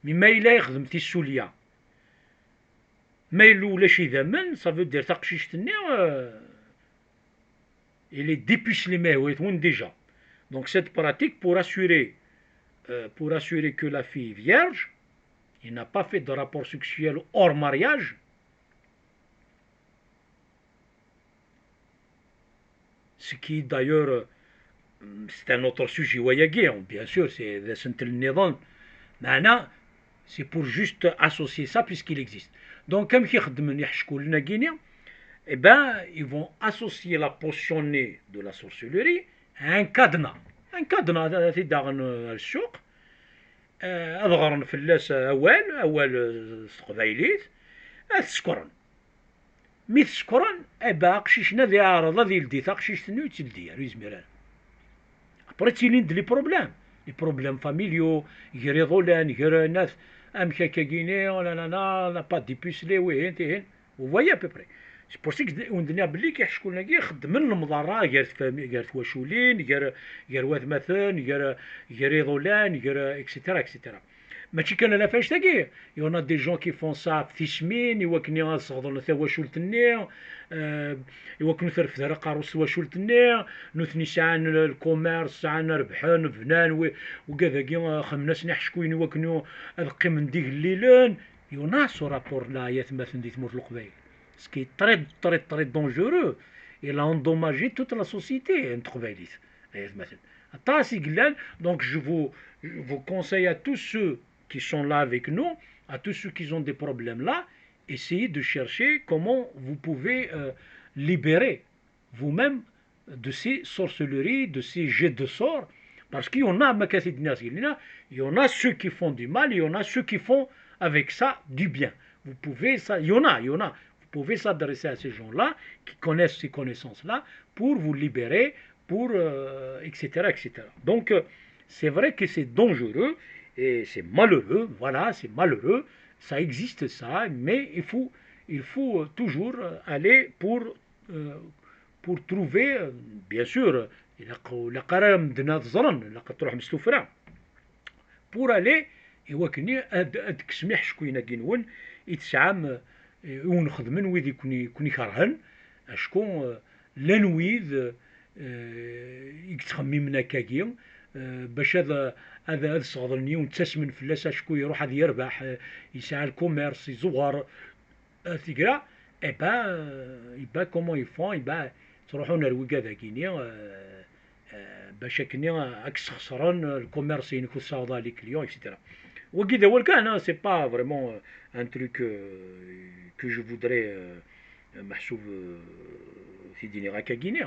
Mi ma yella yexdem tissulya, ma yella ulac idammen, ça veut dire taqcict-nni, ah, il est dépucelé, mais oui, déjà. Donc cette pratique pour assurer, euh, pour assurer que la fille est vierge, il n'a pas fait de rapport sexuel hors mariage, ce qui est d'ailleurs, euh, c'est un autre sujet wayagi, bien sûr, c'est d asentel nniḍen. Meɛna, c'est pour juste associer ça puisqu'il existe. Donc, amek i xeddmen iḥeckulen-agi-ni? Eh ben, ils vont associer la potion née de la sorcellerie à un cadenas. Un cadenas, ad t-id-aɣen, euh, ar ssuq, euh, ad ɣren fell-as awal, awal, euh, s teqbaylit, ad t-sekren. Mi t-sekren, eh ben, aqcic-nni ad iɛreḍ ad yeldi taqcict-nni, ur tt-yeldi ara, ur yezmir ara. Après, ttilin-d les problèmes, les problèmes familiaux, gar iḍulan, gar nat, amek akka-gini, oh là là là, n'a pas dépucelé, wihin, tihin. Vous voyez à peu près. C'est pour ça que wen-d-nniɣ belli iḥeckulen-agi xeddmen lemḍerra gar tfami-, gar twaculin, gar, gar watmaten, gar, gar iḍulan, gar, et cetera, et cetera. Mačči kan ɣef annect-agi, il y en a des gens qui font ça ɣef tismin, i wakken ad sɣeḍlen tawacult-nni, euh, i wakken ur terfed ara aqerru-s twacult-nni, nutni sɛan lkumirs, sɛan rebḥen, bnan, wi-, wigad-agi, euh, xedmen-asen iḥeckuyen i wakken ad qqimen d igellilen. Il y en a ce rapport-là, ay atmaten, di tmurt n Leqbayel. Ce qui est très, très, très dangereux. Il a endommagé toute la société n teqbaylit, ay atmaten. Aṭas i yellan. Donc, je vous, je vous conseille à tous ceux qui sont là avec nous, à tous ceux qui ont des problèmes là, essayez de chercher comment vous pouvez, euh, libérer vous-même de ces sorcelleries, de ces jets de sorts, parce qu'il y en a, ma qu'est-ce qu'il y en a, il y en a ceux qui font du mal, il y en a ceux qui font avec ça du bien. Vous pouvez, ça, il y en a, il y en a. Vous pouvez s'adresser à ces gens-là, qui connaissent ces connaissances-là, pour vous libérer, pour, euh, et cetera, et cetera. Donc, euh, c'est vrai que c'est dangereux et c'est malheureux, voilà, c'est malheureux, ça existe ça, mais il faut, il faut, euh, toujours, euh, aller pour, euh, pour trouver, euh, bien sûr, euh, ilaq, ilaq ara medden ad ẓren, ilaq ad truḥem s tuffra. Pour aller, i wakken ad, ad tekksem iḥeckuyen-agi-nwen i tesɛam, eh, i wen-xedmen wid i ken-, i ken-ikerhen, acku, eh, llan wid, eh, i yettxemmimen akkagi, eh, bac ad, ad, ad sɣeḍlen yiwen, ttasmen fell-as, acku iruḥ ad yerbeḥ, eh, yesɛa lkumirs, iẓewwer, eh, tigra, eh ben, eh ben, comment ils font, eh ben, ttruḥun ar wigad-agi-ni, eh, eh, bac akken ad k-sxeṣren lkumirs-inek ur tessaweḍ ara les clients, et cetera. Wagi d awal kan, hein, c'est pas vraiment, euh, un truc, euh, que je voudrais, euh, meḥsub, euh, t-id-iniɣ akka-gini.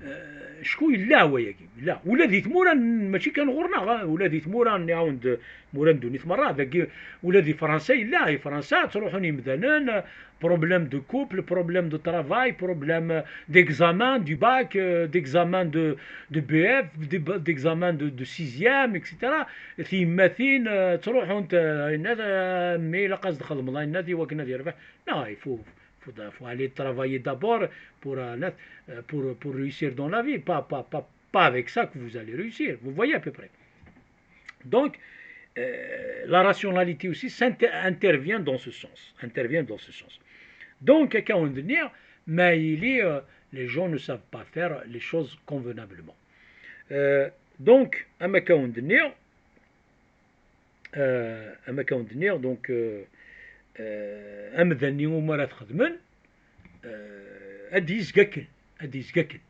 Euh, acku yella wayagi, yella. Ula di tmura n-, mačči kan ɣur-neɣ, hein, ula di tmura n-, iɛawen-d tmura n ddunit merra, dagi ula di Fransa yella, i Fransa ttruḥun yimdanen, problème de couple, problème de travail, problème, euh, d'examen du bac, euh, d'examen de, de B F, de, d'examen de, de sixième, et cetera. Tiyemmatin, euh, ttruḥunt, euh, yenna, euh, mi ilaq ad txedmeḍ ayenna i wakken ad yerbeḥ. Non, il faut, faut, faut aller travailler d'abord pour, euh, pour, pour réussir dans la vie, pas, pas, pas, pas avec ça que vous allez réussir. Vous voyez à peu près. Donc, euh, la rationalité aussi s'inter-, intervient dans ce sens. Intervient dans ce sens. Donc, akka wen-d-nniɣ, ma yili, euh, les gens ne savent pas faire les choses convenablement. Euh, donc, am akka wen-d-nniɣ, euh, am akka wen-d-nniɣ, donc, euh, euh, amdan-nni umi ara t-xedmen, euh, ad d-yezg akken, ad d-yezg akken.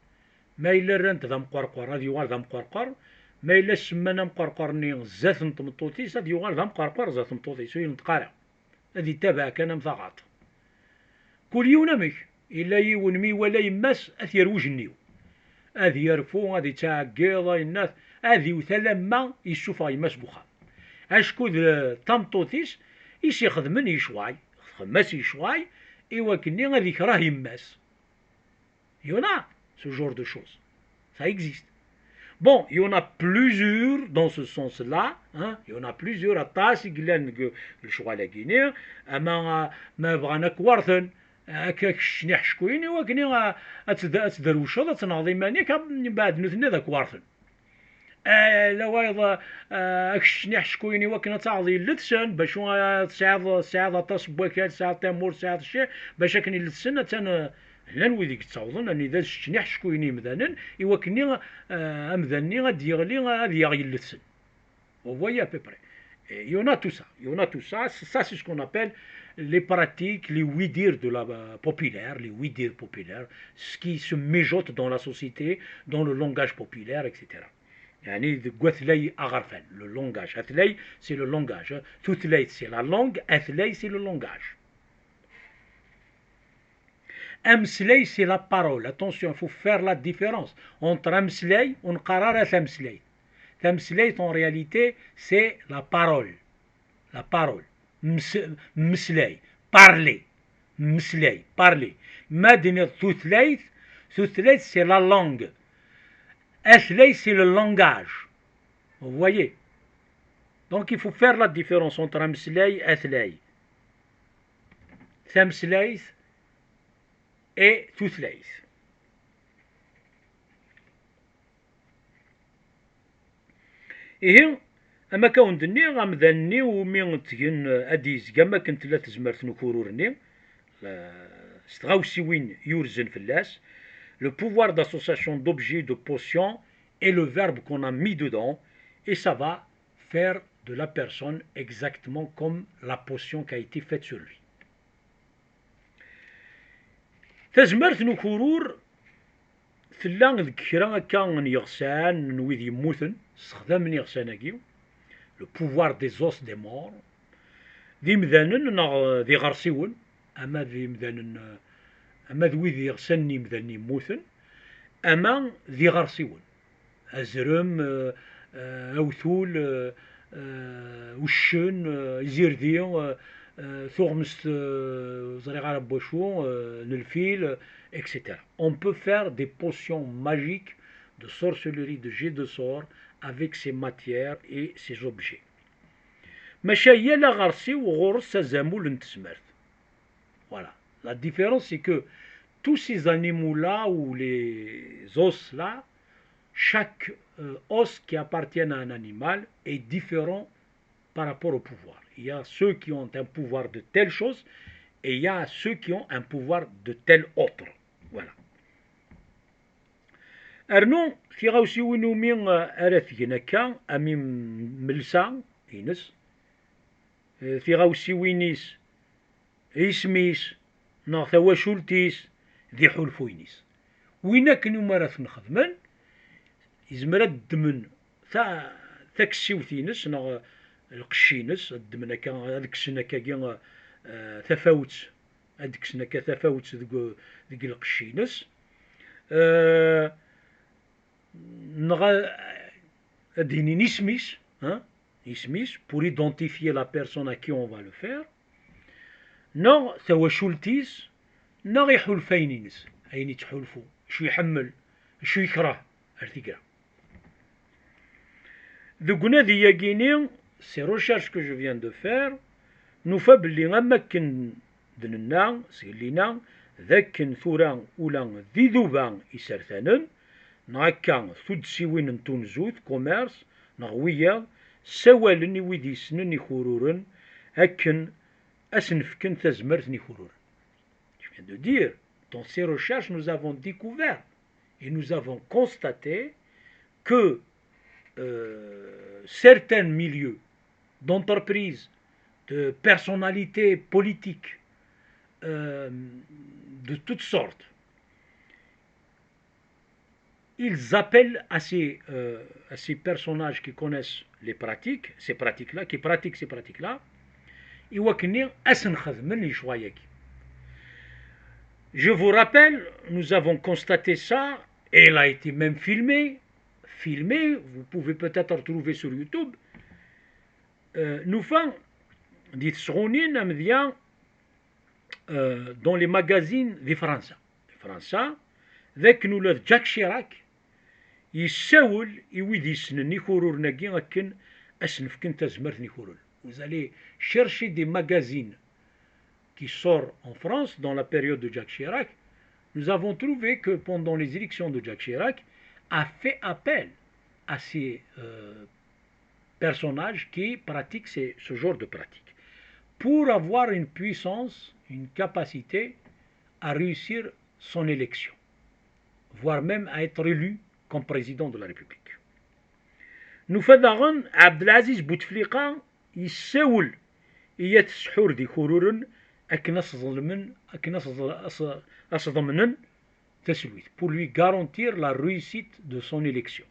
Ma yella rran-t d amqerqer, ad yuɣal d amqerqer. Ma yella semman amqerqer-nni zdat n tmeṭṭut-is, ad yuɣal d amqerqer zdat n tmeṭṭut-is, ur yenṭeq ara. Ad yettabaɛ kan am taɣaṭ. Kul yiwen amek. Yella yiwen mi iwala yemma-s, ad t-yerr ujenniw. Ad yerfu, ad yettɛeggiḍ, ayennat, ad iwet alamma yessufeɣ yemma-s n uxxam. Acku d tameṭṭut-is i s-ixedmen yecɣal, txedm-as yecɣal, i wakken-nni ad ikreh yemma-s. Il y en a ce genre de choses. Ça existe. Bon, il y en a plusieurs dans ce sens-là, hein. Il y en a plusieurs, aṭas i yellan deg lecɣal-agi-nni, ama ma bɣan ad k-werten, ad k-, ad k-ccen iḥeckuyen, i wakken ad, ad td-, ad tderwceḍ, ad tenɣeḍ iman-ik, mbeɛd nutni ad k-werten. Eh, la wayeḍ, eh, ad k-ccen iḥeckuyen i wakken ad taɣeḍ yellet-sen, bac ur, eh, tesɛiḍ, tesɛiḍ aṭas n wakal, tesɛiḍ tamurt, tesɛiḍ cci, bac akken yellet-sen, attan, eh, llan wid i yettawḍen anida ad ccen iḥeckuyen i yimdanen, i wakken-nni, eh, amdan-nni ad d-yeɣli, ad yaɣ yellet-sen. Vous voyez à peu près. Et il y en a tout ça, il y en a tout ça. Ça, c'est ce qu'on appelle les pratiques, les oui-dire de la euh, populaire, les oui-dire populaires, ce qui se mijote dans la société, dans le langage populaire, et cetera. يعني deg watlay aɣerfan, le langage. Atlay, c'est le langage. Tutlayt, c'est la langue. Atlay, c'est le langage. Ameslay, c'est la parole. Attention, il faut faire la différence entre ameslay, on qqar ara tameslayt. Tameslayt, en réalité, c'est la parole. La parole. Mmeslay, parler. Mmeslay, parler. Ma d-tiniḍ tutlayt, tutlayt, c'est la langue. Atlay, c'est le langage. Vous voyez? Donc, il faut faire la différence entre ameslay, atlay. Tameslayt et tutlayt. Ihi, am akka wen-d-nniɣ, amdan-nni umi ttgen ad d-yezg am wakken tella tezmert n ukurur-nni, s tɣawsiwin yurzen fell-as, le pouvoir d'association d'objets, de potions et le verbe qu'on a mis dedans, et ça va faire de la personne exactement comme la potion qui a été faite sur lui. Tazmert n ukurur tella deg kra akka n yiɣsan n wid yemmuten, ssexdamen iɣsan-agi, le pouvoir des os des morts, d imdanen neɣ d iɣersiwen, ama d imdanen, ama d wid iɣsan n yimdanen yemmuten, ama d iɣersiwen. Azrem, euh, euh, awtul, euh, euh, uccen, euh, izirdi, euh, euh, tuɣmest, euh, ur ẓriɣ ara n wacu, euh, n lfil, euh, et cetera. On peut faire des potions magiques de sorcellerie, de jets de sorts avec ces matières et ces objets. Maca yal aɣersiw ɣur-s azamul n tezmert. Voilà. La différence, c'est que tous ces animaux-là ou les os-là, chaque euh, os qui appartient à un animal est différent par rapport au pouvoir. Il y a ceux qui ont un pouvoir de telle chose et il y a ceux qui ont un pouvoir de telle autre. Voilà. Rnu tiɣawsiwin umi euh, ara tgen akka, am imelsa ines, euh, tiɣawsiwin-is, isem-is, neɣ tawacult-is, d iḥulfuyen-is. Win akken umi ara ten-xedmen, yezmer ad ddmen ta-, taksiwt-ines neɣ lqecc-ines, ad ddmen akka, ad kksen akkagi, eh, tafawet, ad kksen akka tafawet deg, deg lqecc-ines. Eh, neɣ a-, ad d-inin isem-is, hein, isem-is, pour identifier la personne à qui on va le faire, neɣ tawacult-is, neɣ iḥulfayen-ines, ayen yettḥulfu, acu iḥemmel, acu yekreh, ar tigra. Deg unadi-agi-ni, ces recherches que je viens de faire, nufa belli am akken d-nenna sgellina, d akken tura ula d iduba isertanen, neɣ akka tuddsiwin n tunzut, commerce, neɣ wiyaḍ, ssawalen i wid yessnen ikururen akken ad sen-fken tazmert n ikururen. Je viens de dire, dans ces recherches, nous avons découvert et nous avons constaté que euh, certains milieux d'entreprise, de personnalités politiques, euh, de toutes sortes, ils appellent à ces, euh, à ces personnages qui connaissent les pratiques, ces pratiques-là, qui pratiquent ces pratiques-là, i wakken ad sen-xedmen lecɣal-agi. Je vous rappelle, nous avons constaté ça, et il a été même filmé, filmé, vous pouvez peut-être retrouver sur YouTube, euh, nufa di tesɣunin amedya euh, dans les magazines di Fransa. Di Fransa, d akken ula d Jack Chirac yessawel i wid yessnen ikururen-agi akken ad sen-fken tazmert n ikururen. Vous allez chercher des magazines qui sort en France dans la période de Jack Chirac, nous avons trouvé que pendant les élections de Jack Chirac, a fait appel à ces euh, personnages qui pratiquent ces, ce genre de pratique pour avoir une puissance, une capacité à réussir son élection, voire même à être élu comme président de la République. Nufa daɣen Abdelaziz Bouteflika yessawel i At Sḥur d Ikururen akken ad s-ḍelmen, akken ad s-ḍ-, ad s-, ad s-ḍemnen taselwit, pour lui garantir la réussite de son élection.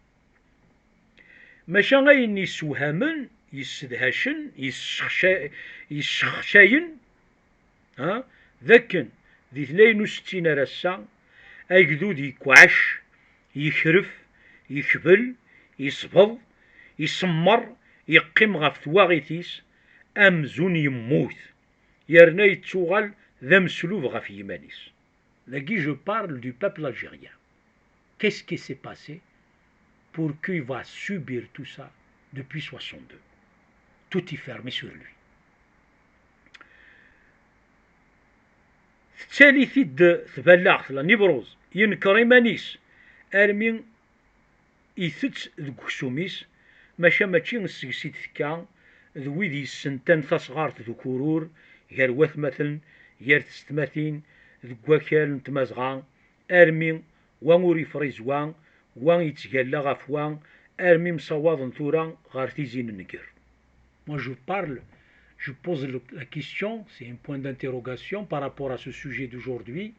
Maca ayen yessewhamen, yessedhacen, yessexca-, yessexcayen, ha, d akken di tlayen u settin ar ass-a, agdud yekɛec, yekref, yekbel, yesbeḍ, isemmer, yeqqim ɣef twaɣit-is amzun yemmut, yerna yettuɣal d ameslub ɣef yiman-is. Dagi, je parle du peuple algérien. Qu'est-ce qui s'est passé pour qu'il va subir tout ça depuis soixante-deux? Tout est fermé sur lui. Tettali-t-id tballaɣt, la névrose, yenker iman-is armi itett deg uksum-is, maca mačči seg-s i d-tekka, d wid yessentan tasɣart d ukurur gar watmaten, gar tesetmatin, deg wakal n Tmazɣa, armi wa ur yefriz wa, wa yettgalla ɣef wa, armi msawaḍen tura ɣer tizi n nnger. Moi, je parle, je pose le- la question, c'est un point d'interrogation par rapport à ce sujet d'aujourd'hui.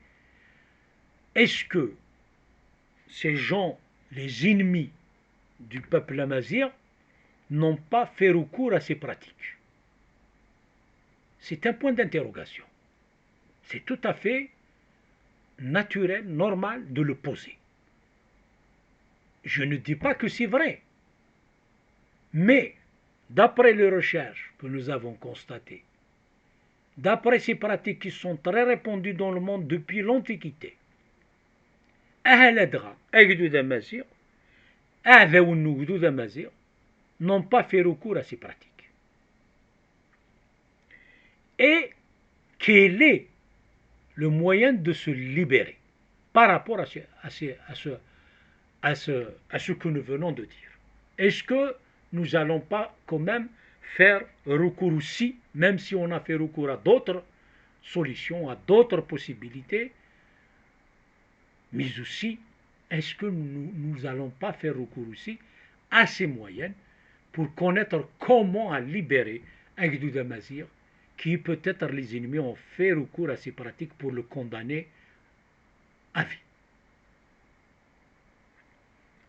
Est-ce que ces gens, les ennemis du peuple amazigh, n'ont pas fait recours à ces pratiques? C'est un point d'interrogation. C'est tout à fait naturel, normal de le poser. Je ne dis pas que c'est vrai. Mais, d'après les recherches que nous avons constatées, d'après ces pratiques qui sont très répandues dans le monde depuis l'Antiquité, ahaladra, agdud amaziɣ, aɛdawen n ugdud amaziɣ, n'ont pas fait recours à ces pratiques. Et quel est le moyen de se libérer par rapport à ce, à ce, à ce, à ce, à ce que nous venons de dire? Est-ce que nous n'allons pas quand même faire recours aussi, même si on a fait recours à d'autres solutions, à d'autres possibilités, mais aussi, est-ce que nous n'allons pas faire recours aussi à ces moyens pour connaître comment à libérer Agdud Amazir, qui peut-être les ennemis ont fait recours à ces pratiques pour le condamner à vie?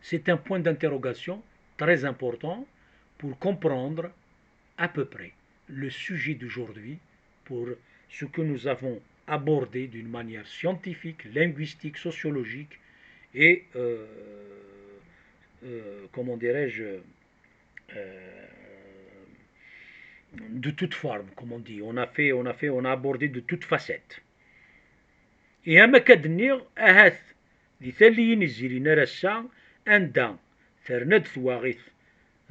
C'est un point d'interrogation très important pour comprendre à peu près le sujet d'aujourd'hui, pour ce que nous avons abordé d'une manière scientifique, linguistique, sociologique et, euh, euh, comment dirais-je, euh, de toute forme, comme on dit. On a fait, on a fait, on a abordé de toute facette. Et am akka d-nniɣ, ahat di talliyin izzirin ar ass-a, anda terna-d twaɣit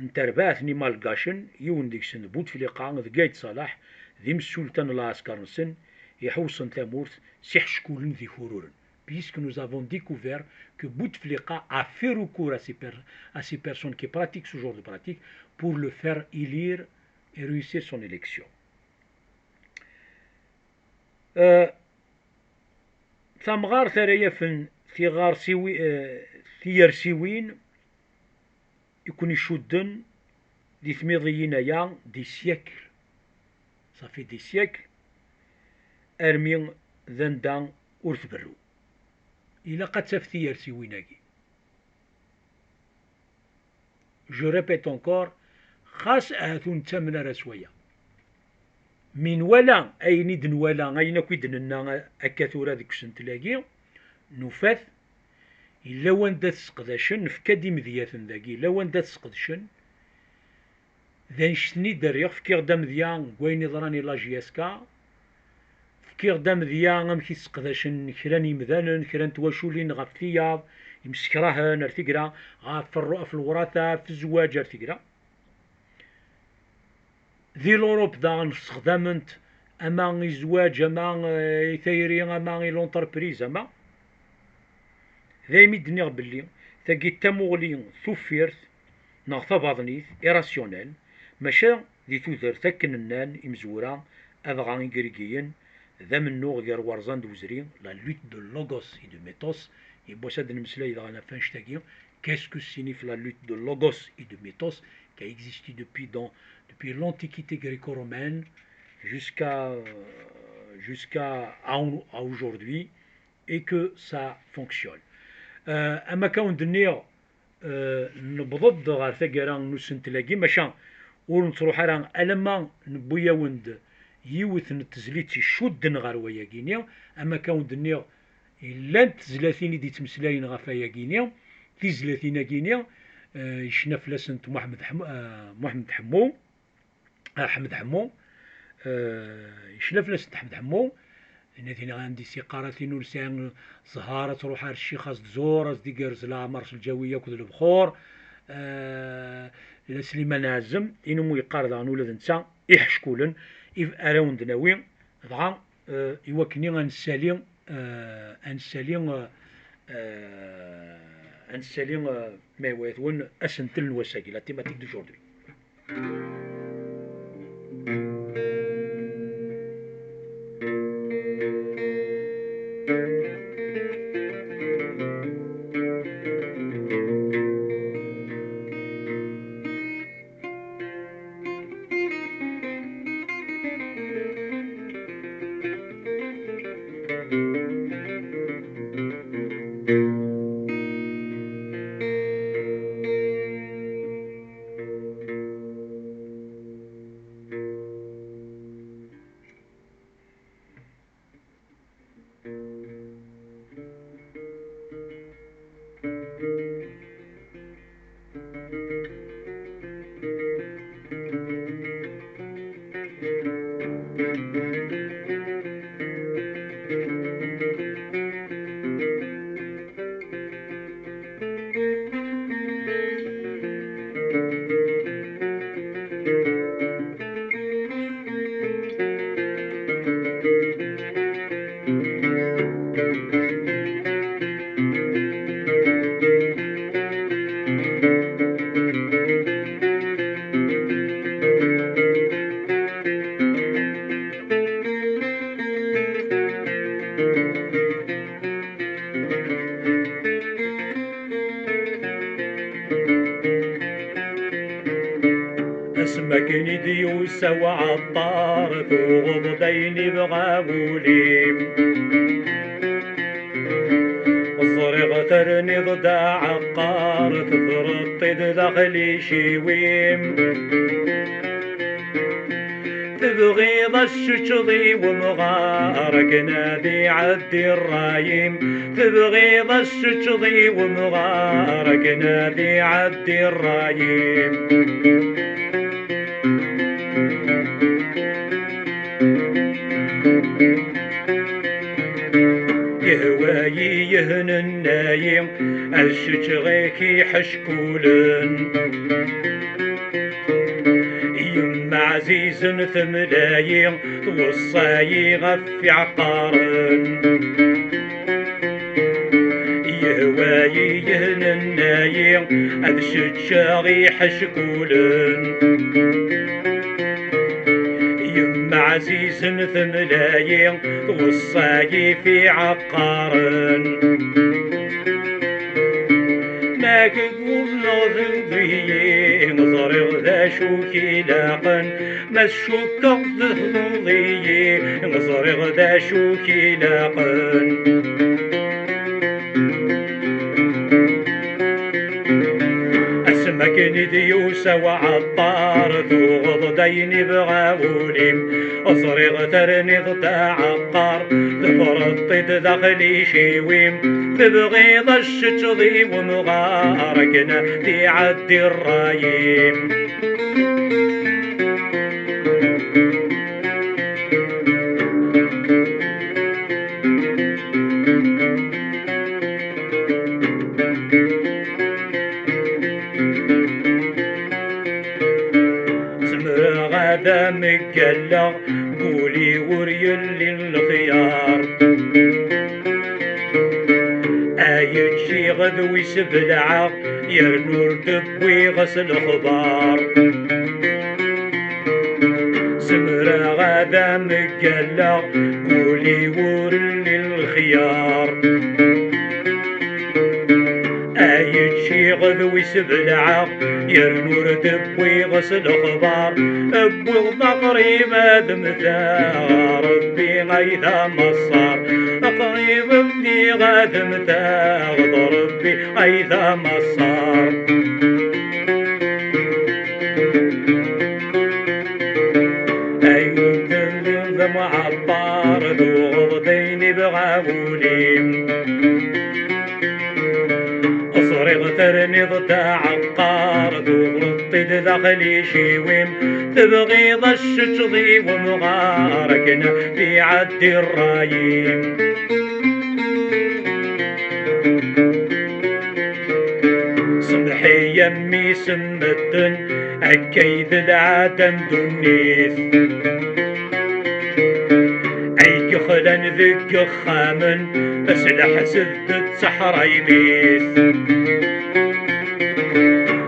n terbaɛt n imalgacen, yiwen deg-sen d Bouteflika, deg Ayt Salaḥ, d imsulta n lɛesker-nsen, iḥewṣen tamurt s iḥeckulen d ikururen. Puisque nous avons découvert que Bouteflika a fait recours à ces, per- à ces personnes qui pratiquent ce genre de pratique pour le faire élire et réussir son élection. Euh, tamɣart ara yafen tiɣersiwi- eh, tiyersiwin i ken-icudden di tmiḍiyin-aya, des siècles, ça fait des siècles, armi d anda ur tberru. Ilaq ad taf tiyersiwin-agi. Je répète encore, xas ahat ur nettamen ara s waya. Mi nwala ayen i d-nwala, ayen akk i d-nenna akka tura deg usentel-agi, nufa-t, yella wanda t-sseqdacen, nefka-d imedyaten dagi, yella wanda t-sseqdcen. D annect-nni i d-rriɣ, fkiɣ-d amedya deg wayen iḍran i la J S K, fkiɣ-d amedya amek i sseqdacen kra n yimdanen, kra n twaculin ɣef tiyaḍ, imsekrahen ar tegra, ɣef ṛṛu-, ɣef lewrata, ɣef zzwaǧ ar tegra. Di l'Europe daɣen ssexdamen-t ama i zzwaǧ, ama, eh, i tayri, ama i l'entreprise, ama. Daymi d-nniɣ belli tagi d tamuɣli tuffirt neɣ tabaḍnit, irrationnel, maca di tudert akken nnan imezwura, adɣa Igrigiyen d amennuɣ gar werẓan d wezri, la lutte de logos et de mythos. Yiwwas ad d-nemmeslay dɣa ɣef annect-agi, qu'est-ce que signifie la lutte de logos et de mythos? qui a existé depuis, dans, depuis l'Antiquité gréco-romaine jusqu'à euh, jusqu'à à, à aujourd'hui, et que ça fonctionne. Euh, am akka wen-d-nniɣ, euh, newweḍ-d ɣer taggara n usentel-agi, maca ur nettruḥ ara alamma newwi-yawen-d yiwet n tezlit icudden ɣer wayagi-ni. Am akka wen-d-nniɣ, llant tezlatin i d-yettmeslayen ɣef wayagi-ni. Tizlatin-agi-ni, euh, yecna fell-asent Muḥemmed Ḥem-, euh, Muḥemmed Ḥemmu. Ah, Ḥmed Ḥemmu, eh, yecna fell-asent Ḥmed Ḥemmu, yenna-t-in anda i s-yeqqar a tin ur nesɛi zzher ad truḥ ar ccix ad s-d-tẓur, ad s-d-igerrez leɛmer s lǧawi akked lebxur, eh, la Sliman Ɛazem, inumi yeqqar daɣen ula d netta iḥeckulen, i, ara wen-d-nawi, dɣa, eh, i wakken ad nessali, eh, ad nessali, eh, eh, ad nessali, eh, ma yewɛed-wen asentel n wass-agi, la thématique d'aujourd'hui. Asmi akken i d-yusa uɛeṭṭar, tuɣeḍ-d ayen ibɣa wul-im. Ẓriɣ terniḍ-d aɛeqqar, tefreḍ-t-id daxel iciwi-m. Tebɣiḍ ad teččeḍ i wemɣar akken ad iɛeddi ṛṛay-im. Tebɣiḍ ad teččeḍ i wemɣar akken ad iɛeddi ṛṛay-im. Yehwa-yi yihennayi, ad ččeɣ-ak iḥeckulen. Yemma ɛzizen temla-yi, tweṣṣa-yi ɣef iɛeqqaren. Yehwa-yi yihennayi, ad ččeɣ iḥeckulen. Yemma ɛzizen temla-yi, tweṣṣa-yi f iɛeqqaren. Ma k-id-wwḍeɣ d iyi, ẓriɣ d acu k-ilaqen. Ma tcukkeḍ tehduḍ-iyi, ẓriɣ d acu k-ilaqen. Asmi akken i d-yusa uɛeṭṭar, tuɣeḍ-d ayen ibɣa wul-im. Ẓriɣ terniḍ-d aɛeqqar, tefreḍ-t-id daxel iciwi-m. Tebɣiḍ ad teččeḍ i wemɣar akken ad iɛeddi ṛṛay-im. Zemreɣ ad am-ggalleɣ, wul-iw ur yelli lexyar. Ay ččiɣ d wis belɛeɣ, yernu ur d-wwiɣ s lexbar. Zemreɣ ad am-ggalleɣ, wul-iw ur lli lexyar. Ay ččiɣ Iɣed wis belɛeɣ, yernu ur d-wwiɣ s lexbar. Wwiɣ-d aɣrib ad mmteɣ, Rebbi ay d amaṣṣar. Qrib bdiɣ ad mmteɣ, d Rebbi ay d amaṣṣar. Ay telliḍ d amɛeṭṭar, tuɣeḍ-d ayen ibɣa wul-im. Ẓriɣ terniḍ-d aɛeqqar, tuɣeḍ-t-id daxel iciwi-m. Tebɣiḍ ad s-teččeḍ i wemɣar akken ad iɛeddi ṛṛay-im. Semmeḥ-iyi a mmi-s n medden, akka i d lɛada n ddunit. Ay yexlan deg yexxamen, s leḥsed d tteḥraymi-t.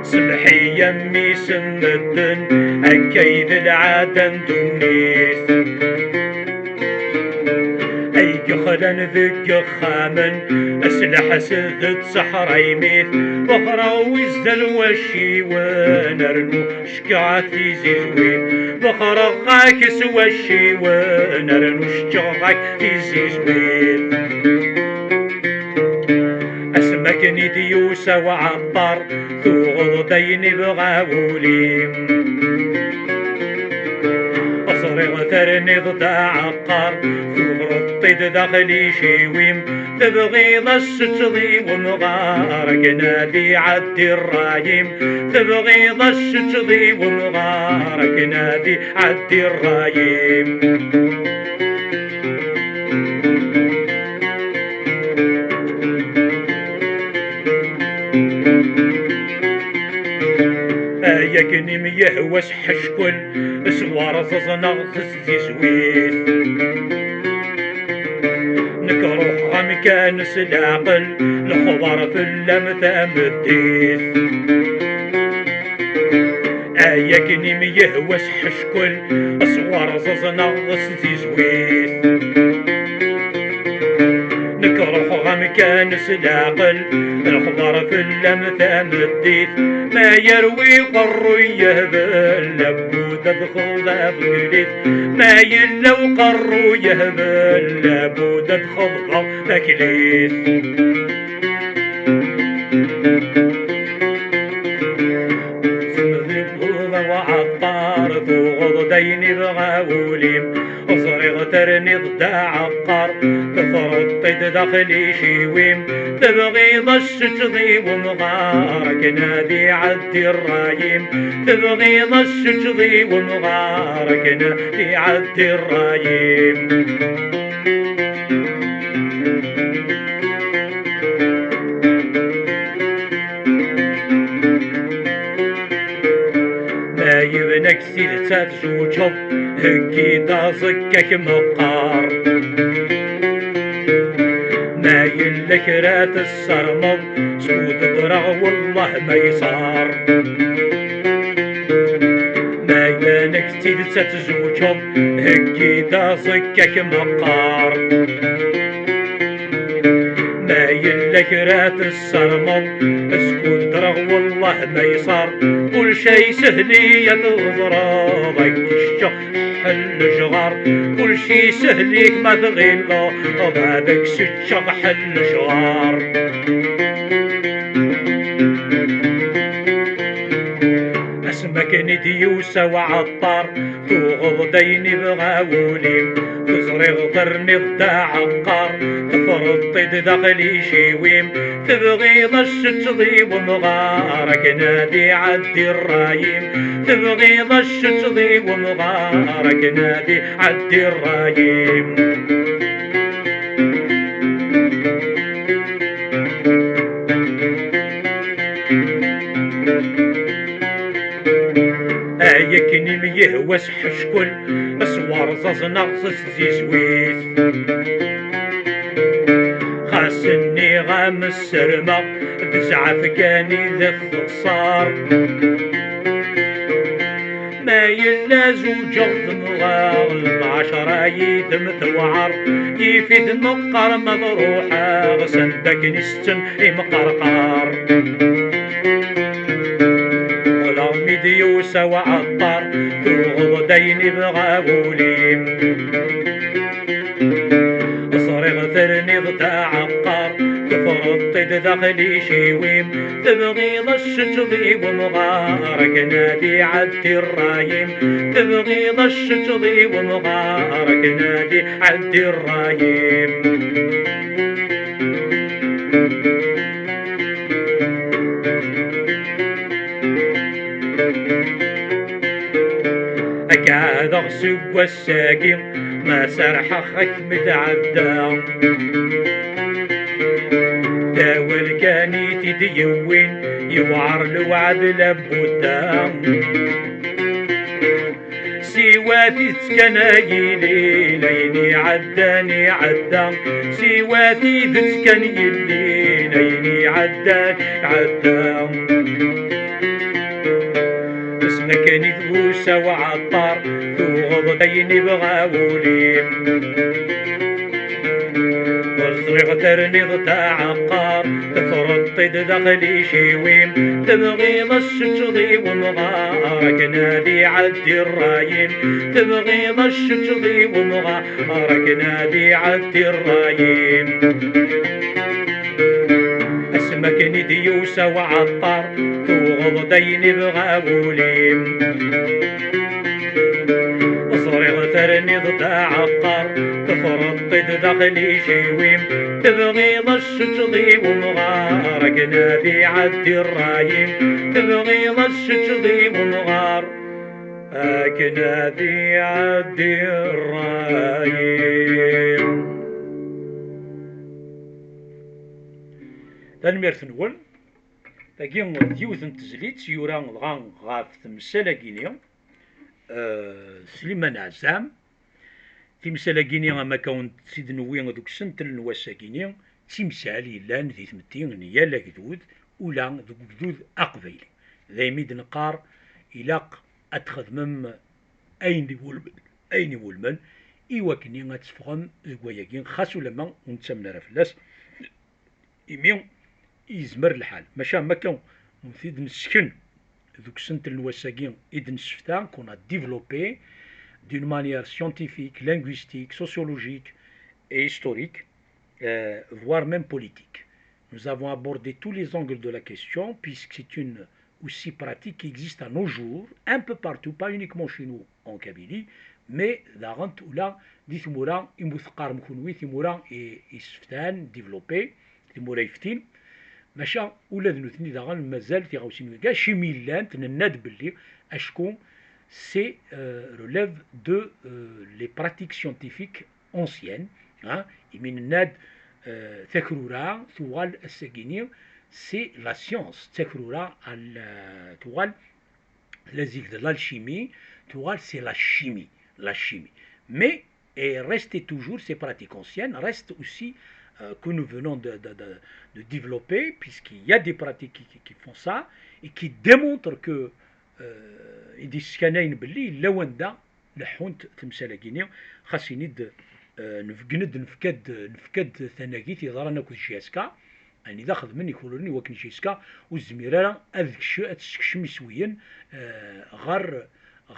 Semmeḥ-iyi a mmi-s n medden, akka i d lɛada n ddunit. Ay yexlan deg yexxamen, s leḥsed d tteḥraymi-t. Wexreɣ wis d lwacciwen, rnu cekkɛeɣ-ak tizizwin. Wexreɣ-ak s wacciwen, rnu cekkɛeɣ-ak tizizwin. Asmi akken i d-yusa uɛeṭṭar, tuɣeḍ-d ayen ibɣa wul-im. Ẓriɣ terniḍ-d aɛeqqar, tuɣeḍ-t-id daxel iciwi-m. Tebɣiḍ ad s-teččeḍ i wemɣar akken ad iɛeddi ṛṛay-im. Tebɣiḍ ad s-teččeḍ i wemɣar akken ad iɛeddi ṛṛay-im. Ay akken i m-yehwa s ḥeckel, s warẓeẓ neɣ s tizwit. Nekk ruḥeɣ amkan s leɛqel, lexbar fell-am tameddit. Ay akken i m-yehwa s ḥeckel, s warẓeẓ neɣ s tizwit. Nekk ruḥeɣ amkan s leɛqel, lexbar fell-am tameddit. Ma yerwi uqerruy yehbel, labud ad xeḍ abeglit. Ma yella uqerruy yehbel, labud ad xeḍbeɣ taklit. Tewweḍ a uɛeṭṭar, tuɣeḍ-d ayen ibɣa wul-im. Ẓriɣ terniḍ-d aɛeqqar, teffreḍ-t-id daxel iciwi-m. Tebɣiḍ ad s-teččeḍ i wemɣar akken ad iɛeddi ṛṛay-im. Tebɣiḍ ad s-teččeḍ i wemɣar akken ad iɛeddi ṛṛay-im. Ma yebna-k s tidet ad tzewǧeḍ, heggi-d aẓekka-k meqqar. Ma yella kra tessarmeḍ, skud ddreɣ wellah ma yeṣar. Ma yebna-k s tidet ad tzewǧeḍ, heggi-d aẓekka-k meqqar. Ma yella kra tessarmeḍ, skud ddreɣ wellah ma yeṣar. Kullec ay sehli ad teẓreḍ, ad k-ččeɣ ḥel lejɣar. Kullec isehli-k ma tɣileḍ ad k-ččeɣ ḥel lejɣar. Asmi akken i d-yusa uɛeṭṭar, tuɣeḍ-d ayen ibɣa wul-im. Teẓriḍ terniḍ-d aɛeqqar, teffreḍ-t-id daxel iciwi-m. Tebɣiḍ ad s-teččeḍ i wemɣar akken ad iɛeddi ṛṛay-im. Tebɣiḍ ad s-teččeḍ i wemɣar akken ad iɛeddi ṛṛay-im. Ay akken i m-yehwa s ḥeckel, s warẓaẓ neɣ s tizwit. Xas nniɣ-am ssarmeɣ, d zzɛaf kan i d texṣar. Ma Yella zuǧeɣ temɣer, lɛecra yid-m tewɛer, yif-it meqqar ma d ruḥeɣ, s anda akken i setten imqerqar. Ɣleɣ mi d-yusa uɛeṭṭar, tuɣeḍ-d ayen ibɣa wul-im. Ẓriɣ terniḍ-d aɛeqqar, tefreḍ-t-id daxel iciwi-m, tebɣiḍ ad s-teččeḍ i wemɣar, akken ad iɛeddi ṛṛay-im, tebɣiḍ ad s-teččeḍ i wemɣar, akken ad iɛeddi ṛṛay-im. Ad k-ɛadeɣ seg wass-agi, ma serḥeɣ ad kem-id-ɛedda. D awal kan i t-id-yewwin, yewɛer lewɛed la budda. Siwa tidet kan ay yilin, ayen iɛeddan iɛedda. Siwa tidet kan yellin, ayen iɛeddan iɛedda. Asmi akken i d-yusa uɛeṭṭar, tuɣeḍ-d ayen ibɣa wul-im. Ur ẓriɣ terniḍ-d aɛeqqar, tefreḍ-t-id daxel iciwi-m, tebɣiḍ ad s-teččeḍ i wemɣar, akken ad iɛeddi ṛṛay-im, tebɣiḍ ad s-teččeḍ i wemɣar, akken ad iɛeddi ṛṛay-im. Asmi akken i d-yusa uɛeṭṭar, tuɣeḍ-d ayen ibɣa wul-im. Ẓriɣ terniḍ-d aɛeqqar, tefreḍ-t-id daxel iciwi-m, tebɣiḍ ad s-teččeḍ i wemɣar, akken ad iɛeddi ṛṛay-im, tebɣiḍ ad s-teččeḍ i wemɣar, akken ad iɛeddi ṛṛay-im. Tanemmirt-nwen. Tagi d yiwet n tezlit yura dɣa ɣef temsal-agi-ni, eh, Sliman Ɛezzam. Timsal-agi-ni, am akka wen-tt-id-newwi deg usentel n wass-agi-ni, d timsal yellan di tmetti n yal agdud, ula deg ugdud aqbayli. Daymi d-neqqar, ilaq ad txedmem ayen iwulmen, ayen iwulmen, i wakken ad teffɣem deg wayagi, xas ulamma ur nettamen ara fell-as, imi yezmer lḥal. Maca am akka, ur t-id-nesken deg usentel n wass-agi i d-nessefta, qu'on a développé d'une manière scientifique, linguistique, sociologique et historique, euh, voire même politique. Nous avons abordé tous les angles de la question, puisque c'est une aussi pratique qui existe à nos jours, un peu partout, pas uniquement chez nous en Kabylie, mais daɣen ula di tmura imi teqqarem kunwi, timura i, iseftan, développé, timura yeftin. Maca ula d nutni daɣen mazal tiɣawsin-nni, acimi llant, nenna-d belli acku c'est, euh, relève de, euh, les pratiques scientifiques anciennes, hein, imi nenna-d, euh, takrura tuɣal ass-agi-ni, c'est la science, takrura, euh, tuɣal la zik de l'alchimie, tuɣal c'est la chimie, la chimie. Mais, et rester toujours, ces pratiques anciennes restent aussi, euh, que nous venons de, de, de, de développer, puisqu'il y a des pratiques qui, qui, qui font ça et qui démontrent que, euh, i d-yesskanay belli yella wanda leḥḥunt temsal-agi-ni, xas ini-d, eh, nefgen-d, nefka-d, nefka-d tanagit yeḍran akked J S K, anida xedmen ikuluren i wakken J S K ur tezmir ara ad kec-, ad tessekcem iswiyen, eh, ɣer,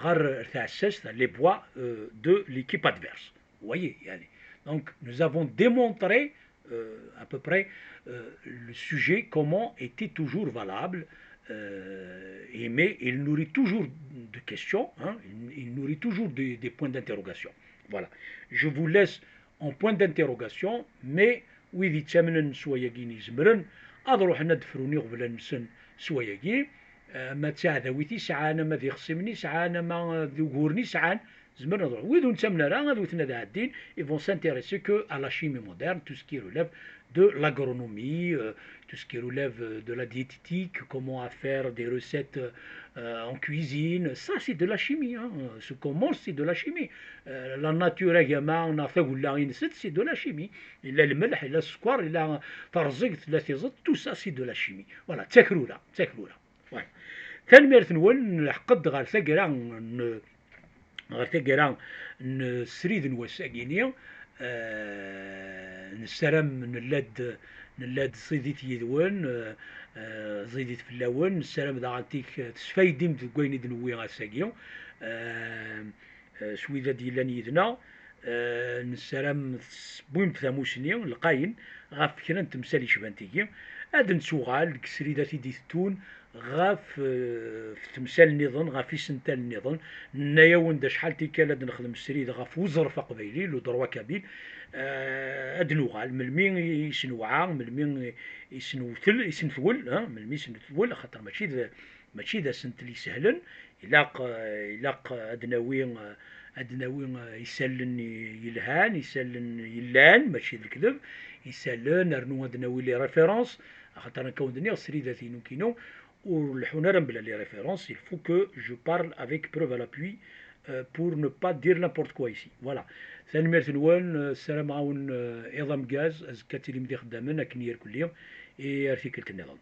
ɣer tɛessast, les bois, euh, de l'équipe adverse. Vous voyez, yani. Donc, nous avons démontré euh, à peu près, euh, le sujet, comment était toujours valable, euh, et, mais il nourrit toujours de questions, hein, il, il nourrit toujours des, des points d'interrogation. Voilà. Je vous laisse en point d'interrogation, mais wid yettamnen s wayagi-nni zemren ad ruḥen ad d-frun iɣeblan-nsen s wayagi, eh, ama d taɛdawit i sɛan, ama d ixṣimen i sɛan, ama d uguren i sɛan, zemren ad ruḥen. Wid ur nettamen ara, ad wten ad ɛeddin, ils vont s'intéresser que à la chimie moderne, tout ce qui relève de l'agronomie, euh, tout ce qui relève, euh, de la diététique, comment à faire des recettes, euh, en cuisine. Ça, c'est de la chimie, hein. Ce qu'on mange, c'est de la chimie. Euh, la nature, agama, neɣ tagella-ines, c'est de la chimie. Il y a le melh, il y a le sucre, il y a terẓegt, il y a tiẓeṭ, tout ça, c'est de la chimie. Voilà, d takrura, d takrura. Voilà. Tanemmirt-nwen, nleḥq-d ɣer taggara n ɣer taggara n srid n wass-agi-ni. Eh, nessaram nella-d, nella-d ẓidit yid-wen, eh, eh, ẓidit fell-awen. Nessaram daɣen tik tesfaydim deg wayen i d-newwi ass-agi, eh, eh, s wid ad yellan yid-neɣ. Eh, nessaram tewwim-d tamusni lqayen ɣef kra n temsal yecban tigi. Ad nettuɣal deg sridat i d-itettun ɣef, eh, temsal nniḍen, ɣef isental nniḍen. Nenna-yawen-d acḥal tikkal ad nexdem srid ɣef uẓref aqbayli, le droit kabyle. Eh, ad nuɣal melmi i s-newɛa, melmi i s-newtel, i s-netwel, eh, melmi i s-netwel, axaṭer mačči d, mačči d asentel isehlen. Ilaq, eh, ilaq ad nawi, eh, ad nawi, eh, isallen i-, yelhan, isallen yellan, mačči d lekdeb, isallen, rnu ad nawi les références, axaṭer nekk awen-d-nniɣ sridat-inu kinu ur leḥḥun ara mebla les références, il faut que je parle avec preuve à l'appui, euh, pour ne pas dire n'importe quoi ici. Voilà. Tanemmirt-nwen, euh, ssarameɣ-awen, euh, iḍ ameggaz, azekka ad tilim d ixeddamen akken irkelli, i ar tikkelt nniḍen.